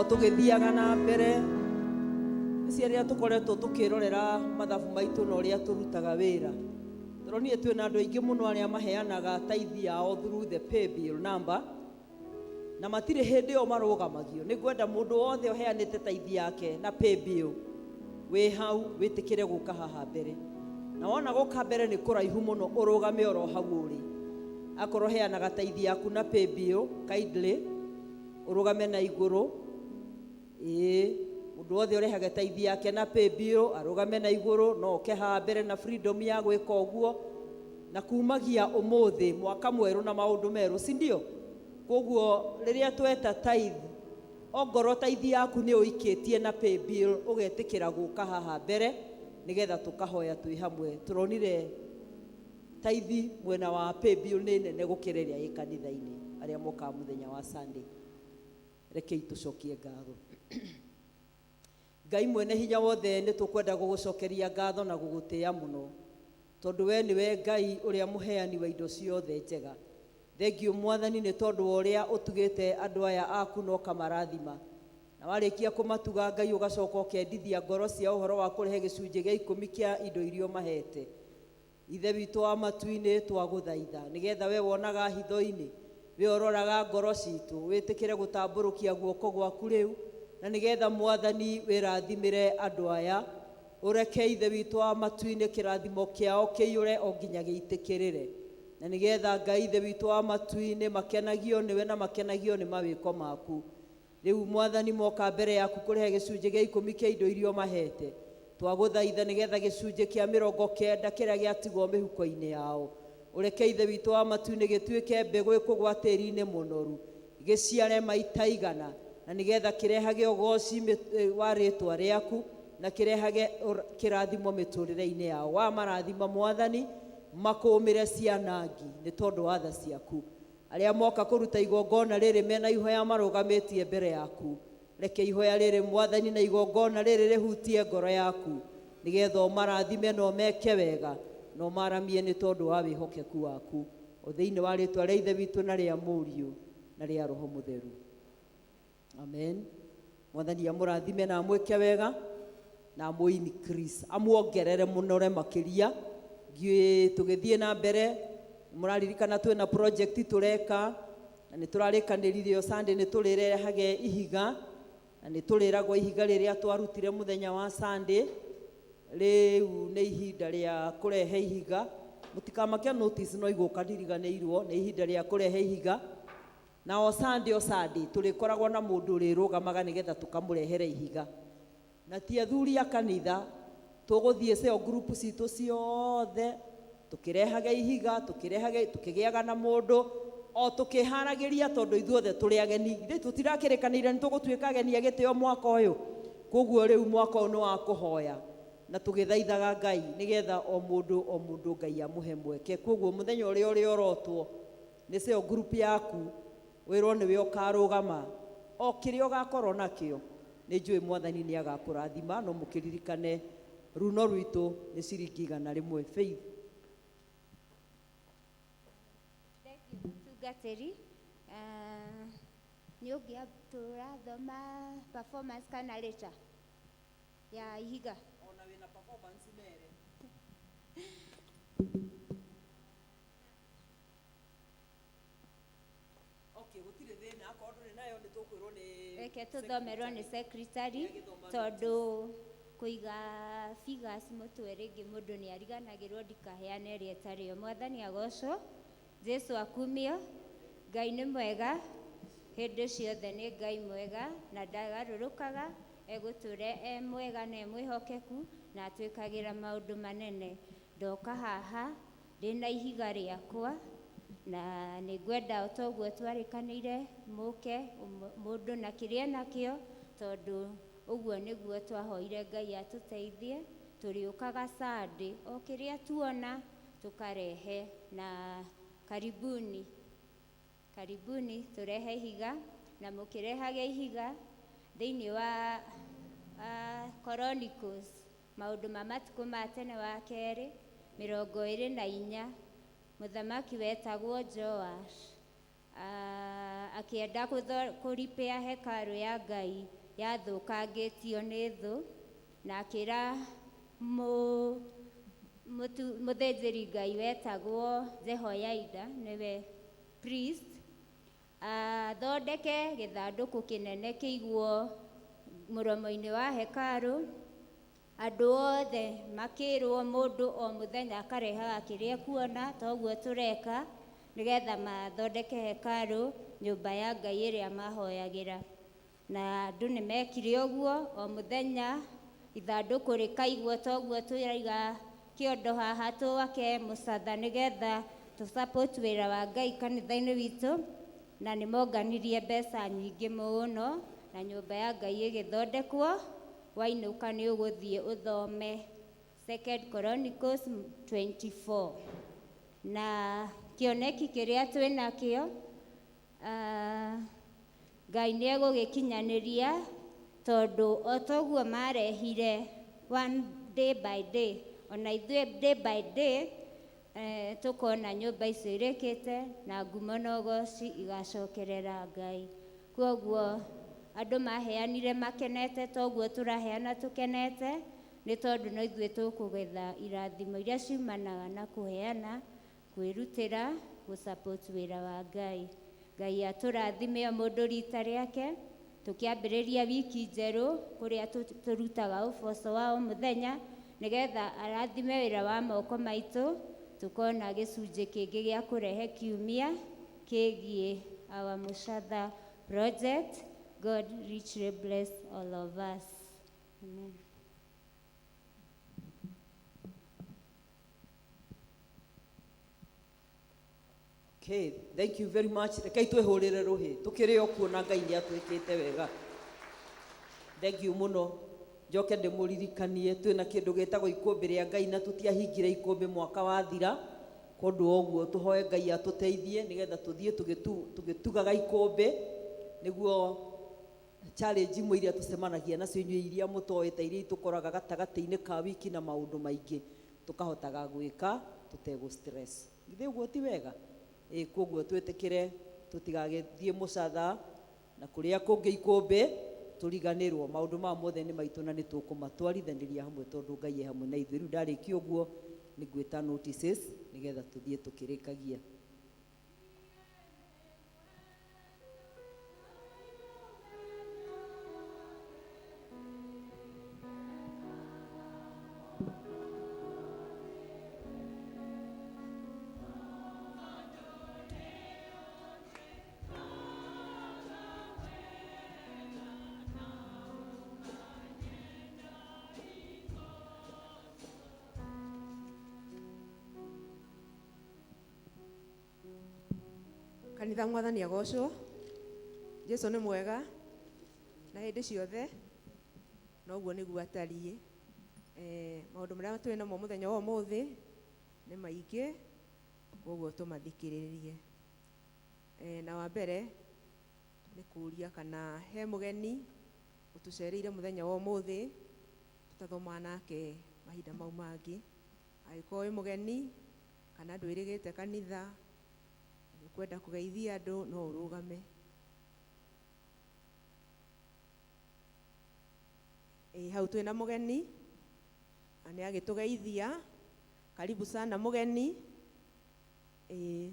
O tũgĩthiaga na mbere cia rĩrĩa tũkoretwo tũkĩrorera mathabu maitũ na ũrĩa tũrutaga wĩra, tũronire twĩna andũ aingĩ mũno arĩa maheanaga taithi yao through the pay bill number, na matirĩ hĩndĩ ĩyo marũgamagio. Nĩ ngwenda mũndũ wothe ũheanĩte taithi yake na pay bill wĩ hau wĩtĩkĩre gũka haha mbere, na wona gũka mbere nĩ kũraihu mũno, ũrũgame oro hau ũrĩ. Akorwo heanaga taithi yaku na pay bill, kindly ũrũgame na igũrũ. Ĩĩ, mũndũ wothe ũrehaga taithi yake na pay bill arũgame na igũrũ. No oke haha mbere na freedom ya gwĩka ũguo, na kumagia ũmũthĩ mwaka mwerũ na maũndũ merũ, si ndio? Koguo rĩrĩa tweta tithe, ongorwo taithi yaku nĩ ũikĩtie na pay bill, ũgetĩkĩra gũka haha mbere nĩgetha tũkahoya twĩ hamwe. Tũronire taithi mwena wa pay bill nĩ nene gũkĩra ĩrĩa ĩ kanitha-inĩ, arĩa mokaga mũthenya wa Sunday. Rekei tũcokie ngatho. Ngai mwene hinya wothe, nĩ tũkwenda gũgũcokeria ngatho na gũgũtĩĩa mũno, tondũ we nĩwe Ngai ũrĩa mũheani wa indo ciothe njega. Thengiũ Mwathani nĩ tondũ wa ũrĩa ũtugĩte andũ aya aku na ũkamarathima, na warĩkia kũmatuga, Ngai, ũgacoka ũkendithia ngoro cia ũhoro wa kũrehe gĩcunjĩ gĩa ikũmi kĩa indo iria ũmahete. Ithe witũ wa matu-inĩ, twagũthaitha nĩgetha we wonaga hitho-inĩ, we ũroraga ngoro citũ, wĩtĩkĩre gũtambũrũkia guoko gwaku rĩu, na nĩgetha Mwathani wĩrathimĩre andũ aya. Ũreke, Ithe witũ wa matu-inĩ, kĩrathimo kĩao kĩiyũre o nginya gĩitĩkĩrĩre, na nĩgetha Ngai Ithe witũ wa matu-inĩ makenagio nĩwe na makenagio nĩ mawĩko maku. Rĩu Mwathani, moka mbere yaku kũrehe gĩcunjĩ gĩa ikũmi kĩa indo iria ũmahete, twagũthaitha nĩgetha gĩcunjĩ kĩa 90 kĩrĩa gĩatigwo mĩhuko-inĩ yao, ũreke, Ithe witũ wa matu-inĩ, gĩtuĩke mbegũ ĩkũgwa tĩri-inĩ mũnoru, gĩciare maita igana, na nĩgetha kĩrehage ũgoci wa rĩtwa rĩaku na kĩrehage kĩrathimo mĩtũrĩre-inĩ yao. Wa marathima Mwathani, makũmĩre cianangi nĩ tondũ wa tha ciaku. Arĩa moka kũruta igongona rĩrĩ mena ihoya marũgamĩtie mbere yaku, reke ihoya rĩrĩ, Mwathani, na igongona rĩrĩ rĩhutie ngoro yaku, nĩgetha ũmarathime na ũmeke wega na ũmaramie nĩ tondũ wa wĩhokeku waku. O thĩinĩ wa rĩtwa rĩa Ithe witũ na rĩa Mũriũ na rĩa Roho Mũtheru, amen. Mwathani amũrathime na amwĩke wega na amũ increase, amuongerere mũnore makĩria. Tũgĩthiĩ na mbere, mũraririkana twĩna project tũreka, na nĩ tũrarĩkanĩrire o Sunday nĩ tũrĩrehage ihiga, na nĩ tũrĩragwo ihiga rĩrĩa twarutire mũthenya wa Sunday. Rĩu nĩ ihinda rĩa kũrehe ihiga. Mũtikamake, notice no igũka, ndiriganĩirwo. Nĩ ihinda rĩa kũrehe ihiga, na o Sunday, o Sunday tũrĩkoragwo na mũndũ ũrĩrũgamaga nĩgetha tũkamũrehere ihiga, na ti athuri a kanitha. Tũgũthiĩ cell group citũ ciothe tũkĩrehage ihiga, tũkĩrehage, tũkĩgĩaga na mũndũ o tũkĩharagĩria, tondũ ithuothe tũrĩ ageni. Ithuĩ tũtirakĩrĩkanĩire nĩ tũgũtuĩka ageni a gĩtĩo mwaka ũyũ. Koguo rĩu mwaka ũyũ nĩ wa kũhoya na tũgĩthaithaga Ngai nĩgetha o mũndũ, o mũndũ Ngai amũhe mweke. Koguo mũthenya ũrĩa ũrĩorotwo nĩ cell group yaku, wĩrwo nĩwe ũkarũgama, o kĩrĩa ũgakorwo nakĩo, nĩ njũĩ Mwathani nĩ agakũrathima. No mũkĩririkane runo rwitũ nĩ ciringi 100. Faith. Thank you, mũtungatĩri. Nĩ ũngĩa tũrathoma performance kana later ya ihiga? Ona wĩna performance mere. Okay, gũtirĩ thĩna, akorwo ndũrĩ nayo nĩ tũkwĩrwo nĩ Reke tũthomerwo nĩ secretary, tondũ kũiga figures mũtwe rĩngĩ mũndũ nĩ ariganagĩrwo, ndikaheane ĩrĩa ĩtarĩ yo. Mwathani agocwo, Jesu akumio. Ngai nĩ mwega hĩndĩ ciothe, nĩ Ngai mwega na ndagarũrũkaga, egũtũre e mwega na e mwĩhokeku na atwĩkagĩra maũndũ manene. Ndoka haha ndĩna ihiga rĩakwa, na nĩ ngwenda o ta ũguo twarĩkanĩire mũke mũndũ na kĩrĩa nakĩo, tondũ ũguo nĩguo twahoire Ngai atũteithie. Tũrĩũkaga Sunday o kĩrĩa tuona tũkarehe, na karibuni, karibuni, tũrehe ihiga. Na mũkĩrehage ihiga, thĩinĩ wa Chronicles, maũndũ ma matukũ ma tene wa kerĩ 24, mũthamaki wetagwo Joash. akĩenda kũripĩa hekarũ ya Ngai yathũkangĩtio nĩ thũ, na akĩra mũthĩnjĩri Ngai wetagwo Jehoiada, nĩwe priest, athondeke gĩthandũkũ kĩnene kĩigwo mũromo-inĩ wa hekarũ. Andũ othe makĩrwo mũndũ o mũthenya akarehaga kĩrĩa ekuona, toguo tũreka, nĩgetha mathondeke hekarũ, nyũmba ya Ngai ĩrĩa mahoyagĩra. Na andũ nĩ mekire ũguo, o mũthenya ithandũkũ rĩkaigwo, toguo tũraiga kĩondo haha twake mũcatha nĩgetha tũ support wĩra wa Ngai kanitha-inĩ witũ. Na nĩ monganirie mbeca nyingĩ mũno, na nyũmba ya Ngai ĩgĩthondekwo. Wainũka nĩ ũgũthiĩ ũthome Second Chronicles 24. Na kĩoneki kĩrĩa twĩnakĩo, Ngai nĩ egũgĩkinyanĩria, tondũ o toguo marehire one day by day, ona ithuĩ day by day tũkona nyũmba icio irĩkĩte, na ngumo na ũgoci igacokerera Ngai. Kwoguo andũ maheanire makenete, toguo tũraheana tũkenete, nĩ tondũ no ithuĩ tũkũgetha irathimo iria ciumanaga na kũheana, kwĩrutĩra gũsupport wĩra wa Ngai. Ngai atũrathime o mũndũ rita rĩake, tũkĩambĩrĩria wiki njerũ kũrĩa tũrutaga ũboco wa o mũthenya, nĩgetha arathime wĩra wa moko maitũ, tũkona gĩcunjĩ kĩngĩ gĩa kũrehe kiumia kĩgiĩ our Mushatha project. God richly bless all of us. Amen. Okay, thank you very much. Rekei twĩhũrĩre rũhĩ tũkĩrĩ o kuona Ngai nĩ atwĩkĩte wega. Thank you mũno. Njoke ndĩmũririkanie twĩna kĩndũ gĩtagwo ikũmbĩ rĩa Ngai, na tũtiahingire ikũmbĩ mwaka wathira. Kũndũ ũguo tũhoe Ngai atũteithie nĩgetha tũthiĩ tũgĩtugaga ikũmbĩ, nĩguo challenge imwe iria tũcemanagia nacio inyuĩ iria mũtoĩ ta iria itũkoraga gatagatĩ-inĩ ka wiki na maũndũ maingĩ, tũkahotaga gwĩka tũtegũ stress. Githĩ ũguo ti wega? Ĩ koguo twĩtĩkĩre tũtigagĩthiĩ mũcatha na kũrĩa kũngĩ ikũmbĩ tũriganĩrwo. Maũndũ maya mothe nĩ maitũ na nĩ tũkũmatwarithanĩria hamwe, tondũ Ngai e hamwe na ithuĩ. Rĩu ndarĩkia ũguo nĩ ngwĩta notices nĩgetha tũthiĩ tũkĩrĩkagia. Kanitha, Mwathani agocwo. Jesu nĩ mwega na hĩndĩ ciothe, noguo nĩguo atariĩ. Maũndũ marĩa twĩ namo mũthenya wa ũmũthĩ nĩ maingĩ, koguo tũmathikĩrĩrie. Na wa mbere nĩ kũria kana he mũgeni ũtũcereire mũthenya wa ũmũthĩ tũtathomaga nake mahinda mau mangĩ. Angĩkorwo wĩ mũgeni kana ndwĩrĩgĩte kanitha, nĩ ũkwenda kũgeithia andũ, no ũrũgame. Ĩ hau twĩna mũgeni na nĩ agĩtũgeithia. Karibu sana mũgeni. Ĩ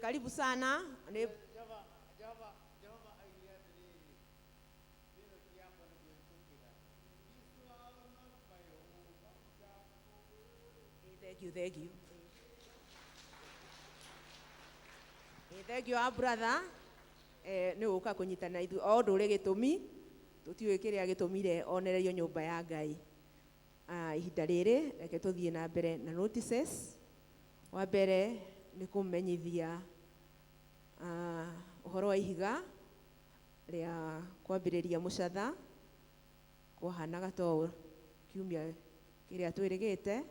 karibu sana. Nĩ thank you, thank you. Thank you, our brother. Nĩ gũka kũnyitana ithuĩ o ũndũ ũrĩ gĩtũmi. Tũtiũĩ kĩrĩa gĩtũmire onererio nyũmba ya Ngai. Ihinda rĩrĩ reke tũthiĩ na mbere na notices. Wa mbere nĩ kũmenyithia ũhoro wa ihiga rĩa kwambĩrĩria mũcatha kwahanaga to kiumia kĩrĩa twĩrĩgĩte.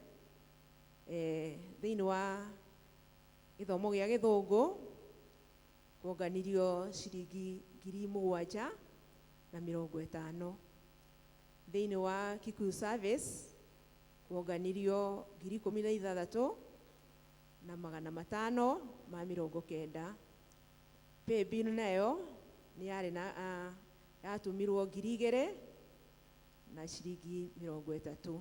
Thĩinĩ wa gĩthomo gĩa gĩthũngũ kuonganirio ciringi 7,050. Thĩinĩ wa Kikuyu Service kuonganirio 16,590. Paybill nayo nĩ yarĩ na yatũmirwo 2,030.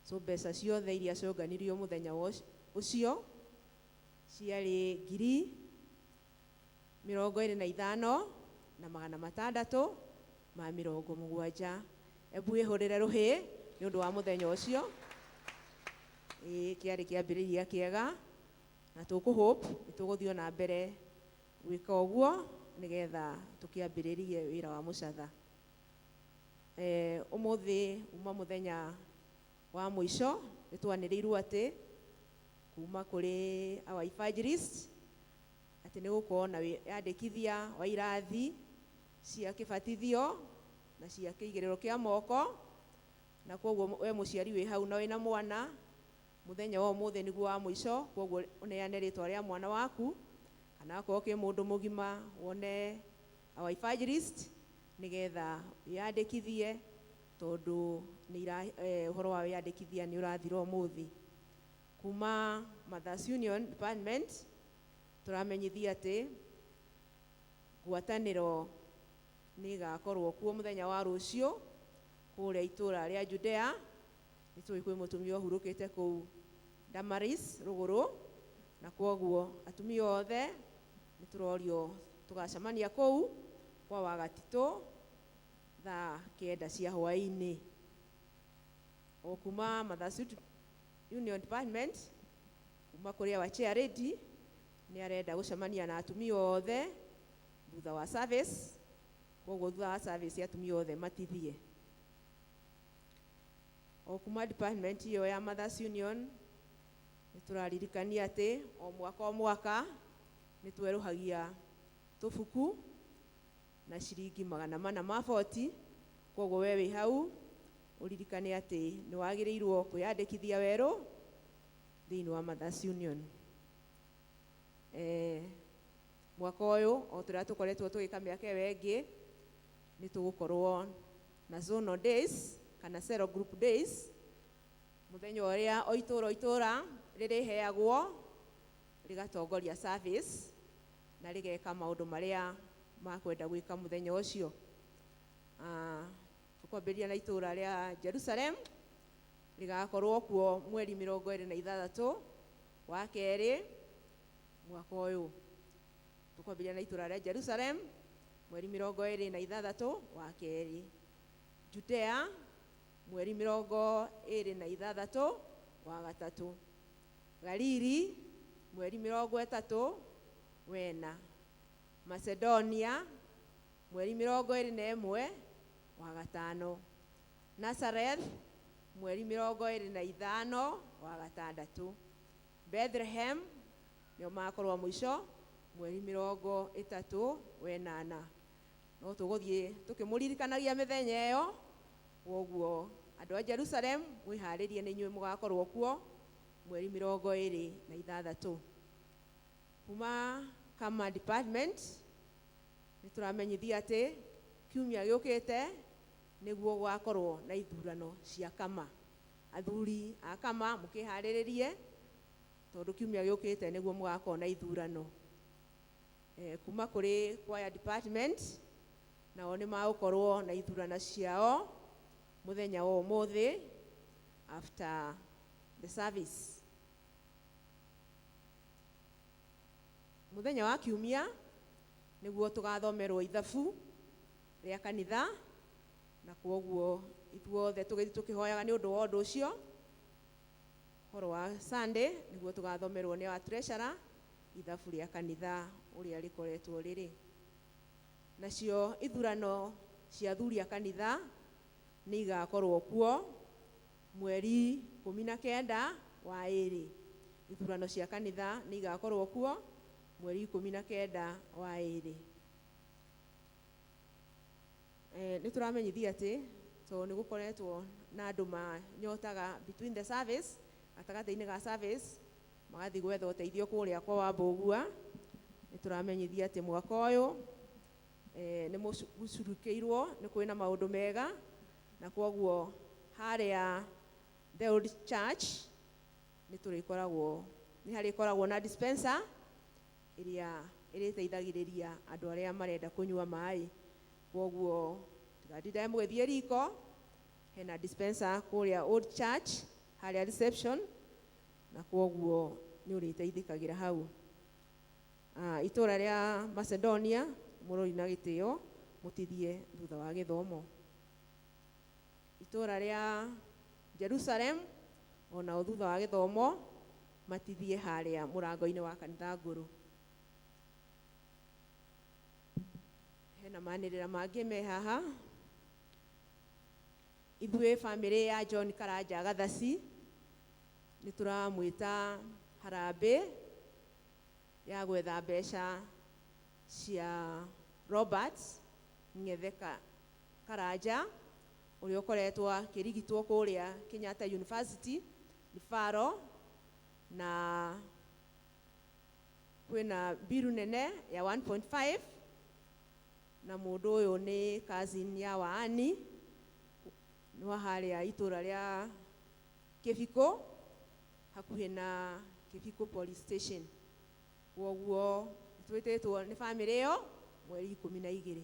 So mbeca ciothe iria cionganirio mũthenya ũcio ciarĩ 25,670. Ebu wĩhũrĩre rũhĩ nĩ ũndũ wa mũthenya ũcio. Ĩĩ, kĩarĩ kĩambĩrĩria kĩega na tũkũ hope nĩ tũgũthiĩ na mbere gwĩka ũguo nĩgetha tũkĩambĩrĩrie wĩra wa mũcatha. Ũmũthĩ uma mũthenya wa mũico nĩ twanĩrĩirwo atĩ kuma kũrĩ our evangelist atĩ nĩ gũkorwo na wĩyandĩkithia wa irathi cia kĩbatithio na cia kĩigĩrĩro kĩa moko, na koguo we mũciari wĩ hau na wĩna mwana mũthenya wa ũmũthĩ nĩguo wa mũico, koguo ũneane rĩtwa rĩa mwana waku kana akorwo kĩ mũndũ mũgima wone our evangelist nĩgetha wĩyandĩkithie tondũ ũhoro wa wĩyandĩkithia nĩ ũrathira ũmũthĩ. Kuma Mothers Union Department tũramenyithia atĩ ngwatanĩro nĩ ĩgakorwo kuo mũthenya wa rũciũ kũrĩa itũra rĩa Judea. Nĩ tũĩ kwĩ mũtumia ũhurũkĩte kũu Damaris rũgũrũ, na kwoguo atumia othe nĩ tũrorio tũgacemania kũu kwa Wagatitũ thaa 9 cia hwaĩ-inĩ. O kuma Mothers Union Department kuma kũrĩ our chair lady nĩ arenda gũcemania na atumia othe thutha wa service, koguo thutha wa service atumia othe matithie. O kuma department ĩyo ya Mothers Union nĩ tũraririkania atĩ o mwaka o mwaka nĩ twerũhagia tũbuku na ciringi 440, koguo we wĩ hau ũririkane atĩ nĩ wagĩrĩirwo kwĩyandĩkithia werũ thĩinĩ wa Mothers Union. Mwaka ũyũ o tũrĩa tũkoretwo tũgĩka mĩaka ĩyo ĩngĩ nĩ tũgũkorwo na zonal days kana cell group days, mũthenya ũrĩa o itũra o itũra rĩrĩheagwo rĩgatongoria service na rĩgeka maũndũ marĩa makwenda gwĩka mũthenya ũcio. Tũkwambĩrĩria na itũra rĩa Jerusalem rĩgakorwo kuo mweri 26 wa kerĩ mwaka ũyũ. Tũkwambĩrĩria na itũra rĩa Jerusalem mweri 26 wa kerĩ, Judea mweri 26 wa gatatũ, Galili mweri 30 wena, Macedonia mweri 21 wa gatano, Nazareth mweri 25 wa gatandatũ, Bethlehem nĩo magakorwo mũico mweri 30 wenana. No tũgũthiĩ tũkĩmũririkanagia mĩthenya ĩyo, koguo andũ a Jerusalem mwĩharĩrie nĩ inyuĩ mũgakorwo kuo mweri 26. Kuma Kama Department nĩ tũramenyithia atĩ kiumia gĩũkĩte nĩguo gũgakorwo na ithurano cia Kama. Athuri a Kama mũkĩharĩrĩrie tondũ kiumia gĩũkĩte nĩguo mũgakorwo na ithurano. Kuma kũrĩ Choir Department nao nĩ magũkorwo na ithurano ciao mũthenya wa ũmũthĩ after the service. Mũthenya wa kiumia nĩguo tũgathomerwo ithabu rĩa kanitha, na kwoguo ithuothe tũgĩthiĩ tũkĩhoyaga nĩ ũndũ wa ũndũ ũcio. Ũhoro wa Sunday nĩguo tũgathomerwo nĩ wa treasurer ithabu rĩa kanitha ũrĩa rĩkoretwo rĩrĩ. Nacio ithurano Cia athuri a kanitha nĩ igakorwo kuo mweri 19 wa ĩrĩ. Ithurano cia kanitha nĩ igakorwo kuo mweri 19 wa ĩrĩ. Nĩ tũramenyithia atĩ tondũ nĩ gũkoretwo na andũ manyotaga between the service, gatagatĩ-inĩ ga service, magathiĩ gwetha ũteithio kũrĩa kwa Wambũgua. Nĩ tũramenyithia atĩ mwaka ũyũ nĩ mũcurukĩirwo nĩ kwĩna maũndũ mega, na kwoguo harĩa the old church nĩ tũrĩkoragwo, nĩ harĩkoragwo na dispenser ĩrĩa ĩrĩteithagĩrĩria andũ arĩa marenda kũnyua maĩ. Kwoguo tigatindage mũgĩthiĩ riko, hena dispenser kũrĩa old church harĩa reception, na kwoguo nĩ ũrĩteithĩkagĩra hau. Itũra rĩa Macedonia mũrori na gĩtĩo mũtithie thutha wa gĩthomo. Itũra rĩa Jerusalem onao thutha wa gĩthomo matithie harĩa mũrango-inĩ wa kanitha ngũrũ. Hena manĩrĩra mangĩ me haha. Ithuĩ bamĩrĩ ya John Karanja Gathaci nĩ tũramwĩta harambĩ ya gwetha mbeca cia Robert Ng'ethe Karanja ũrĩa ũkoretwo akĩrigitwo kũrĩa Kenyatta University Rifaro, na kwĩna mbiru nene ya 1.5, na mũndũ ũyũ nĩ cousin ya Waani, nĩ wa harĩa itũra rĩa Kĩbiko hakuhĩ na Kĩbiko police station. Kwoguo twĩtĩtwo nĩ bamĩrĩ ĩyo mweri 12.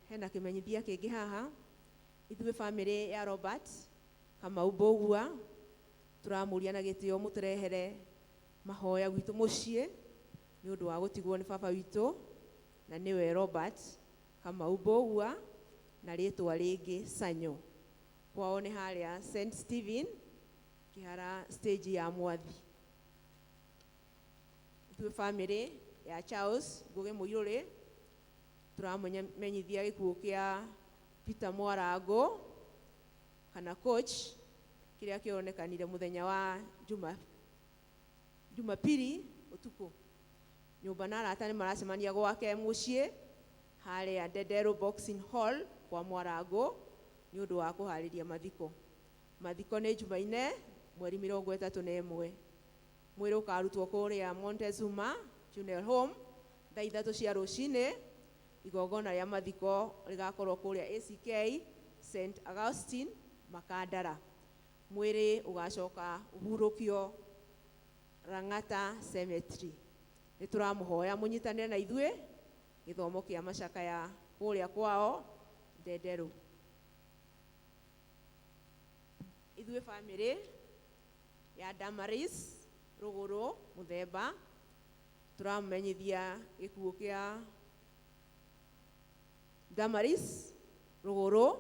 Hena kĩmenyithia kĩngĩ haha. Ithuĩ bamĩrĩ ya Robert Kamau Mbũgua tũramũria na gĩtĩo mũtũrehere mahoya gwitũ mũciĩ nĩ ũndũ wa gũtigwo nĩ baba witũ, na nĩwe Robert Kamau Mbũgua na rĩtwa rĩngĩ Sanyo. Kwao nĩ harĩa St Stephen Kĩhara stage ya Mwathi. Ithuĩ bamĩrĩ ya Charles Ngũgĩ Mũirũrĩ tũramũmenyithia gĩkuũ kĩa Peter Mwarango kana coach kĩrĩa kĩonekanire mũthenya wa Jumapili ũtukũ. Nyũmba na arata nĩ maracemania gwake mũciĩ harĩa Ndendero Boxing Hall kwa Mwarango nĩ ũndũ wa kũharĩria mathiko. Mathiko nĩ Jumaine mweri 31. Mwĩrĩ ũkarutwo kũrĩa Montezuma Funeral Home thaa 3 cia rũcinĩ. Igongona rĩa mathiko rĩgakorwo kũrĩa ACK St Augustine Makandara. Mwĩrĩ ũgacoka ũhurũkio Lang'ata Cemetery. Nĩ tũramũhoya mũnyitanĩre na ithuĩ gĩthomo kĩa macakaya kũrĩa kwao Ndenderũ. Ithuĩ bamĩrĩ ya Damaris Rũgũrũ Mũthemba tũramũmenyithia gĩkuũ kĩa Damaris Rũgũrũ.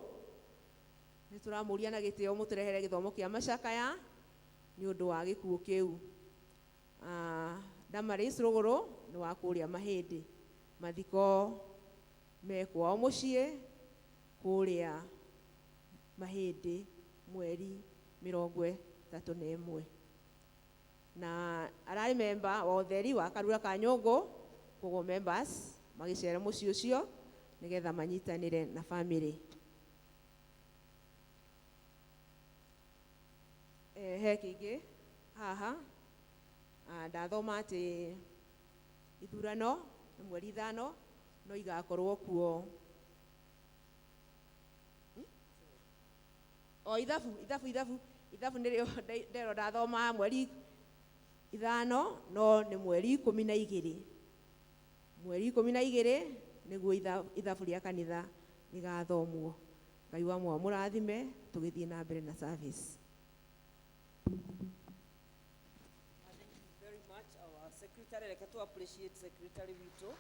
Nĩ tũramũria na gĩtĩo mũtũrehere gĩthomo kĩa macakaya nĩ ũndũ wa gĩkuũ kĩu. Damaris Rũgũrũ nĩ wa kũrĩa Mahĩndĩ. Mathiko me kwao mũciĩ kũrĩa Mahĩndĩ mweri 31. Na ararĩ memba wa ũtheri wa Karura ka Nyũngũ, koguo members magĩcera mũciĩ ũcio nĩgetha manyitanĩre na bamĩrĩ. He kĩngĩ haha. Ndathoma atĩ ithurano nĩ mweri 5 no igakorwo kuo. O ithabu, ithabu, ithabu, ithabu nĩrĩo nderwo ndathoma mweri 5 no nĩ mweri 12. Mweri 12 nĩguo ithabu rĩa kanitha rĩgathomwo. Ngai wa mwa mũrathime tũgĩthiĩ na mbere na service. Thank you very much, our secretary. Secretary, reke tu appreciate secretary witũ.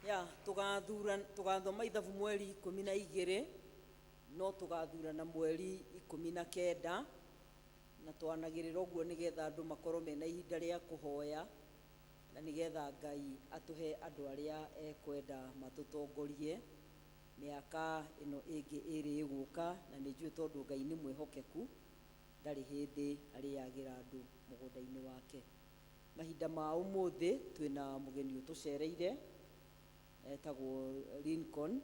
Ya tugathura tugathoma ithabu mweri 12, no tugathurana mweri 19, na twanagĩrĩra ũguo nĩgetha andũ makorwo mena ihinda rĩa kũhoya na nĩgetha Ngai atũhe andũ arĩa ekwenda matũtongorie mĩaka ĩno ĩngĩ ĩrĩ ĩgũka. Na nĩ njũĩ tondũ Ngai nĩ mwĩhokeku, ndarĩ hĩndĩ arĩagĩra andũ mũgũnda-inĩ wake. Mahinda ma ũmũthĩ twĩna mũgeni ũtũcereire etagwo Lincoln,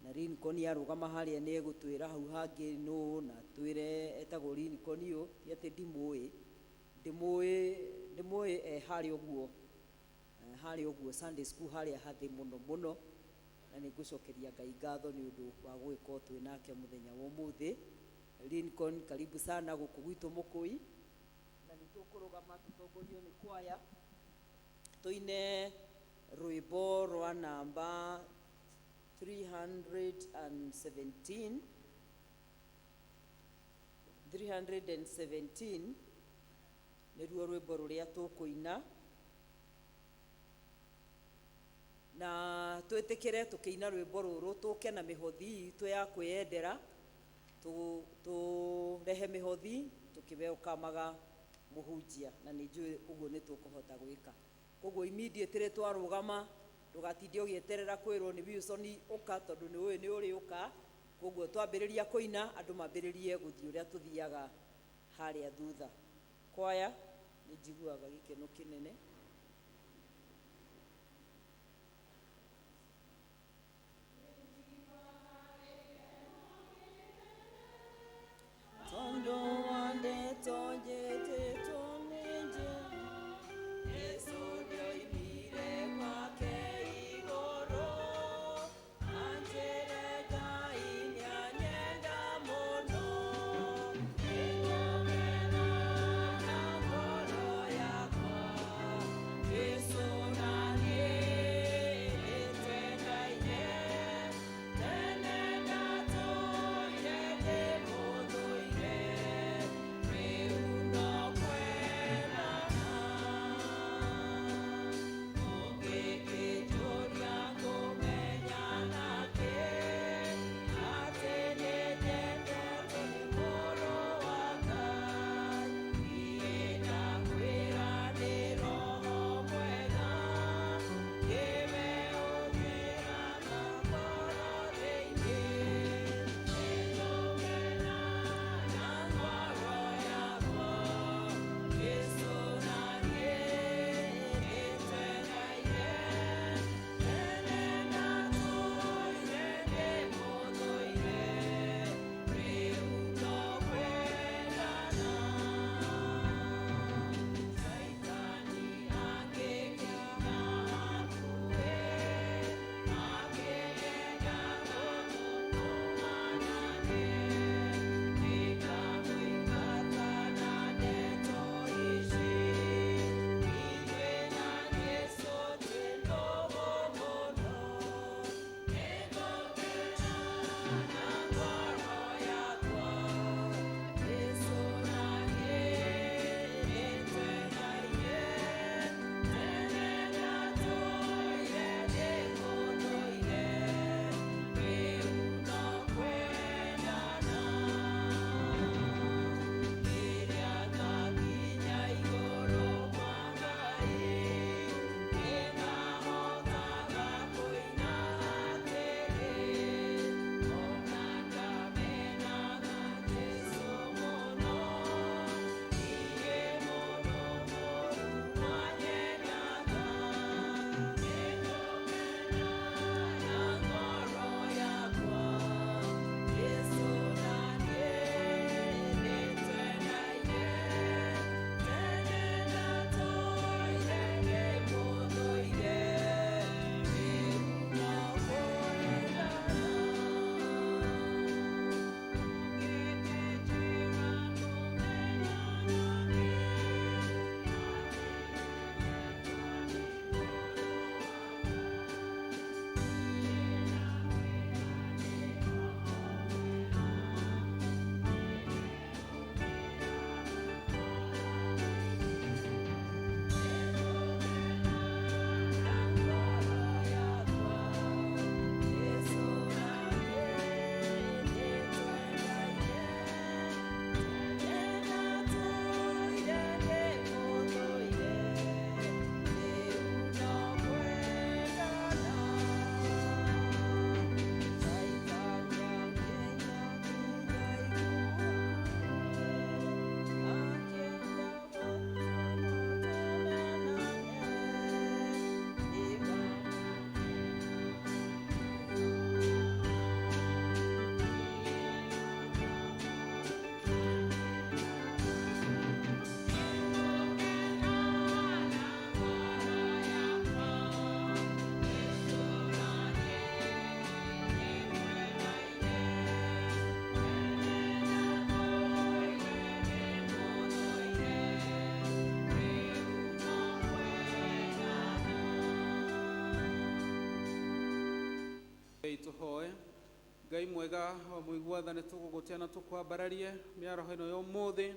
na Lincoln arũgama harĩa nĩ egũtwĩra hau hangĩ nũ, na twĩre etagwo Lincoln ũ. Ti atĩ ndimũĩ, ndĩmũĩ, ndĩmũĩ e harĩa ũguo, harĩa ũguo Sunday school harĩa hathĩ mũno mũno. Na nĩ ngũcokeria Ngai ngatho nĩ ũndũ wa gũgĩkorwo twĩ nake mũthenya wa ũmũthĩ. Lincoln, karibu sana gũkũ gwitũ Mũkũi, na nĩ tũkũrũgama tũtongorio nĩ kwaya tũine rwĩmbo rwa namba 317, 317 nĩruo rwĩmbo rũrĩa tũkũina, na twĩtĩkĩre tũkĩina rwĩmbo rũrũ tũke na mĩhothi itũ ya kwĩyendera, tũrehe mĩhothi tũkĩwelcomega mũhunjia, na nĩ njũĩ ũguo nĩ tũkũhota gwĩka. Koguo immediately twarũgama, ndũgatinde ũgĩeterera kwĩrwo nĩ Wilson ũka, tondũ nĩ ũĩ nĩ ũrĩ ũka. Koguo twambĩrĩria kũina, andũ mambĩrĩrie gũthiĩ ũrĩa tũthiaga harĩa thutha. Kwaya, nĩ njiguaga gĩkeno kĩnene. Tondũ wa ndeto njĩtĩtwo nĩ Jesũ nĩoimire gwake igũrũ, anjĩre Ngai nĩanyenda mũno. Nĩngũkena na ngoro yakwa. Rekei tũhoe. Ngai mwega wa mũigua tha, nĩ tũgũgũtĩa na tũkwambararie mĩaraho ĩno ya ũmũthĩ,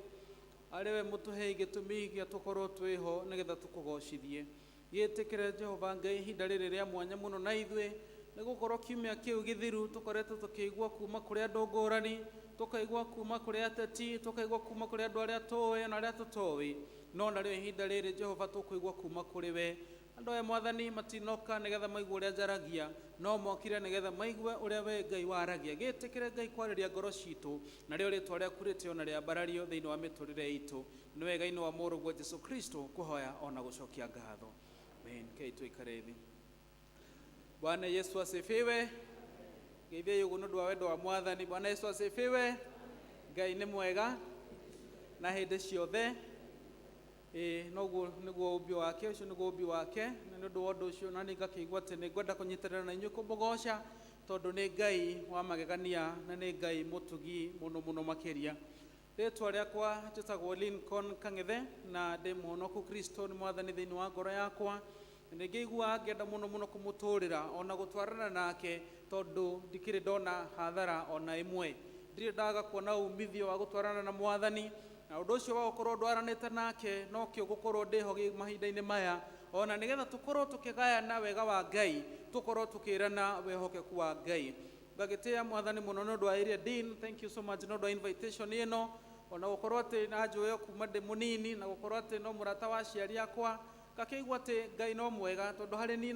arĩ we mũtũhei gĩtũmi gĩa tũkorwo twĩho nĩgetha tũkũgocithie. Gĩtĩkĩre Jehova Ngai ihinda rĩrĩ rĩa mwanya mũno na ithuĩ, nĩ gũkorwo kiumia kĩu gĩthiru tũkoretwo tũkĩigua kuma kũrĩ andũ ngũrani, tũkaigua kuma kũrĩ ateti, tũkaigua kuma kũrĩ andũ arĩa tũĩ na arĩa tũtoĩ, no narĩo ihinda rĩrĩ Jehova tũkũigua kuma kũrĩ we. Andũ aya Mwathani matinoka nĩgetha maigue ũrĩa njaragia, no mokire nĩgetha maigue ũrĩa we Ngai waragia. Gĩtĩkĩre Ngai kwarĩria ngoro citũ, narĩo rĩtwa rĩaku rĩtĩo na rĩambarario thĩinĩ wa mĩtũrĩre itũ. Nĩ wega-inĩ wa Mũrũguo Jesu Kristo kũhoya ona gũcokia ngatho. Amen. Kei tũikare thĩ. Bwana Yesu asifiwe. Geithia ũguo nĩ ũndũ wa wendo wa Mwathani. Bwana Yesu asifiwe. Ngai nĩ mwega na hĩndĩ ciothe. Ĩĩ, noguo nĩguo ũmbi wake, ũcio nĩguo ũmbi wake, na nĩ ũndũ wa ũndũ ũcio na niĩ ngakĩigua atĩ nĩ ngwenda kũnyitanĩra na inyuĩ kũmũgoca, tondũ nĩ Ngai wa magegania na nĩ Ngai mũtugi mũno mũno makĩria. Rĩtwa rĩakwa njĩtagwo Lincoln Kang'ethe na ndĩ mũhonoku. Kristo nĩ Mwathani thĩinĩ wa ngoro yakwa. Nĩ ngĩiguaga ngĩenda mũno mũno kũmũtũrĩra ona gũtwarana nake, tondũ ndikĩrĩ ndona hathara ona ĩmwe, ndirĩ ndaga kuona umithio wa gũtwarana na Mwathani, na ũndũ ũcio wa gũkorwo ndwaranĩte nake nokĩo gũkorwo ndĩho mahinda-inĩ maya, ona nĩgetha tũkorwo tũkĩgayana wega wa Ngai, tũkorwo tũkĩrana wĩhokeku wa Ngai. Ngagĩtĩĩa Mwathani mũno nĩ ũndũ wa area dean. Thank you so much nĩ ũndũ wa invitation ĩno, ona gũkorwo atĩ nanjũĩ o kuma ndĩ mũnini, na gũkorwo atĩ no mũrata wa aciari akwa. Ngakĩigua atĩ Ngai no mwega, tondũ harĩ niĩ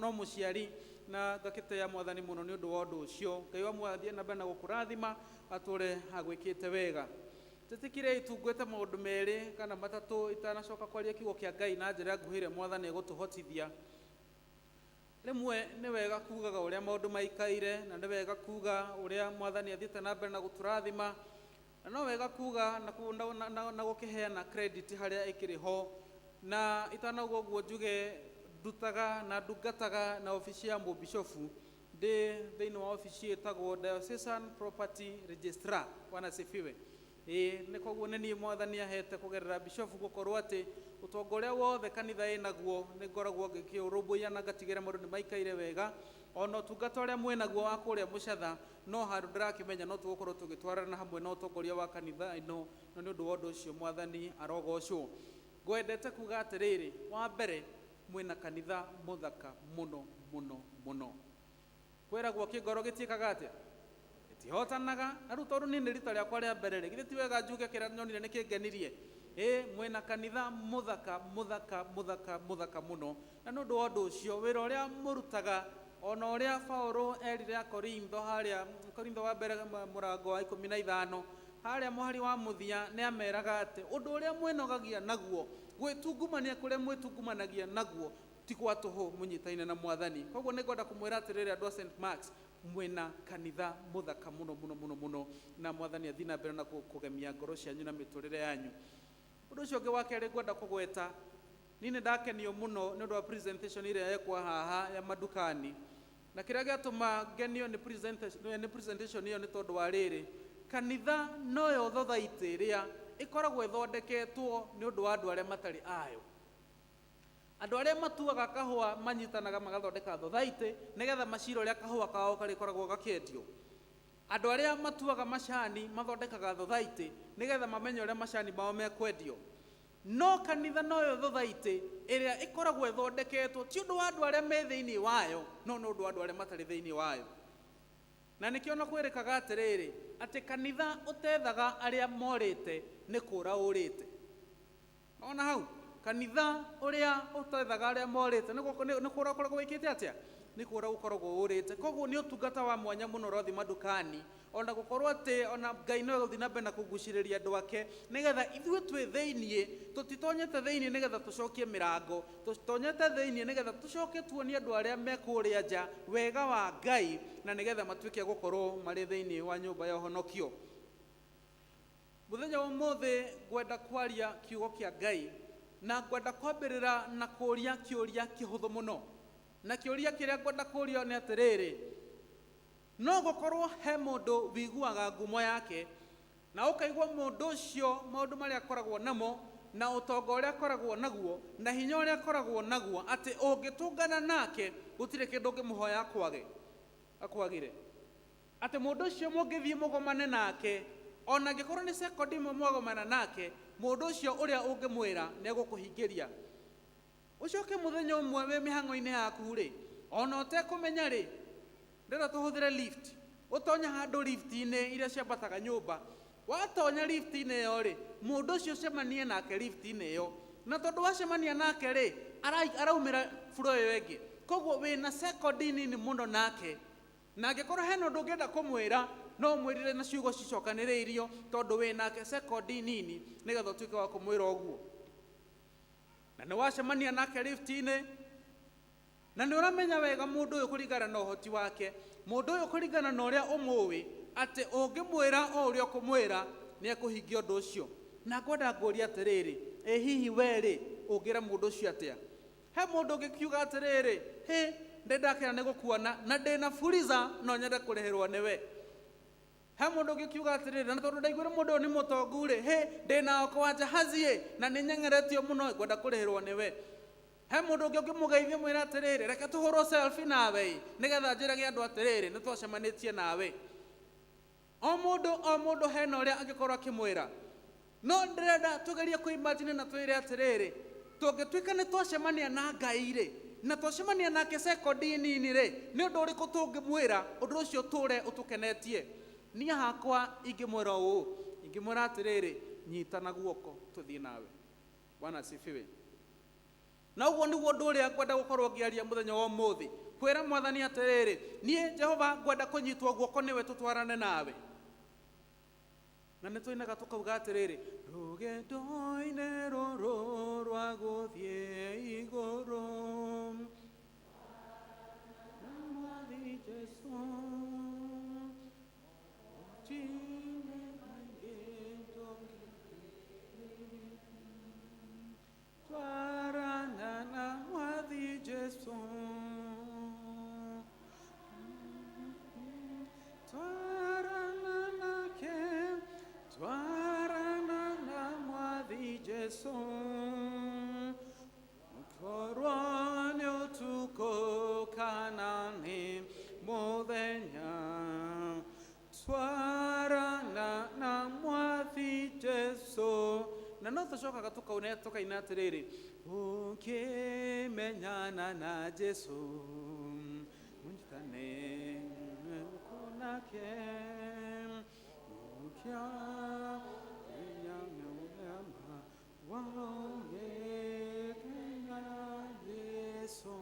no mũciari, na ngakĩtĩĩa Mwathani mũno nĩ ũndũ wa ũndũ ũcio. Ngai wa muoyo athiĩ na mbere na gũkũrathima, atũre agwĩkĩte wega. Njĩtĩkĩrei tungwĩte maũndũ merĩ kana matatũ itanacoka kwaria kiugo kĩa Ngai na njĩra nguhĩ ĩrĩa Mwathani egũtũhotithia. Rĩmwe nĩ wega kugaga ũrĩa maũndũ maikaire, na nĩ wega kuga ũrĩa Mwathani athiĩte na mbere na gũtũrathima, na no wega kuga na gũkĩheana credit harĩa ĩkĩrĩ ho. Na itanauga ũguo, njuge ndutaga na ndungataga na obici ya mũbishofu, ndĩ thĩinĩ wa obici ĩtagwo Diocesan Property Registrar. Bwana asifiwe. Ĩĩ, nĩ koguo nĩ niĩ Mwathani ahete kũgerera bishofu gũkorwo atĩ ũtonga ũrĩa wothe kanitha ĩnaguo nĩ ngoragwo ngĩkĩũrũmbũiya na ngatigĩra maũndũ nĩ maikaire wega, ona ũtungata ũrĩa mwĩnaguo wa kũrĩa mũcatha no handũ ndĩrakĩmenya no tũgũkorwo tũgĩtwarana hamwe na ũtongoria wa kanitha ĩno, na nĩ ũndũ wa ũndũ ũcio Mwathani arogocwo. Ngwendete kuga atĩrĩrĩ, wa mbere, mwĩna kanitha mũthaka mũno mũno mũno. Kwĩragwo kĩngoro gĩtiĩkaga atĩa? Gĩtihotanaga. Na rĩu tondũ niĩ nĩ rita rĩakwa rĩa mbere rĩ, githĩ ti wega njuge kĩrĩa nyonire nĩ kĩngenirie? Ĩ, mwĩna kanitha mũthaka mũthaka mũthaka mũthaka mũno, na nĩ ũndũ wa ũndũ ũcio wĩra ũrĩa mũrutaga, ona ũrĩa Paũlũ erire Akorintho harĩa Korintho wa mbere mũrango wa 15 harĩa mũhari wa mũthia, nĩ ameraga atĩ ũndũ ũrĩa mwĩnogagia naguo, gwĩtungumania kũrĩa mwĩtungumanagia naguo, ti gwa tũhũ mũnyitaine na Mwathani. Koguo nĩ ngwenda kũmwĩra atĩrĩrĩ, andũ a St Marks, mwĩna kanitha mũthaka mũno mũno mũno mũno, na Mwathani athiĩ na mbere na kũgemia ngoro cianyu na mĩtũrĩre yanyu. Ũndũ ũcio ũngĩ wa kerĩ ngwenda kũgweta, niĩ nĩ ndakenio mũno nĩ ũndũ wa presentation ĩrĩa yekwo haha ya madukani, na kĩrĩa gĩatũma ngenio nĩ presentation ĩyo nĩ tondũ wa rĩrĩ, kanitha noyo thothaitĩ ĩrĩa ĩkoragwo ĩthondeketwo nĩ ũndũ wa andũ arĩa matarĩ ayo. Andũ arĩa matuaga kahũa manyitanaga magathondeka thothaitĩ nĩgetha macira ũrĩa kahũa kao karĩkoragwo gakĩendio. Andũ arĩa matuaga macani mathondekaga thothaitĩ nĩgetha mamenye ũrĩa macani mao mekwendio. No kanitha noyo thothaitĩ ĩrĩa ĩkoragwo ĩthondeketwo ti ũndũ wa andũ arĩa me thĩinĩ wayo, no nĩ ũndũ wa andũ arĩa matarĩ thĩinĩ wayo. Na nĩkĩo na kwĩrĩkaga atĩrĩrĩ, atĩ kanitha ũtethaga arĩa morĩte nĩ kũra ũrĩte. Ona hau kanitha ũrĩa ũtethaga arĩa morĩte nĩ kũra ũkoragwo wĩkĩte atĩa? Nĩ kũra ũkoragwo ũrĩte. Koguo nĩ ũtungata wa mwanya mũno ũrathiĩ madukani, ona gũkorwo atĩ ona Ngai no egũthiĩ na mbere na kũgucĩrĩria andũ ake, nĩgetha ithuĩ twĩ thĩiniĩ tũtitonyete thĩiniĩ nĩgetha tũcokie mĩrango, tũtonyete thĩiniĩ nĩgetha tũcoke tuonie andũ arĩa me kũrĩa nja wega wa Ngai, na nĩgetha matuĩke a gũkorwo marĩ thĩiniĩ wa nyũmba ya ũhonokio. Mũthenya wa ũmũthĩ ngwenda kwaria kiugo kĩa Ngai, na ngwenda kwambĩrĩra na kũria kĩũria kĩhũthũ mũno, na kĩũria kĩrĩa ngwenda kũria nĩ atĩrĩrĩ, no gũkorwo he mũndũ wiguaga ngumo yake na ũkaigua mũndũ ũcio maũndũ marĩa akoragwo namo, na ũtonga ũrĩa akoragwo naguo, na hinya ũrĩa akoragwo naguo, atĩ ũngĩtũngana nake gũtirĩ kĩndũ ũngĩmũhoya kwage. Akwagire atĩ mũndũ ũcio mũngĩthiĩ mũgomane nake, ona angĩkorwo nĩ sekondi ĩmwe mwagomana nake, mũndũ ũcio ũrĩa ũngĩmwĩra nĩ egũkũhingĩria. Ũcoke mũthenya ũmwe wĩ mĩhang'o-inĩ yaku rĩ, ona ũtekũmenya rĩ, ndĩrenda tũhũthĩre lift, ũtonye handũ lift-inĩ iria ciambataga nyũmba. Watonya lift-inĩ ĩyo rĩ, mũndũ ũcio ũcemanie nake lift-inĩ ĩyo, na tondũ wacemania nake rĩ, araumĩra floor ĩyo ĩngĩ, koguo wĩna sekondi nini mũno nake, na angĩkorwo hena ũndũ ũngĩenda kũmwĩra, no ũmwĩrire na ciugo cicokanĩrĩirio, tondũ wĩ nake sekondi nini nĩgetha ũtuĩke wa kũmwĩra ũguo. Na nĩ wacemania nake lift-inĩ, na nĩ ũramenya wega mũndũ ũyũ kũringana na ũhoti wake, mũndũ ũyũ kũringana na ũrĩa ũmũĩ, atĩ ũngĩmwĩra o ũrĩa ũkũmwĩra nĩ ekũhingia ũndũ ũcio. Na ngwenda ngũrie atĩrĩrĩ, ĩ hihi we rĩ, ũngĩra mũndũ ũcio atĩa? He mũndũ ũngĩkiuga atĩrĩrĩ, hĩ, ndĩ ndakena nĩ gũkuona na ndĩna Fuliza no nyende kũrĩhĩrwo nĩwe. He mũndũ ũngĩkiuga atĩrĩrĩ, na tondũ ndaiguire mũndũ ũyũ nĩ mũtongu rĩ, hĩ, ndĩna okoa jahazi ĩ, na nĩ nyengeretio mũno, ngwenda kũrĩhĩrwo nĩwe. He mũndũ ũngĩ ũngĩmũgeithia mwĩre atĩrĩrĩ, reke tũhũrwo selfie nawe ĩ, nĩgetha njĩrage andũ atĩrĩrĩ, nĩ twacemanĩtie nawe. O mũndũ o mũndũ hena ũrĩa angĩkorwo akĩmwĩra. No ndĩrenda tũgerie kũ-imagine na twĩre atĩrĩrĩ, tũngĩtuĩka nĩ twacemania na Ngai rĩ, na twacemania nake sekondi nini rĩ, nĩ ũndũ ũrĩkũ tũngĩmwĩra ũndũ ũcio ũtũre ũtũkenetie? Niĩ hakwa ingĩmwĩra ũũ, ingĩmwĩra atĩrĩrĩ, nyita na guoko tũthiĩ nawe. Bwana asifiwe. Na ũguo nĩguo ũndũ ũrĩa ngwenda gũkorwo ngĩaria mũthenya wa ũmũthĩ, kwĩra mwathani atĩrĩrĩ, niĩ Jehova ngwenda kũnyitwo guoko nĩwe tũtwarane nawe. Na nĩ tũinaga tũkauga atĩrĩrĩ, rũgendo-inĩ rũrũ rwa gũthiĩ igũrũ, na Mwathi Jesũ, ũtine maingĩ tũngĩkĩrĩria. Twarana na Mwathi Jesũ, twarana nake, twarana na Mwathi Jesũ, twarwo nĩ ũtukũ kana nĩ mũthenya, twarana na Mwathi Jesũ. Na no tũcokaga tũkauna tũkaina atĩrĩrĩ, ũkĩmenyana na Jesũ, mũnyitane guoko nake, mũkĩaria mũnyama wa ũgĩkena Jesũ,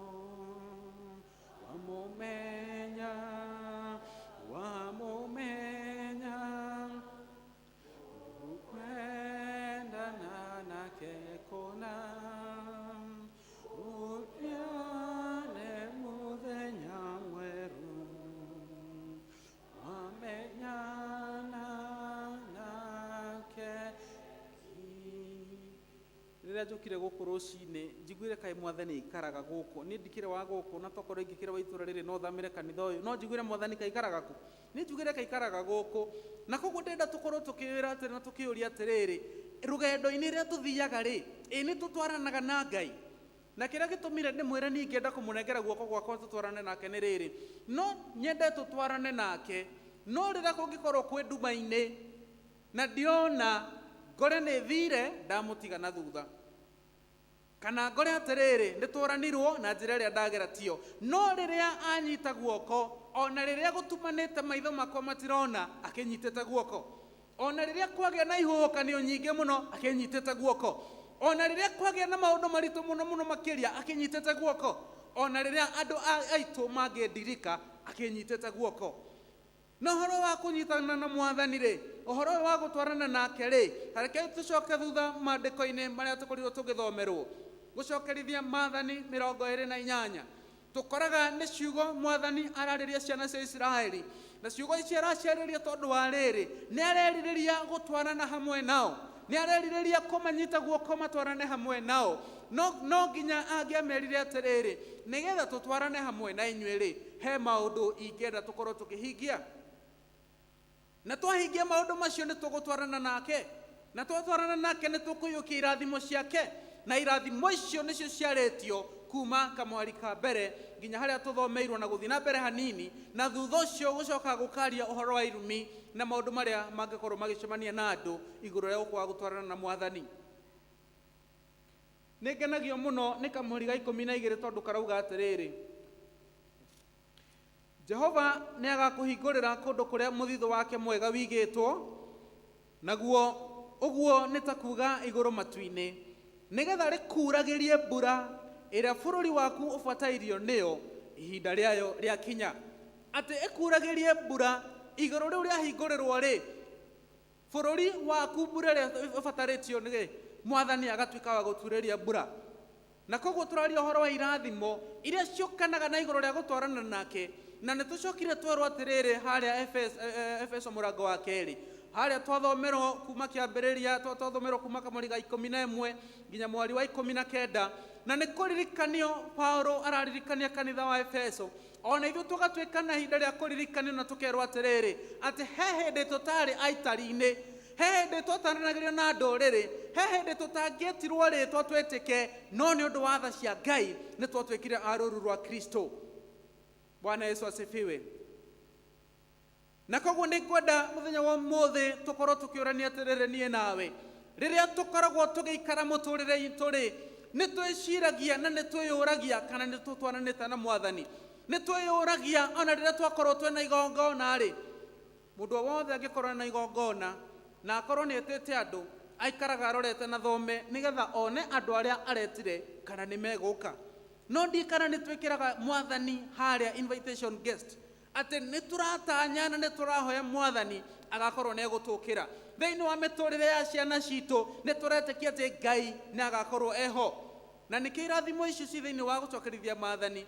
wamũmenya, wamũmenya, ukwendana nake kũna, ũrĩane mũthenya mwerũ, wamenyana nake. Rĩrĩa njũkire gũkũ rũcinĩ, njiguire kaĩ mwathani aikaraga gũkũ. Niĩ ndikĩrĩ wa gũkũ, na tokorwo ingĩkĩrĩ wa itũũra rĩrĩ no thamĩre kanitha ũyũ, no njiguire mwathani kaikaraga kũ? Niĩ njugire kaikaraga gũkũ. Na koguo ndĩrenda tũkorwo tũkĩwĩra atĩrĩ na tũkĩũria atĩrĩrĩ, rũgendo-inĩ rĩrĩa tũthiaga rĩ, ĩ nĩ tũtwaranaga na Ngai? Na kĩrĩa gĩtũmire ndĩmwĩre niĩ ingĩenda kũmũnengera guoko gwakwa tũtwarane nake nĩ rĩrĩ, no nyende tũtwarane nake, no rĩrĩa kũngĩkorwo kwĩ nduma-inĩ na ndirona ngore nĩ thire, ndamũtiga na thutha. Kana ngore atĩrĩrĩ, nĩ tũranirwo na njĩra ĩrĩa ndagera tiyo. No rĩrĩa anyita guoko, ona rĩrĩa gũtumanĩte maitho makwa matirona, akĩnyitĩte guoko. Ona rĩrĩa kwagĩa na ihuhũkanio nyingĩ mũno, akĩnyitĩte guoko. Ona rĩrĩa kwagĩa na maũndũ maritũ mũno mũno makĩria, akĩnyitĩte guoko. Ona rĩrĩa andũ aitũ mangĩndirika, akĩnyitĩte guoko. Na ũhoro wa kũnyitana na mwathani rĩ, ũhoro ũyũ wa gũtwarana nake rĩ, reke tũcoke thutha maandĩko-inĩ marĩa tũkorirwo tũgĩthomerwo, gũcokerithia maathani 28. Tũkoraga nĩ ciugo mwathani ararĩria ciana cia Isiraeli, na ciugo ici araciarĩria tondũ wa rĩrĩ, nĩ arerirĩria gũtwarana hamwe nao, nĩ arerirĩria kũmanyita guoko matwarane hamwe nao. No nginya angĩamerire atĩrĩrĩ, nĩgetha tũtwarane hamwe na inyuĩ rĩ, he maũndũ ingĩenda tũkorwo tũkĩhingia. Na twahingia maũndũ macio nĩ tũgũtwarana nake, na twatwarana nake nĩ tũkũiyũkia irathimo ciake. Na irathimo icio nĩcio ciarĩtio kuma kamwari ka mbere nginya harĩa tũthomeirwo na gũthiĩ na mbere hanini, na thutha ũcio gũcoka gũkaria ũhoro wa irumi na maũndũ marĩa mangĩkorwo magĩcemania na andũ igũrũ rĩa gũkwaga gũtwarana na mwathani. Nĩ ngenagio mũno nĩ kamũhari ga 12 tondũ karauga atĩrĩrĩ, Jehova nĩ agakũhingũrĩra kũndũ kũrĩa mũthithũ wake mwega wigĩtwo, naguo ũguo nĩ ta kuga igũrũ matu-inĩ, nĩgetha rĩkuragĩrie mbura ĩrĩa bũrũri waku ũbatairio nĩyo ihinda rĩayo rĩakinya. Atĩ ĩkuragĩrie mbura igũrũ rĩu rĩahingũrĩrwo rĩ, bũrũri waku mbura ĩrĩa ũbatarĩtio nĩ mwathani agatuĩka wa gũturĩria mbura. Na koguo tũraria ũhoro wa irathimo iria ciũkanaga na igũrũ rĩa gũtwarana nake, na nĩ tũcokire twerwo atĩrĩrĩ harĩa Efeso mũrango wa 2, harĩa twathomerwo kuma kĩambĩrĩria, twathomerwo kuma kamweri ga 11 nginya mweri wa 19, na nĩ kũririkanio Paulo araririkania kanitha wa Efeso. Ona ithuĩ tũgatuĩka na ihinda rĩa kũririkanio na tũkerwo atĩrĩrĩ, atĩ he hĩndĩ tũtarĩ aikari-inĩ, he hĩndĩ twataranagĩrio na ndũrĩrĩ, he hĩndĩ tũtangĩetirwo rĩtwa twĩtĩke, no nĩ ũndũ wa tha cia Ngai nĩ twatuĩkire a rũũru rwa Kristo. Bwana Yesu asifiwe. Na koguo nĩ ngwenda mũthenya wa ũmũthĩ tũkorwo tũkĩũrania atĩrĩrĩ, niĩ nawe, rĩrĩa tũkoragwo tũgĩikara mũtũrĩre itũ rĩ, nĩ twĩciragia na nĩ twĩyũragia kana nĩ tũtwaranĩte na mwathani. Nĩ twĩyũragia ona rĩrĩa twakorwo twĩna igongona rĩ, mũndũ o wothe angĩkorwo na igongona na akorwo nĩ etĩte andũ, aikaraga arorete na thome nĩgetha one andũ arĩa aretire kana nĩ megũka. No ndikana nĩ twĩkĩraga mwathani harĩa invitation guest, atĩ nĩ tũratanya na nĩ tũrahoya mwathani agakorwo nĩ egũtũkĩra. Thĩinĩ wa mĩtũrĩre ya ciana citũ nĩ tũretĩkia atĩ Ngai nĩ agakorwo eho. Na nĩkĩo irathimo icio ci thĩinĩ wa gũcokerithia maathani,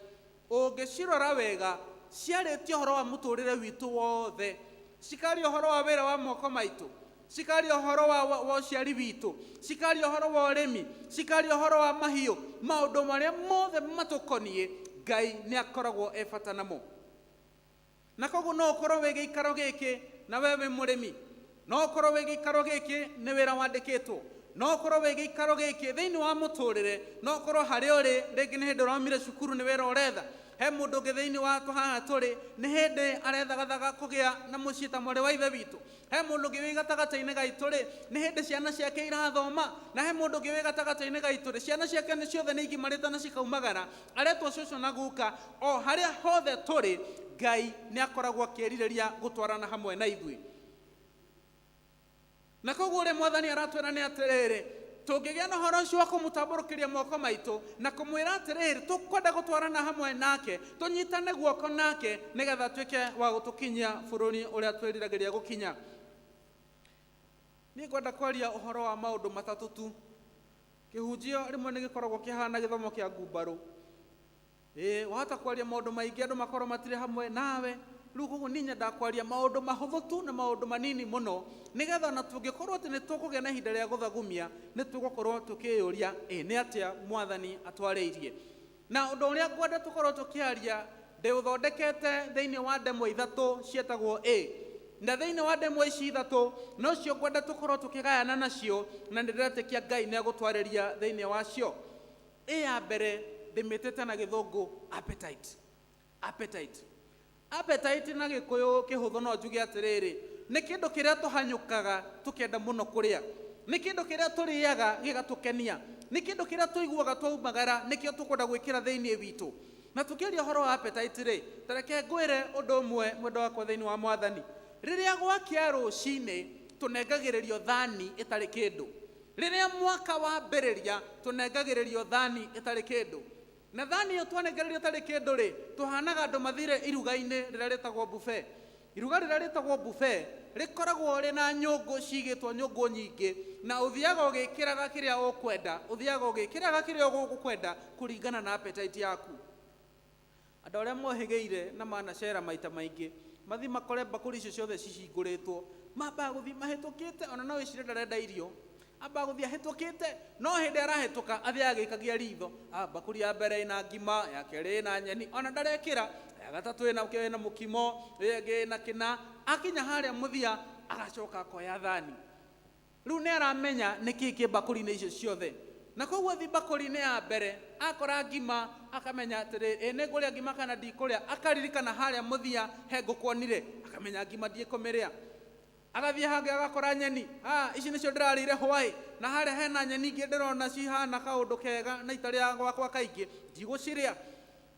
ũngĩcirora wega ciarĩtie ũhoro wa mũtũrĩre witũ wothe, cikaria ũhoro wa wĩra wa moko maitũ, cikaria ũhoro wa ũciari witũ, cikaria ũhoro wa ũrĩmi, cikaria ũhoro wa mahiũ, maũndũ marĩa mothe matũkoniĩ Ngai nĩ akoragwo e bata namo. Na koguo no ũkorwo wĩ gĩikaro gĩkĩ na we wĩ mũrĩmi, no ũkorwo wĩ gĩikaro gĩkĩ nĩ wĩra wandĩkĩtwo, no ũkorwo wĩ gĩikaro gĩkĩ thĩinĩ wa mũtũrĩre, no ũkorwo harĩa ũrĩ rĩngĩ nĩ hĩndĩ ũraumire cukuru nĩ wĩra ũretha, he mũndũ ũngĩ thĩinĩ wa haha tũrĩ nĩ hĩndĩ arethagathaga kũgĩa na mũciĩ ta mwarĩ wa ithe witũ, he mũndũ ũngĩ wĩ gatagatĩ-inĩ gaitũ rĩ nĩ hĩndĩ ciana ciake irathoma, na he mũndũ ũngĩ wĩ gatagatĩ-inĩ gaitũ rĩ ciana ciake nĩ ciothe nĩ igimarĩte na cikaumagara, aretwo cũcũ na guka. O harĩa hothe tũrĩ Ngai nĩ akoragwo akĩrirĩria gũtwarana hamwe na ithuĩ. Na koguo ũrĩa mwathani aratwĩra nĩ atĩrĩrĩ, tũngĩgĩa na ũhoro ũcio wa kũmũtambũrũkĩria moko maitũ na kũmwĩra atĩrĩrĩ, tũkwenda gũtwarana hamwe nake, tũnyitane guoko nake nĩgetha atuĩke wa gũtũkinyia bũrũri ũrĩa twĩriragĩria gũkinya. Niĩ ngwenda kwaria ũhoro wa maũndũ matatũ tu. Kĩhunjio rĩmwe nĩ gĩkoragwo kĩhana gĩthomo kĩa ngumbarũ. Wahota kwaria maũndũ maingĩ andũ makorwo matirĩ hamwe nawe. Rĩu koguo niĩ nyendaga kwaria maũndũ mahũthũ tu na maũndũ manini mũno, nĩgetha ona tũngĩkorwo atĩ nĩ tũkũgĩa na ihinda rĩa gũthagumia, nĩ tũgũkorwo tũkĩyũria nĩ atĩa mwathani atwarĩirie. Na ũndũ ũrĩa ngwenda tũkorwo tũkĩaria ndĩũthondekete thĩinĩ wa ndemwa ithatũ ciĩtagwo A. Na thĩinĩ wa ndemwa ici ithatũ nocio ngwenda tũkorwo tũkĩgayana nacio, na nĩndĩretĩkia Ngai nĩ egũtwarĩria thĩinĩ wacio. A ya mbere ndĩmĩtĩte na gĩthũngũ appetite. Appetite. Appetite na gĩkũyũ kĩhũthũ no njuge atĩrĩrĩ, nĩ kĩndũ kĩrĩa tũhanyũkaga tũkĩenda mũno kũrĩa, nĩ kĩndũ kĩrĩa tũrĩaga gĩgatũkenia, nĩ kĩndũ kĩrĩa tũiguaga twaumagara nĩkĩo tũkwenda gwĩkĩra thĩinĩ witũ. Na tũkĩaria ũhoro wa appetite rĩ, ta reke ngwĩre ũndũ ũmwe mwendo wakwa thĩinĩ wa mwathani. Rĩrĩa gwakĩa rũcinĩ tũnengagĩrĩrio thani ĩtarĩ kĩndũ. Rĩrĩa mwaka wambĩrĩria tũnengagĩrĩrio thani ĩtarĩ kĩndũ. Na thani ĩyo twanengererio ĩtarĩ kĩndũ rĩ, tũhanaga andũ mathire iruga-inĩ rĩrĩa rĩtagwo buffet. Iruga rĩrĩa rĩtagwo buffet rĩkoragwo rĩna nyũngũ cigĩtwo nyũngũ nyingĩ, na ũthiaga ũgĩkĩraga kĩrĩa ũkwenda, ũthiaga ũgĩkĩraga kĩrĩa ũgũkwenda kũringana na appetite yaku. Andũ arĩa mohĩgĩire na manacera maita maingĩ mathiĩ makore mbakũri icio ciothe cihingũrĩtwo, mambaga gũthiĩ mahĩtũkĩte, ona no wĩcirie ndarenda irio, ambaga gũthiĩ ahĩtũkĩte, no hĩndĩ arahĩtũka athiaga agĩikagia ritho, mbakũri ya mbere ĩna ngima, ya kerĩ ĩna nyeni, ona ndarekĩra, ya gatatũ ĩna mũkimo, ĩyo ĩngĩ ĩna kĩna, akinya harĩa mũthia agacoka akoya thani. Rĩu nĩ aramenya nĩkĩĩ kĩ mbakũri-inĩ icio ciothe. Na koguo thi mbakũri-inĩ ya mbere akora ngima akamenya atĩrĩ, ĩ nĩ ngũrĩa ngima kana ndikũrĩa. Akaririkana harĩa mũthia he ngũkũ onire, akamenya ngima ndiĩkũmĩrĩa. Agathiĩ hangĩ agakora nyeni, ah, ici nĩcio ndĩrarĩire hwaĩ, na harĩa hena nyeni ingĩ ndĩrona cihana kaũndũ kega na itarĩaga gwakwa kaingĩ, ndigũcirĩa.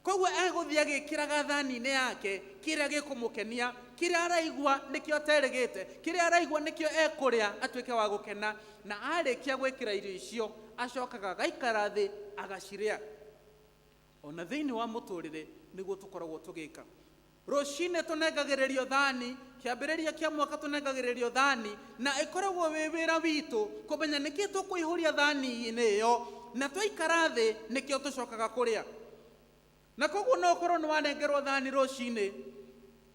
Koguo egũthiĩ agĩkĩraga thani-inĩ yake kĩrĩa gĩkũmũkenia, kĩrĩa araigua nĩkĩo aterĩgĩte, kĩrĩa araigua nĩkĩo ekũrĩa atuĩke wa gũkena. Na arĩkia gwĩkĩra irio icio acokaga agaikara thĩ agacirĩa. Ona thĩinĩ wa mũtũrĩre nĩguo tũkoragwo tũgĩka. Rũcinĩ tũnengagĩrĩrio thani, kĩambĩrĩria kĩa mwaka tũnengagĩrĩrio thani, na ĩkoragwo wĩ wĩra witũ kũmenya nĩkĩ tũkũihũria thani-inĩ ĩyo, na twaikara thĩ nĩkĩo tũcokaga kũrĩa. Na koguo no ũkorwo nĩ wanengerwo thani rũcinĩ,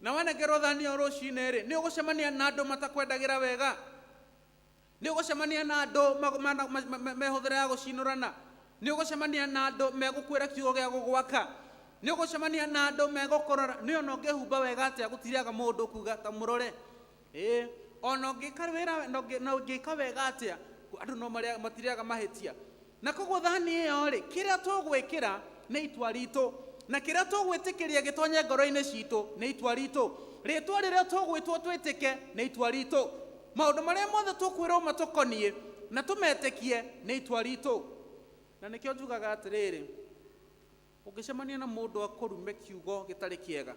na wanengerwo thani ĩyo rũcinĩ rĩ, nĩ ũgũcemania na andũ matakwendagĩra wega, nĩ ũgũcemania na andũ mehũthĩra ya gũcinũrana, nĩ ũgũcemania na andũ megũkwĩra kiugo gĩa gũgwaka, nĩ ũgũcemania na andũ megũkũrora. Nĩ ona ũngĩhumba wega atĩa gũtiriaga mũndũ kuga ta mũrore. Ĩĩ, ona ũngĩka wĩra na ũngĩka wega atĩa andũ no matiriaga mahĩtia. Na koguo thani ĩyo rĩ, kĩrĩa tũgwĩkĩra nĩ itua ritũ, na kĩrĩa tũgwĩtĩkĩria gĩtonye ngoro-inĩ citũ nĩ itua ritũ, rĩtwa rĩrĩa tũgwĩtwo twĩtĩke nĩ itua ritũ, maũndũ marĩa mothe tũkwĩrwo matũkoniĩ na tũmetĩkie nĩ itua ritũ. Na nĩkĩo njugaga atĩrĩrĩ, ũngĩcemania na mũndũ akũrume kiugo gĩtarĩ kĩega,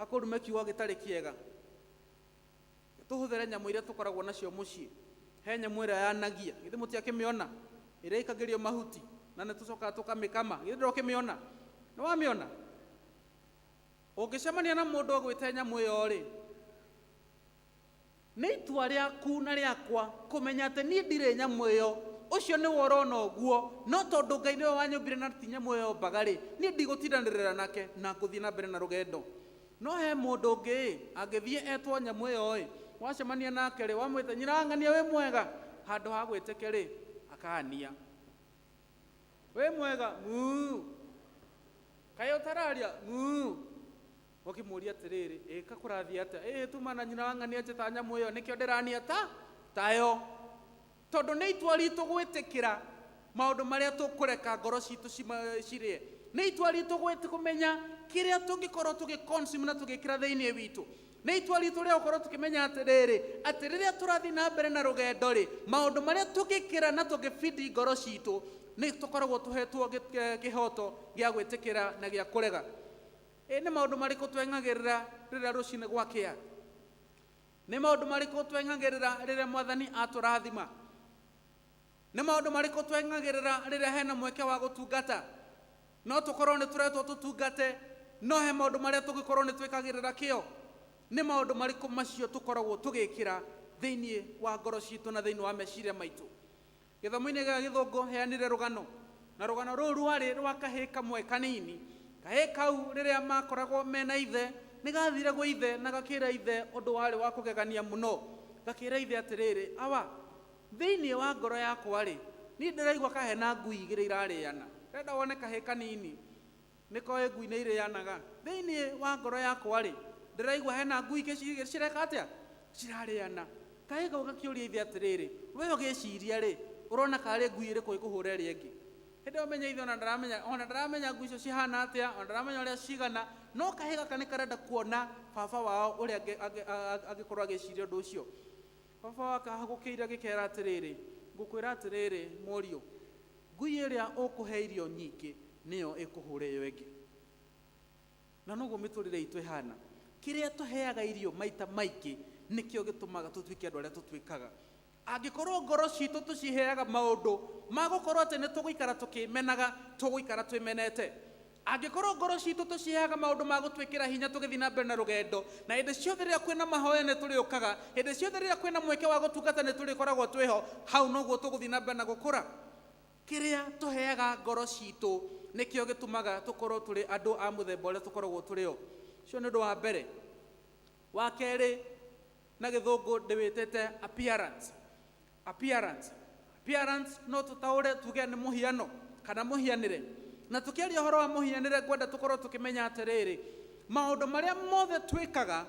akũrume kiugo gĩtarĩ kĩega, tũhũthĩre nyamũ iria tũkoragwo nacio mũciĩ. He nyamũ ĩrĩa yanagia, githĩ mũtiakĩmĩona, ĩrĩa ĩikagĩrio mahuti na nĩ tũcokaga tũkamĩkama, githĩ ndũrokĩmĩona? Nĩ wamĩona? Ũngĩcemania na mũndũ agwĩte nyamũ ĩyo rĩ, nĩ itua rĩaku na rĩakwa kũmenya atĩ niĩ ndirĩ nyamũ ĩyo, ũcio nĩwe ũrona ũguo, no tondũ Ngai nĩwe wanyũmbire na ti nyamũ ĩyo mbaga rĩ, niĩ ndigũtindanĩrĩra nake na ngũthiĩ na mbere na rũgendo. No he mũndũ ũngĩ ĩ, angĩthiĩ etwo nyamũ ĩyo ĩ, wacemania nake rĩ, wamwĩte nyina ng'ania wĩ mwega, handũ ha gwĩtĩke rĩ, akania wĩ mwega muu, kaĩ ũtararia muu. Ũkĩmũria atĩrĩrĩ, ĩka kũrathiĩ atĩa? Ĩ tuma na nyina wa ng'ania njĩta nyamũ ĩyo, nĩkĩo ndĩrania ta tayo. Tondũ nĩ itua ritũ gwĩtĩkĩra maũndũ marĩa tũkũreka ngoro citũ cirĩe, nĩ itua ritũ kũmenya kĩrĩa tũngĩkorwo tũgĩ-consume na tũgĩkĩra thĩinĩ witũ. Nĩ itua ritũ rĩa gũkorwo tũkĩmenya atĩrĩrĩ, atĩ rĩrĩa tũrathiĩ na mbere na rũgendo rĩ, maũndũ marĩa tũngĩkĩra na tũngĩbidi ngoro citũ nĩ tũkoragwo tũhetwo kĩhoto gĩa gwĩtĩkĩra na gĩa kũrega. Ĩ nĩ maũndũ marĩkũ tweng'agĩrĩra rĩrĩa rũcinĩ gwakĩa? Nĩ maũndũ marĩkũ tweng'agĩrĩra rĩrĩa mwathani atũrathima? Nĩ maũndũ marĩkũ tweng'agĩrĩra rĩrĩa hena mweke wa gũtungata? No tũkorwo nĩ tũretwo tũtungate, no he maũndũ marĩa tũngĩkorwo nĩ twĩkagĩrĩra kĩo. Nĩ maũndũ marĩkũ macio tũkoragwo tũgĩkĩra thĩinĩ wa ngoro citũ na thĩinĩ wa meciria maitũ? Gĩthomo-inĩ gĩa gĩthũngũ heanire rũgano, na rũgano rũu rwarĩ rwa kahĩĩ kamwe kanini. Kahĩĩ kau rĩrĩa makoragwo mena ithe, nĩ gathire gwĩ ithe na gakĩra ithe ũndũ warĩ wa kũgegania mũno. Gakĩra ithe atĩrĩrĩ, awa, thĩinĩ wa ngoro yakwa rĩ, niĩ ndĩraigua kahena ngui igĩrĩ irarĩana. Ndĩrenda wone kahĩĩ kanini, nĩkoĩ ngui nĩ irĩanaga. Thĩinĩ wa ngoro yakwa rĩ, ndĩraigua hena ngui igĩrĩ cireka atĩa? Cirarĩana. Kahĩĩ kau gakĩũria ithe atĩrĩrĩ, we ũgĩciria rĩ, ũrona karĩ ngui ĩrĩkũ ĩkũhũra ĩrĩa ĩngĩ? Hĩndĩ ĩyo menya ithe ona ndaramenya ngui icio cihana atĩa, ona ndaramenya ũrĩa cigana, no kahĩĩ gaka nĩ karenda kuona baba wao ũrĩa angĩkorwo agĩciria ũndũ ũcio. Baba wao akahagũkĩire agĩkera atĩrĩrĩ, ngũkwĩra atĩrĩrĩ mũriũ, ngui ĩrĩa ũkũhe irio nyingĩ nĩyo ĩkũhũra ĩyo ĩngĩ. Na noguo mĩtũrĩre itũ ĩhana. Kĩrĩa tũheaga irio maita maingĩ nĩkĩo gĩtũmaga tũtuĩke andũ arĩa tũtuĩkaga. Angĩkorwo ngoro citũ tũciheaga maũndũ ma gũkorwo atĩ nĩ tũgũikara tũkĩmenaga, tũgũikara twĩmenete. Angĩkorwo ngoro citũ tũciheaga maũndũ ma gũtwĩkĩra hinya tũgĩthiĩ na mbere na rũgendo, na hĩndĩ ciothe rĩrĩa kwĩna mahoya nĩ tũrĩũkaga, hĩndĩ ciothe rĩrĩa kwĩna mweke wa gũtungata nĩ tũrĩkoragwo twĩho, hau noguo tũgũthiĩ na mbere na gũkũra. Kĩrĩa tũheaga ngoro citũ nĩkĩo gĩtũmaga tũkorwo tũrĩ andũ a mũthemba ũrĩa tũkoragwo tũrĩ o. Ũcio nĩ ũndũ wa mbere. Wa kerĩ, na gĩthũngũ ndĩwĩtĩte appearance. Appearance. Appearance no tũtaũre tuge nĩ mũhiano kana mũhianĩre. Na tũkĩaria ũhoro wa mũhianĩre ngwenda tũkorwo tũkĩmenya atĩrĩrĩ, maũndũ marĩa mothe twĩkaga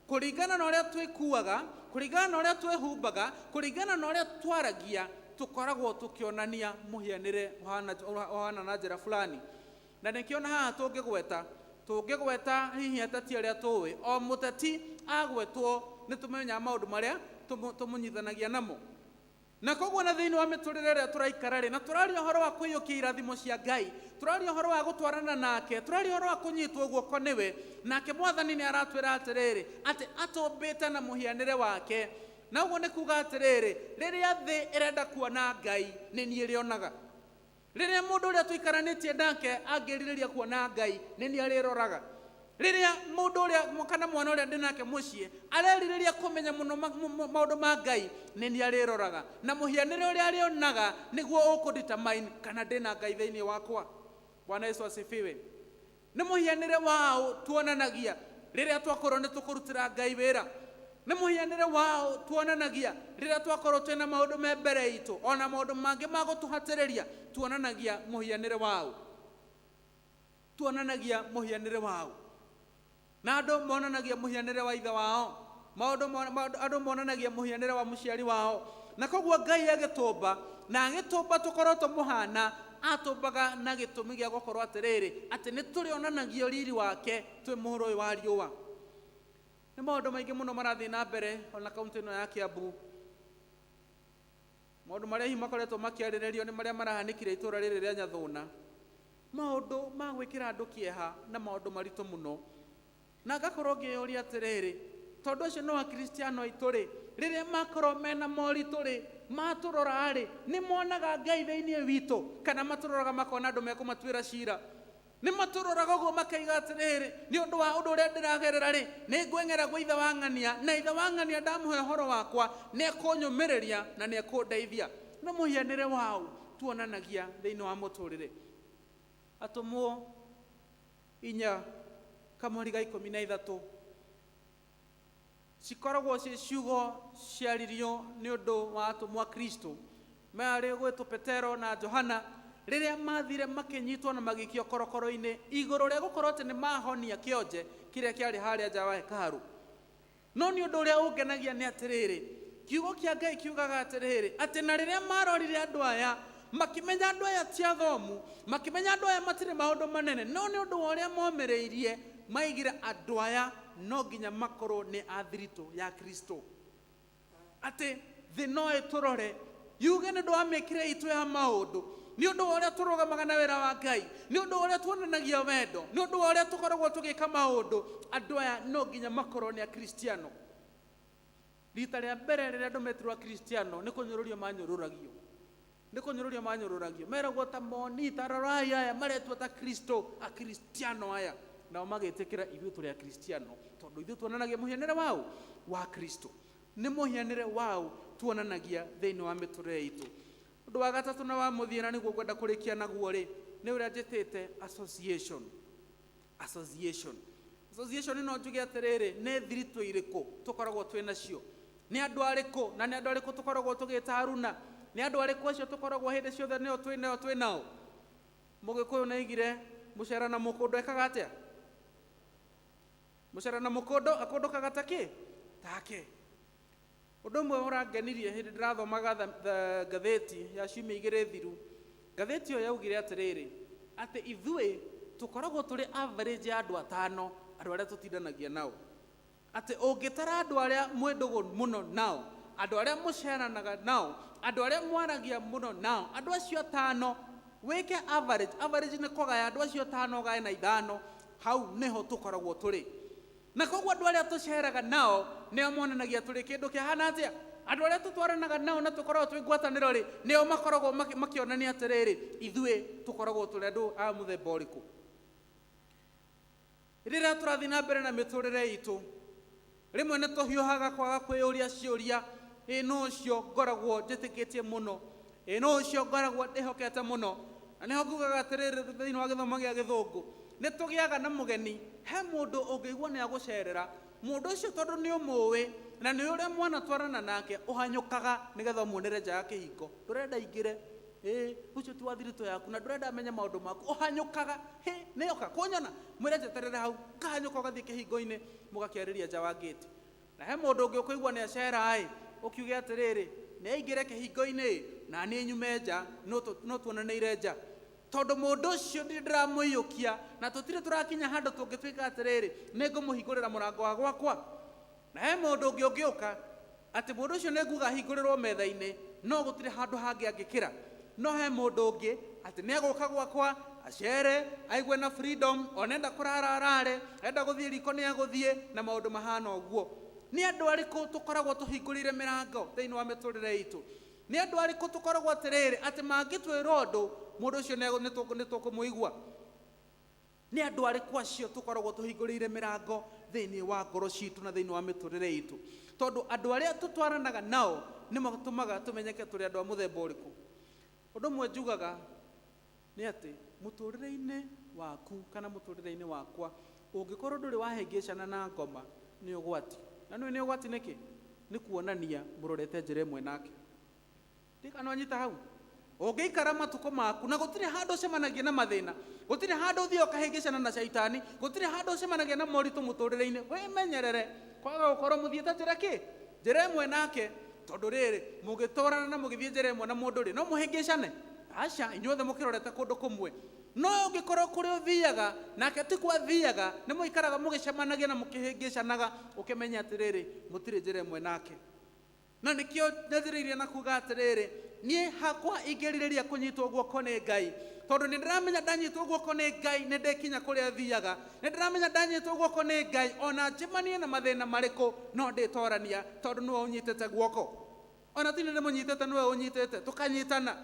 kũringana na ũrĩa twĩkuaga, kũringana na ũrĩa twĩhumbaga, kũringana na ũrĩa twaragia, Tũkoragwo tũkĩonania mũhianĩre ũhana na njĩra fulani. Na nĩkĩo na haha tũngĩgweta hihi ateti arĩa tũĩ, o mũteti agwetwo nĩ tũmenyaga maũndũ marĩa tũmũnyitanagia namo. Na koguo na thĩinĩ wa mĩtũrĩre ĩrĩa tũraikara rĩ, na tũraria ũhoro wa kũiyũkia irathimo cia Ngai, tũraria ũhoro wa gũtwarana nake, tũraria ũhoro wa kũnyitwo guoko nĩwe, nake Mwathani nĩ aratwĩra atĩrĩrĩ, atĩ atũmbĩte na mũhianĩre wake. Na ũguo nĩ kuga atĩrĩrĩ, rĩrĩa thĩ ĩrenda kuona Ngai, nĩ niĩ ĩrĩonaga. Rĩrĩa mũndũ ũrĩa tũikaranĩtie nake angĩrirĩria kuona Ngai, nĩ niĩ arĩroraga. Rĩrĩa mũndũ ũrĩa kana mwana ũrĩa ndĩ nake mũciĩ arerirĩria kũmenya mũno maũndũ ma Ngai, nĩ niĩ arĩroraga. Na mũhianĩre ũrĩa arĩonaga nĩguo ũkũ-determine kana ndĩna Ngai thĩinĩ wakwa. Bwana Yesu asifiwe. Nĩ mũhianĩre wao tuonanagia rĩrĩa twakorwo nĩ tũkũrutĩra Ngai wĩra. Nĩ mũhianĩre wao tuonanagia rĩrĩa twakorwo twĩna maũndũ me mbere itũ, ona maũndũ mangĩ ma gũtũhatĩrĩria, tuonanagia mũhianĩre wao. Tuonanagia mũhianĩre wao. Na andũ monanagia mũhianĩre wa ithe wao. Andũ monanagia mũhianĩre wa mũciari wao. Na koguo Ngai agĩtũmba, na agĩtũmba tũkorwo tũmũhana, atũmbaga na gĩtũmi gĩa gũkorwo atĩrĩrĩ, atĩ nĩ tũrĩonanagio riri wake twĩ mũhuro ũyũ wa riũa. Nĩ maũndũ maingĩ mũno marathiĩ na mbere ona kaũntĩ ĩno ya Kiambu. Maũndũ marĩa hihi makoretwo makĩarĩrĩrio nĩ marĩa marahanĩkire itũũra rĩrĩ rĩa Nyathũna. Maũndũ ma gwĩkĩra andũ kĩeha na maũndũ maritũ mũno. Na ngakorwo ngĩyũria atĩrĩrĩ, tondũ acio no akristiano aitũ rĩ, rĩrĩa makorwo mena moritũ rĩ, matũrora rĩ, nĩ monaga Ngai thĩinĩ witũ, kana matũroraga makona andũ mekũmatuĩra cira? Nĩ matũroraga ũguo makaiga atĩrĩrĩ, nĩ ũndũ wa ũndũ ũrĩa ndĩragerera rĩ, nĩ ngweng'era gwĩ ithe wa ng'ania, na ithe wa ng'ania ndamũhe ũhoro wakwa, nĩ ekũnyũmĩrĩria na nĩ ekũndeithia. Nĩ mũhianĩre wao tuonanagia thĩinĩ wa mũtũrĩre. Atũmwo 4 kamweri ga 13 cikoragwo ciĩ ciugo ciaririo nĩ ũndũ wa atũmwo a Kristo marĩ gwĩtwo Petero na Johana, rĩrĩa mathire makĩnyitwo na magĩikio korokoro-inĩ igũrũ rĩa gũkorwo atĩ nĩ mahonia kĩonje kĩrĩa kĩarĩ harĩa nja wa hekarũ. No nĩ ũndũ ũrĩa ũngenagia nĩ atĩrĩrĩ, kiugo kĩa Ngai kiugaga atĩrĩrĩ, atĩ na rĩrĩa marorire andũ aya, makĩmenya andũ aya ti athomu, makĩmenya andũ aya matirĩ maũndũ manene, no nĩ ũndũ wa ũrĩa momĩrĩirie, maigire andũ aya no nginya makorwo nĩ a thiritũ ya Kristo. Atĩ thĩ no ĩtũrore yuge nĩ ũndũ wa mĩkĩre itũ ya maũndũ, nĩ ũndũ wa ũrĩa tũrũgamaga na wĩra wa Ngai, nĩ ũndũ wa ũrĩa tuonanagia wendo, nĩ ũndũ wa ũrĩa tũkoragwo tũgĩka maũndũ, andũ aya no nginya makorwo nĩ akristiano. Rita rĩa mbere rĩrĩa andũ metirwo akristiano nĩ kũnyũrũrio manyũrũragio. Nĩ kũnyũrũrio manyũrũragio. Meragwo ta moni, ta rorai aya, maretwo ta Kristo, akristiano aya. Nao magĩtĩkĩra ithuĩ tũrĩ akristiano, tondũ ithuĩ tuonanagia mũhianĩre wao wa Kristo. Nĩ mũhianĩre wao tuonanagia thĩinĩ wa mĩtũrĩre itũ. Ũndũ wa gatatũ na wa mũthia, na nĩguo ngwenda kũrĩkia naguo rĩ, nĩ ũrĩa njĩtĩte association. Association. Association no njuge atĩrĩrĩ, nĩ thiritũ irĩkũ tũkoragwo twĩ nacio? Nĩ andũ arĩkũ na nĩ andũ arĩkũ tũkoragwo tũgĩta aruna? Nĩ andũ arĩkũ acio tũkoragwo hĩndĩ ciothe nĩo twĩ nao twĩ nao? Mũgĩkũyũ nĩ aigire mũcera na mũkũndũ ekaga atĩa? Mũcera na mũkũndũ akũndũkaga ta kĩ? Take. Ũndũ ũmwe ũrangenirie hĩndĩ ndĩrathomaga ngathĩti ya ciumia igĩrĩ thiru, ngathĩti ĩyo yaugire atĩrĩrĩ, atĩ ithuĩ tũkoragwo tũrĩ average ya andũ atano, andũ arĩa tũtindanagia nao. Atĩ ũngĩtara andũ arĩa mwĩ ndũgũ mũno nao, andũ arĩa mũceranaga nao, andũ arĩa mwaragia mũno nao, andũ acio atano, wĩke average, average nĩ kũgaya andũ acio atano ũgae na ithano, hau nĩho tũkoragwo tũrĩ. Na koguo andũ arĩa tũceraga nao nĩo monanagia tũrĩ kĩndũ kĩhana atĩa. Andũ arĩa tũtwaranaga nao na tũkoragwo twĩ ngwatanĩro rĩ, nĩo makoragwo makĩonania atĩrĩrĩ, ithuĩ tũkoragwo tũrĩ andũ a mũthemba ũrĩkũ. Rĩrĩa tũrathiĩ na mbere na mĩtũrĩre itũ, rĩmwe nĩ tũhiũhaga kwaga kwĩyũria ciũria, ĩ nũ ũcio ngoragwo njĩtĩkĩtie mũno, ĩ nũ ũcio ngoragwo ndĩhokete mũno. Na nĩho ngugaga atĩrĩrĩ, thĩinĩ wa gĩthomo gĩa gĩthũngũ, nĩ tũgĩaga na mũgeni, he mũndũ ũngĩigua nĩ agũcerera, mũndũ ũcio tondũ nĩ ũmũĩ na nĩ ũrĩa mwanatwarana nake, ũhanyũkaga nĩgetha ũmuonere nja ya kĩhingo. Ndũrenda aingĩre, ĩ ũcio ti wa thiritũ yaku na ndũrenda amenye maũndũ maku, ũhanyũkaga, hĩ nĩoka kũnyona, mwĩre njeterere hau, ũkahanyũka ũgathiĩ kĩhingo-inĩ, mũgakĩarĩria nja wa gate. Na he mũndũ ũngĩ ũkũigua nĩ acera ĩ, ũkiuge atĩrĩrĩ, nĩ aingĩre kĩhingo-inĩ, Na niĩ nyume nja, no tuonanĩire nja, tondũ mũndũ ũcio ndirĩ ndĩramũiyũkia na tũtirĩ tũrakinya handũ tũngĩtuĩka atĩrĩrĩ, nĩ ngũmũhingũrĩra mũrango wa gwakwa. Na he mũndũ ũngĩ ũngĩũka atĩ mũndũ ũcio nĩ nguga ahingũrĩrwo metha-inĩ, no gũtirĩ handũ hangĩ angĩkĩra. No he mũndũ ũngĩ atĩ nĩ egũka gwakwa acere, aigue na freedom, ona enda kũrara arare, enda gũthiĩ riko nĩ egũthiĩ, na maũndũ mahana ũguo. Nĩ andũ arĩkũ tũkoragwo tũhingũrĩire mĩrango thĩinĩ wa mĩtũrĩre itũ? Nĩ andũ arĩkũ tũkoragwo atĩrĩrĩ atĩ mangĩtwĩra ũndũ, mũndũ ũcio nĩ tũkũmũigua? Nĩ andũ arĩkũ acio tũkoragwo tũhingũrĩire mĩrango thĩinĩ wa ngoro citũ na thĩinĩ wa mĩtũrĩre itũ? Tondũ andũ arĩa tũtwaranaga nao nĩ matũmaga tũmenyeke tũrĩ andũ a mũthemba ũrĩkũ. Ũndũ ũmwe njugaga nĩ atĩ mũtũrĩre-inĩ waku kana mũtũrĩre-inĩ wakwa, ũngĩkorwo ndũrĩ wahĩngĩcana na ngoma, nĩ ũgwati. Na nĩũĩ nĩ ũgwati nĩkĩ? Nĩ kuonania mũrorete njĩra ĩmwe nake. Ndirikana wanyita hau. Ũngĩikara matukũ maku na gũtirĩ handũ ũcemanagia na mathĩna, gũtirĩ handũ ũthiaga ũkahĩngĩcana na caitani, gũtirĩ handũ ũcemanagia na moritũ mũtũrĩre-inĩ, wĩmenyerere kwaga gũkorwo mũthiĩte njĩra kĩ? Njĩra ĩmwe nake. Tondũ rĩrĩ, mũgĩtwarana na mũgĩthiĩ njĩra ĩmwe na mũndũ rĩ, no mũhĩngĩcane? Aca, inyuothe mũkĩrorete kũndũ kũmwe. No ũngĩkorwo kũrĩa ũthiaga nake ti kwa athiaga, nĩ mũikaraga mũgĩcemanagia na mũkĩhĩngĩcanaga, ũkĩmenya atĩrĩrĩ, mũtirĩ njĩra ĩmwe nake. Na nĩkĩo nyanjĩrĩirie na kuga atĩrĩrĩ, niĩ hakwa ingĩrirĩria kũnyitwo guoko nĩ Ngai, tondũ nĩ ndĩramenya ndanyitwo guoko nĩ Ngai nĩ ndĩkinya kũrĩa thiaga. Nĩ ndĩramenya ndanyitwo guoko nĩ Ngai, ona njemanie na mathĩna marĩkũ, no ndĩtorania, tondũ nĩwe ũnyitĩte guoko. Ona ti nĩ ndĩmũnyitĩte, nĩwe ũnyitĩte, tũkanyitana.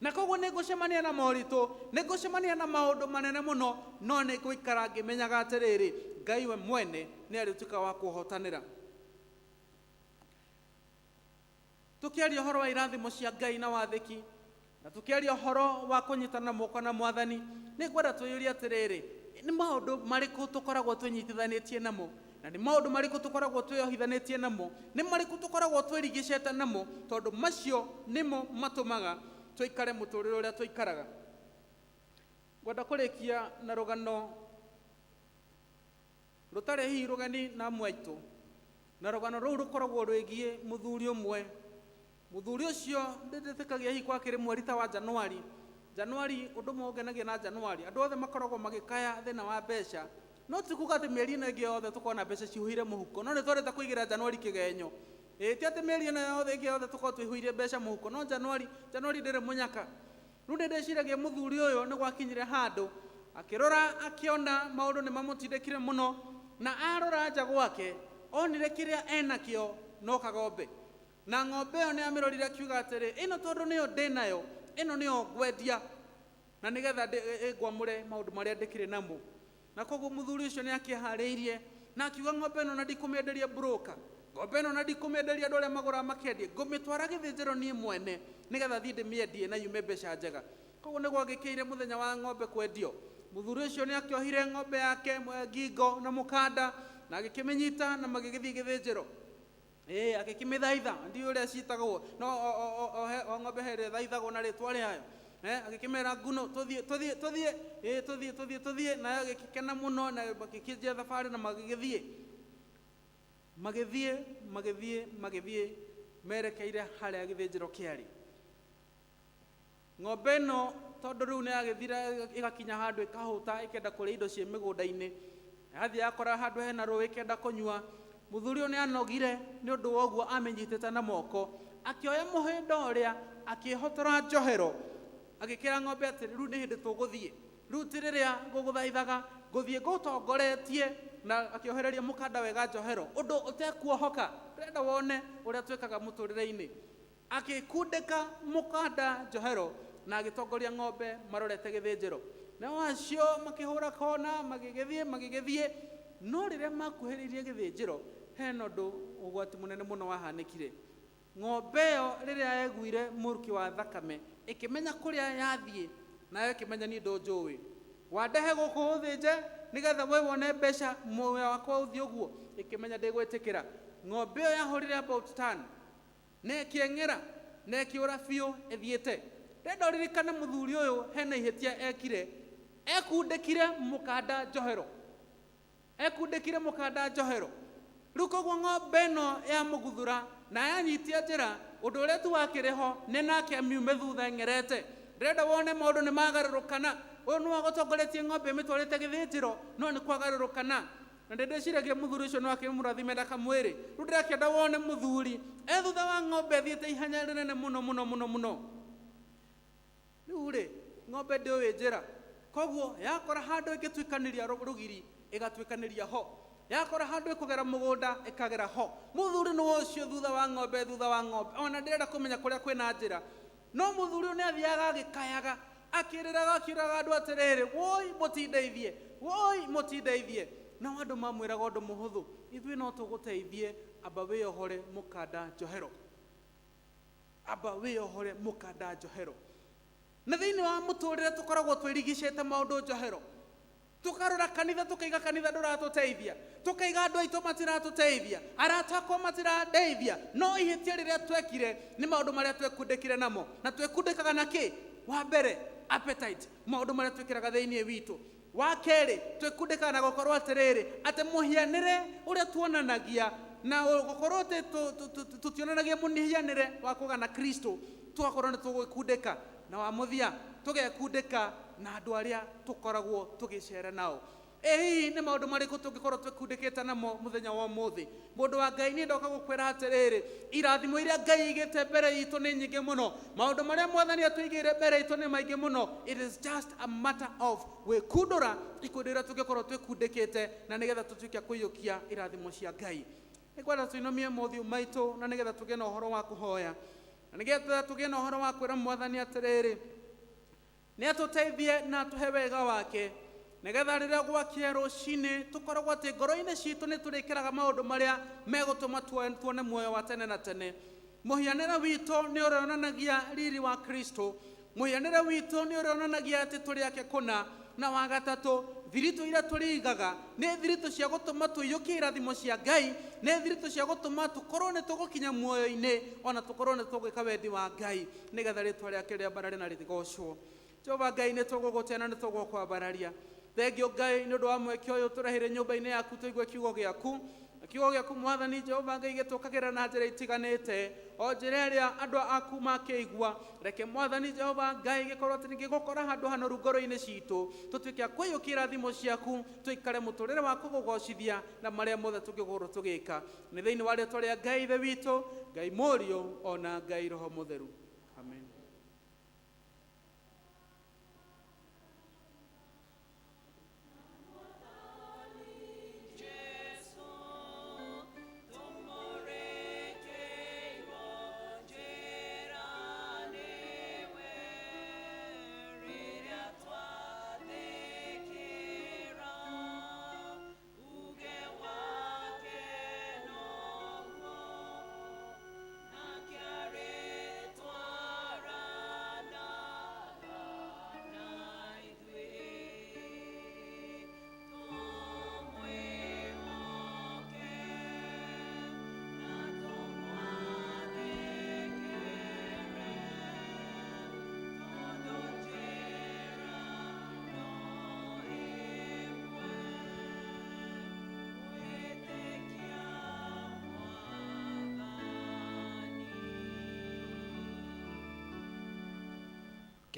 Na koguo nĩ ngũcemania na moritũ, nĩ ngũcemania na maũndũ manene mũno, no nĩ ngũikara ngĩmenyaga atĩrĩrĩ, Ngai we mwene nĩ arĩtuĩka wa kũhotanĩra. Tũkĩaria ũhoro wa irathimo cia Ngai na wathĩki, na tũkĩaria ũhoro wa kũnyitana moko na Mwathani, nĩ ngwenda twĩyũrie atĩrĩrĩ, nĩ maũndũ marĩkũ tũkoragwo twĩnyitithanĩtie namo? Na nĩ maũndũ marĩkũ tũkoragwo twĩyohithanĩtie namo? Nĩ marĩkũ tũkoragwo twĩrigicĩte namo? Tondũ macio nĩmo matũmaga tũikare mũtũrĩre ũrĩa tũikaraga. Ngwenda kũrĩkia na rũgano rũtarĩ hihi rũgeni na amwe aitũ, na rũgano rũu rũkoragwo rwĩgiĩ mũthuri ũmwe. Mũthuri ũcio ndĩtĩkagia hihi kwakĩrĩ mweri ta wa Januari. Januari, ũndũ ũmwe ũngenagia na Januari, andũ othe makoragwo magĩkaya thĩna wa mbeca. No ti kuga atĩ mĩeri ĩno ĩngĩ yothe tũkorwo na mbeca cihuhire mũhuko, no nĩ twendete kũigĩra Januari kĩgenyo. Ĩĩ ti atĩ mĩeri ĩno yothe ĩngĩ yothe tũkorwo twĩhuhire mbeca mũhuko, no Januari, Januari ndĩrĩ mũnyaka. Rĩu nĩ ndĩciragia mũthuri ũyũ nĩ gwakinyire handũ akĩrora akĩona maũndũ nĩ mamũtindĩkire mũno, na arora nja gwake onire kĩrĩa enakĩo no kagombe. Na ng'ombe ĩyo nĩ amĩrorire akiuga atĩrĩ, ĩno tondũ nĩyo ndĩnayo, ĩno nĩyo ngwendia, na nĩgetha ĩngwamũre maũndũ marĩa ndĩkĩrĩ namo. Na koguo mũthuri ũcio nĩ akĩharĩirie na akiuga, ng'ombe ĩno na ndikũmĩenderia broker, ng'ombe ĩno na ndikũmĩenderia andũ arĩa magũraga makĩendie, ngũmĩtwara gĩthĩnjĩro niĩ mwene nĩgetha thiĩ ndĩmĩendie na yume mbeca njega. Koguo nĩ gwagĩkĩire mũthenya wa ng'ombe kwendio. Mũthuri ũcio nĩ akĩohire ng'ombe yake ngingo na mũkanda na agĩkĩmĩnyita na magĩgĩthiĩ gĩthĩnjĩro. Ĩĩ, agĩkĩmĩthaitha, ndiũĩ ũrĩa ciĩtagwo, no o ng'ombe he ĩrĩa ĩthaithagwo na rĩtwa rĩayo. Agĩkĩmera nguno, tũthiĩ, tũthiĩ, tũthiĩ, ĩĩ, tũthiĩ, tũthiĩ, tũthiĩ, nayo ĩgĩkena mũno, na magĩkĩanjia thabarĩ na magĩgĩthiĩ. Magĩthiĩ, magĩthiĩ, magĩthiĩ, merekeire harĩa gĩthĩnjĩro kĩarĩ. Ng'ombe ĩno tondũ rĩu nĩ yagĩthire ĩgakinya handũ ĩkahũta, ĩkenda kũrĩa indo ciĩ mĩgũnda-inĩ, yathiĩ yakora handũ hena rũĩ ĩkenda kũnyua. Mũthuri ũyũ nĩ anogire nĩ ũndũ wa ũguo amĩnyitĩte na moko, akĩoya mũhĩndo ũrĩa, akĩhotora njohero, agĩkĩra ng'ombe atĩrĩ, rĩu nĩ hĩndĩ tũgũthiĩ, rĩu ti rĩrĩa ngũgũthaithaga, ngũthiĩ ngũtongoretie, na akĩohereria mũkanda wega njohero, ũndũ ũtekuohoka. Ndĩrenda wone ũrĩa twĩkaga mũtũrĩre-inĩ. Akĩkundĩka mũkanda njohero na agĩtongoria ng'ombe marorete gĩthĩnjĩro. Nao acio makĩhũra kona, magĩgĩthiĩ, magĩgĩthiĩ. No rĩrĩa makuhĩrĩirie gĩthĩnjĩro, hena ũndũ ũgwati mũnene mũno wahanĩkire. Ng'ombe ĩyo rĩrĩa yaiguire mũrukĩ wa thakame, ĩkĩmenya kũrĩa yathiĩ, nayo ĩkĩmenya niĩ ndũnjũĩ. Wandehe gũkũ ũthĩnje nĩgetha we wone mbeca, muoyo wakwa ũthiĩ ũguo, ĩkĩmenya ndĩgwĩtĩkĩra. Ng'ombe ĩyo yahũrire about turn, na ĩkĩeng'era na ĩkĩũra biũ ĩthiĩte. Ndĩrenda ũririkane mũthuri ũyũ hena ihĩtia ekire, ekundĩkire mũkanda njohero. Ekundĩkire mũkanda njohero. Rĩu koguo ng'ombe ĩno yamũguthũra na yanyitia njĩra, Ũndũ ũrĩa tu wakĩrĩ ho nĩ nake amiume thutha eng'erete. Ndĩrenda wone maũndũ nĩ magarũrũkana. Ũyũ nĩwe ũgũtongoretie ng'ombe ĩmĩtwarĩte gĩthĩnjĩro, no nĩ kwagarũrũkana. Na nĩ ndĩciragia mũthuri ũcio no akĩmũrathime na kamwĩrĩ. Rĩu ndĩrakĩenda wone mũthuri e thutha wa ng'ombe athiĩte ihenya rĩnene mũno mũno mũno mũno. Rĩu rĩ, ng'ombe ndĩũĩ njĩra, koguo yakora handũ ĩngĩtuĩkanĩria rũgiri, ĩgatuĩkanĩria ho. Yakora handũ ĩkũgera mũgũnda, ĩkagera ho. Mũthuri nĩ ũcio thutha wa ng'ombe, thutha wa ng'ombe, ona ndĩrenda kũmenya kũrĩa kwĩna njĩra. No mũthuri ũyũ nĩ athiaga agĩkayaga, akĩrĩraga, akĩraga andũ atĩrĩrĩ, woi mũtindeithie, woi mũtindeithie. Nao andũ mamwĩraga ũndũ mũhũthũ, ithuĩ no tũgũteithie, amba wĩyohore mũkanda njohero. Amba wĩyohore mũkanda njohero. Na thĩinĩ wa mũtũrĩre tũkoragwo twĩrigicĩte maũndũ njohero. Tũkarora kanitha tũkaiga kanitha ndũratũteithia, tũkaiga andũ aitũ matiratũteithia, arata akwa matirandeithia. No ihĩtia rĩrĩa twekire nĩ maũndũ marĩa twekundĩkire namo. Na twekundĩkaga na kĩ? Wa mbere, appetite, maũndũ marĩa twĩkĩraga thĩinĩ witũ. Wa kerĩ, twĩkundĩkaga na gũkorwo atĩrĩrĩ, atĩ mũhianĩre ũrĩa tuonanagia na gũkorwo atĩ tũtionanagia mũhianĩre wa kũgana Kristo, tũgakorwo nĩ tũgwĩkundĩka. Na wa mũthia, tũgekundĩka na andũ arĩa tũkoragwo tũgĩcera nao. Ĩ hihi nĩ maũndũ marĩkũ tũngĩkorwo twĩkundĩkĩte namo mũthenya wa ũmũthĩ? Mũndũ wa Ngai, niĩ ndoka gũkwĩra atĩrĩrĩ, irathimo iria Ngai aigĩte mbere itũ nĩ nyingĩ mũno. Maũndũ marĩa Mwathani atũigĩire mbere itũ nĩ maingĩ mũno. It is just a matter of gwĩkundũra ikundi iria tũngĩkorwo twĩkundĩkĩte na nĩgetha tũtuĩke a kũiyũkia irathimo cia Ngai. Nĩngwenda tũinamie mothiũ maitũ na nĩgetha tũgĩe na ũhoro wa kũhoya. Na nĩgetha tũgĩe na ũhoro wa kwĩra Mwathani atĩrĩrĩ, nĩ atũteithie na atũhe wega wake, nĩgetha rĩrĩa gwakĩa rũcinĩ tũkoragwo atĩ ngoro-inĩ citũ nĩ tũrĩkĩraga maũndũ marĩa megũtũma tuone muoyo wa tene na tene. Mũhianĩre witũ nĩ ũrĩonanagia riri wa Kristo. Mũhianĩre witũ nĩ ũrĩonanagia atĩ tũrĩ ake kũna. Na wa gatatũ, thiritũ iria tũrĩigaga nĩ thiritũ cia gũtũma tũiyũkie irathimo cia Ngai, nĩ thiritũ cia gũtũma tũkorwo nĩ tũgũkinya muoyo-inĩ, ona tũkorwo nĩ tũgwĩka wendi wa Ngai, nĩgetha rĩtwa rĩake rĩambarare na rĩgocwo. Jehova Ngai, nĩ tũgũgũtĩa na nĩ tũgũkwambararia. Thengio Ngai nĩ ũndũ wa mweke ũyũ tũreheire nyũmba-inĩ yaku tũigue kiugo gĩaku. Na kiugo gĩaku Mwathani Jehova Ngai gĩtũkagĩra na njĩra itiganĩte, o njĩra ĩrĩa andũ aku makĩigua. Reke Mwathani Jehova Ngai gĩkorwo atĩ nĩgĩgũkora handũ hanoru ngoro-inĩ citũ, tũtuĩke a kũiyũkia irathimo ciaku, tũikare mũtũrĩre wa kũgũgocithia na marĩa mothe tũngĩgũkorwo tũgĩka. Nĩ thĩinĩ wa rĩtwa rĩa Ngai Ithe witũ, Ngai Mũriũ, ona Ngai Roho Mũtheru. Amen.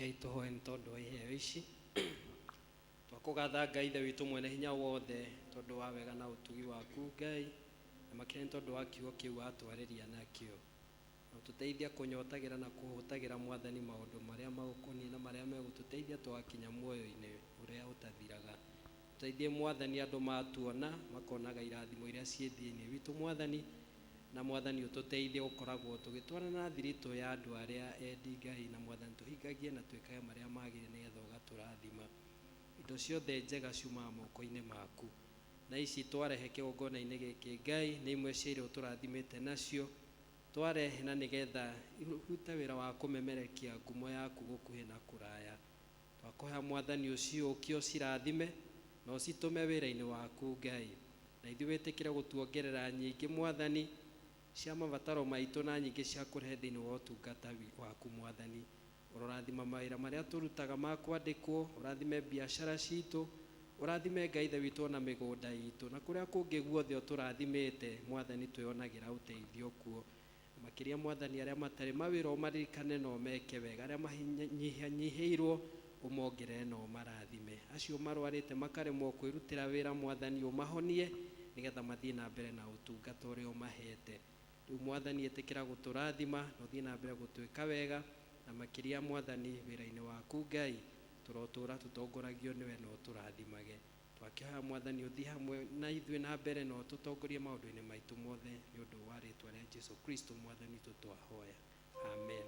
Rekei tũhoe nĩ tondũ wa iheo ici. Twakũgatha Ngai Ithe witũ mwene hinya wothe tondũ wa wega na ũtugi waku Ngai, na makĩria nĩ tondũ wa kiugo kĩu watwarĩria nakĩo. Na ũtũteithia kũnyotagĩra na kũhũtagĩra Mwathani maũndũ marĩa magũkoniĩ na marĩa megũtũteithia tũgakinya muoyo-inĩ ũrĩa ũtathiraga. Tũteithie Mwathani andũ matuona makonaga irathimo iria ciĩ thĩinĩ witũ Mwathani, na Mwathani ũtũteithie gũkoragwo tũgĩtwarana na thiritũ ya andũ arĩa endi Ngai, na Mwathani tũhingagie na twĩkage marĩa magĩrĩire nĩgetha ũgatũrathima. Indo ciothe njega ciumaga moko-inĩ maku, na ici twarehe kĩgongona-inĩ gĩkĩ Ngai nĩ imwe cia iria ũtũrathimĩte nacio, twarehe na nĩgetha irute wĩra wa kũmemerekia ngumo yaku gũkuhĩ na kũraya. Twakũhoya Mwathani ũciũkie ũcirathime na ũcitũme wĩra-inĩ waku Ngai, na ithuĩ wĩtĩkĩre gũtuongerera nyingĩ Mwathani cia mabataro maitũ na nyingĩ cia kũrehe thĩinĩ wa ũtungata waku Mwathani. Ũrorathima mawĩra marĩa tũrutaga ma kwandĩkwo, ũrathime biacara citũ, ũrathime Ngai Ithe witũ ona mĩgũnda itũ, na kũrĩa kũngĩ guothe ũtũrathimĩte Mwathani twĩonagĩra ũteithio kuo. Makĩria Mwathani, arĩa matarĩ mawĩra ũmaririkane na ũmeke wega, arĩa mahinyihĩirwo ũmongerere na ũmarathime, acio marwarĩte makaremwo kwĩrutĩra wĩra Mwathani ũmahonie nĩgetha mathiĩ na mbere na ũtungata ũrĩa ũmahete. Rĩu Mwathani, ĩtĩkĩra gũtũrathima na ũthiĩ na mbere gũtwĩka wega, na makĩria Mwathani wĩra-inĩ waku Ngai tũrotũra tũtongoragio nĩwe na ũtũrathimage. Twakĩhoya Mwathani ũthiĩ hamwe na ithuĩ na mbere na ũtũtongorie maũndũ-inĩ maitũ mothe, nĩ ũndũ wa rĩtwa rĩa Jesu Kristo Mwathani witũ twahoya, amen.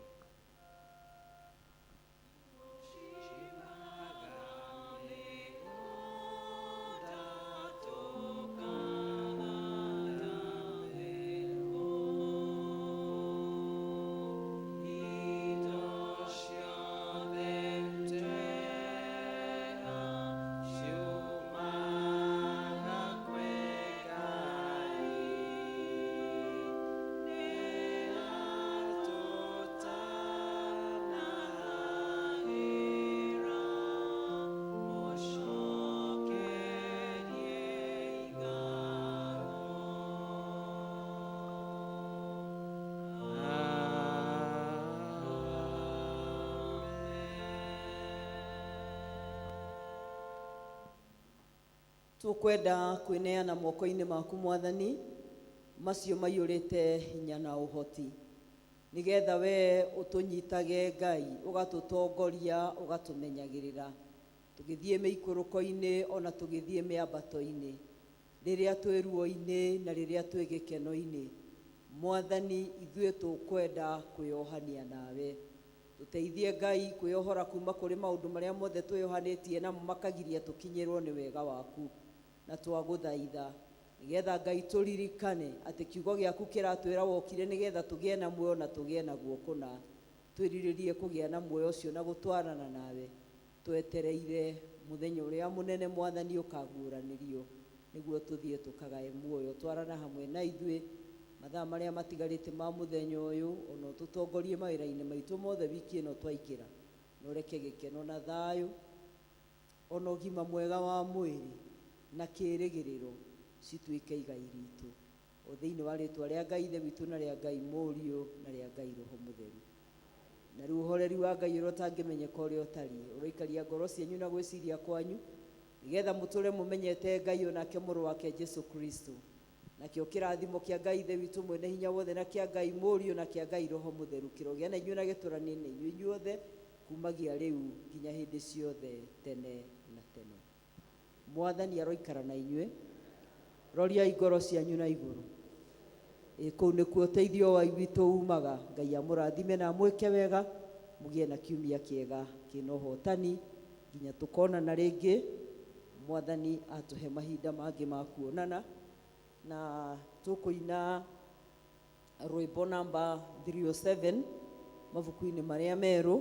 Tũkwenda kwĩneana moko-inĩ maku Mwathani, macio maiyũrĩte hinya na ũhoti, nĩgetha we ũtũnyitage Ngai, ũgatũtongoria, ũgatũmenyagĩrĩra tũgĩthiĩ mĩikũrũko-inĩ ona tũgĩthiĩ mĩambato-inĩ, rĩrĩa twĩ ruo-inĩ na rĩrĩa twĩ gĩkeno-inĩ. Mwathani, ithuĩ tũkwenda kwĩyohania nawe. Tũteithie Ngai kwĩyohora kuma kũrĩ maũndũ marĩa mothe twĩyohanĩtie namo makagiria tũkinyĩrwo nĩ wega waku, na twagũthaitha nĩgetha Ngai tũririkane atĩ kiugo gĩaku kĩratwĩra wokire nĩgetha tũgĩe na muoyo na tũgĩe naguo kũna. Twĩrirĩrie kũgĩa na muoyo ũcio na gũtwarana nawe, twetereire mũthenya ũrĩa mũnene Mwathani ũkaguũranĩrio, nĩguo tũthiĩ tũkagae muoyo. Twarana hamwe na ithuĩ mathaa marĩa matigarĩte ma mũthenya ũyũ, ona ũtũtongorie mawĩra-inĩ maitũ mothe wiki ĩno twaingĩra, na ũreke gĩkeno na thayũ ona ũgima mwega wa mwĩrĩ na kĩĩrĩgĩrĩro cituĩke igai ritũ, o thĩinĩ wa rĩtwa rĩa Ngai Ithe witũ na rĩa Ngai Mũriũ na rĩa Ngai Roho Mũtheru. Na rĩu ũhoreri wa Ngai ũrĩa ũtangĩmenyeka ũrĩa ũtariĩ ũroikaria ngoro cianyu na gwĩciria kwanyu, nĩgetha mũtũre mũmenyete Ngai onake Mũrũ wake Jesu Kristo. Nakĩo kĩrathimo kĩa Ngai Ithe witũ mwene hinya wothe na kĩa Ngai Mũriũ na kĩa Ngai Roho Mũtheru kĩrogĩa na inyuĩ na gĩtũranie na inyuĩ inyuothe kumagia rĩu nginya hĩndĩ ciothe tene na tene. Mwathani aroikara na inyuĩ. Roriai ngoro cianyu na igũrũ. Ĩ kũu nĩkuo ũteithio wa witũ umaga. Ngai amũrathime na amwĩke wega, mũgĩe na kiumia kĩega kĩna ũhotani nginya tũkonana rĩngĩ. Mwathani atũhe mahinda mangĩ ma kuonana, na tũkũina rwĩmbo namba 307 mabuku-inĩ marĩa merũ,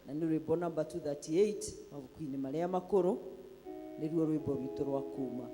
na nĩ rwĩmbo namba 238 mabuku-inĩ marĩa makũrũ, nĩruo rwĩmbo rwitũ rwa kuma.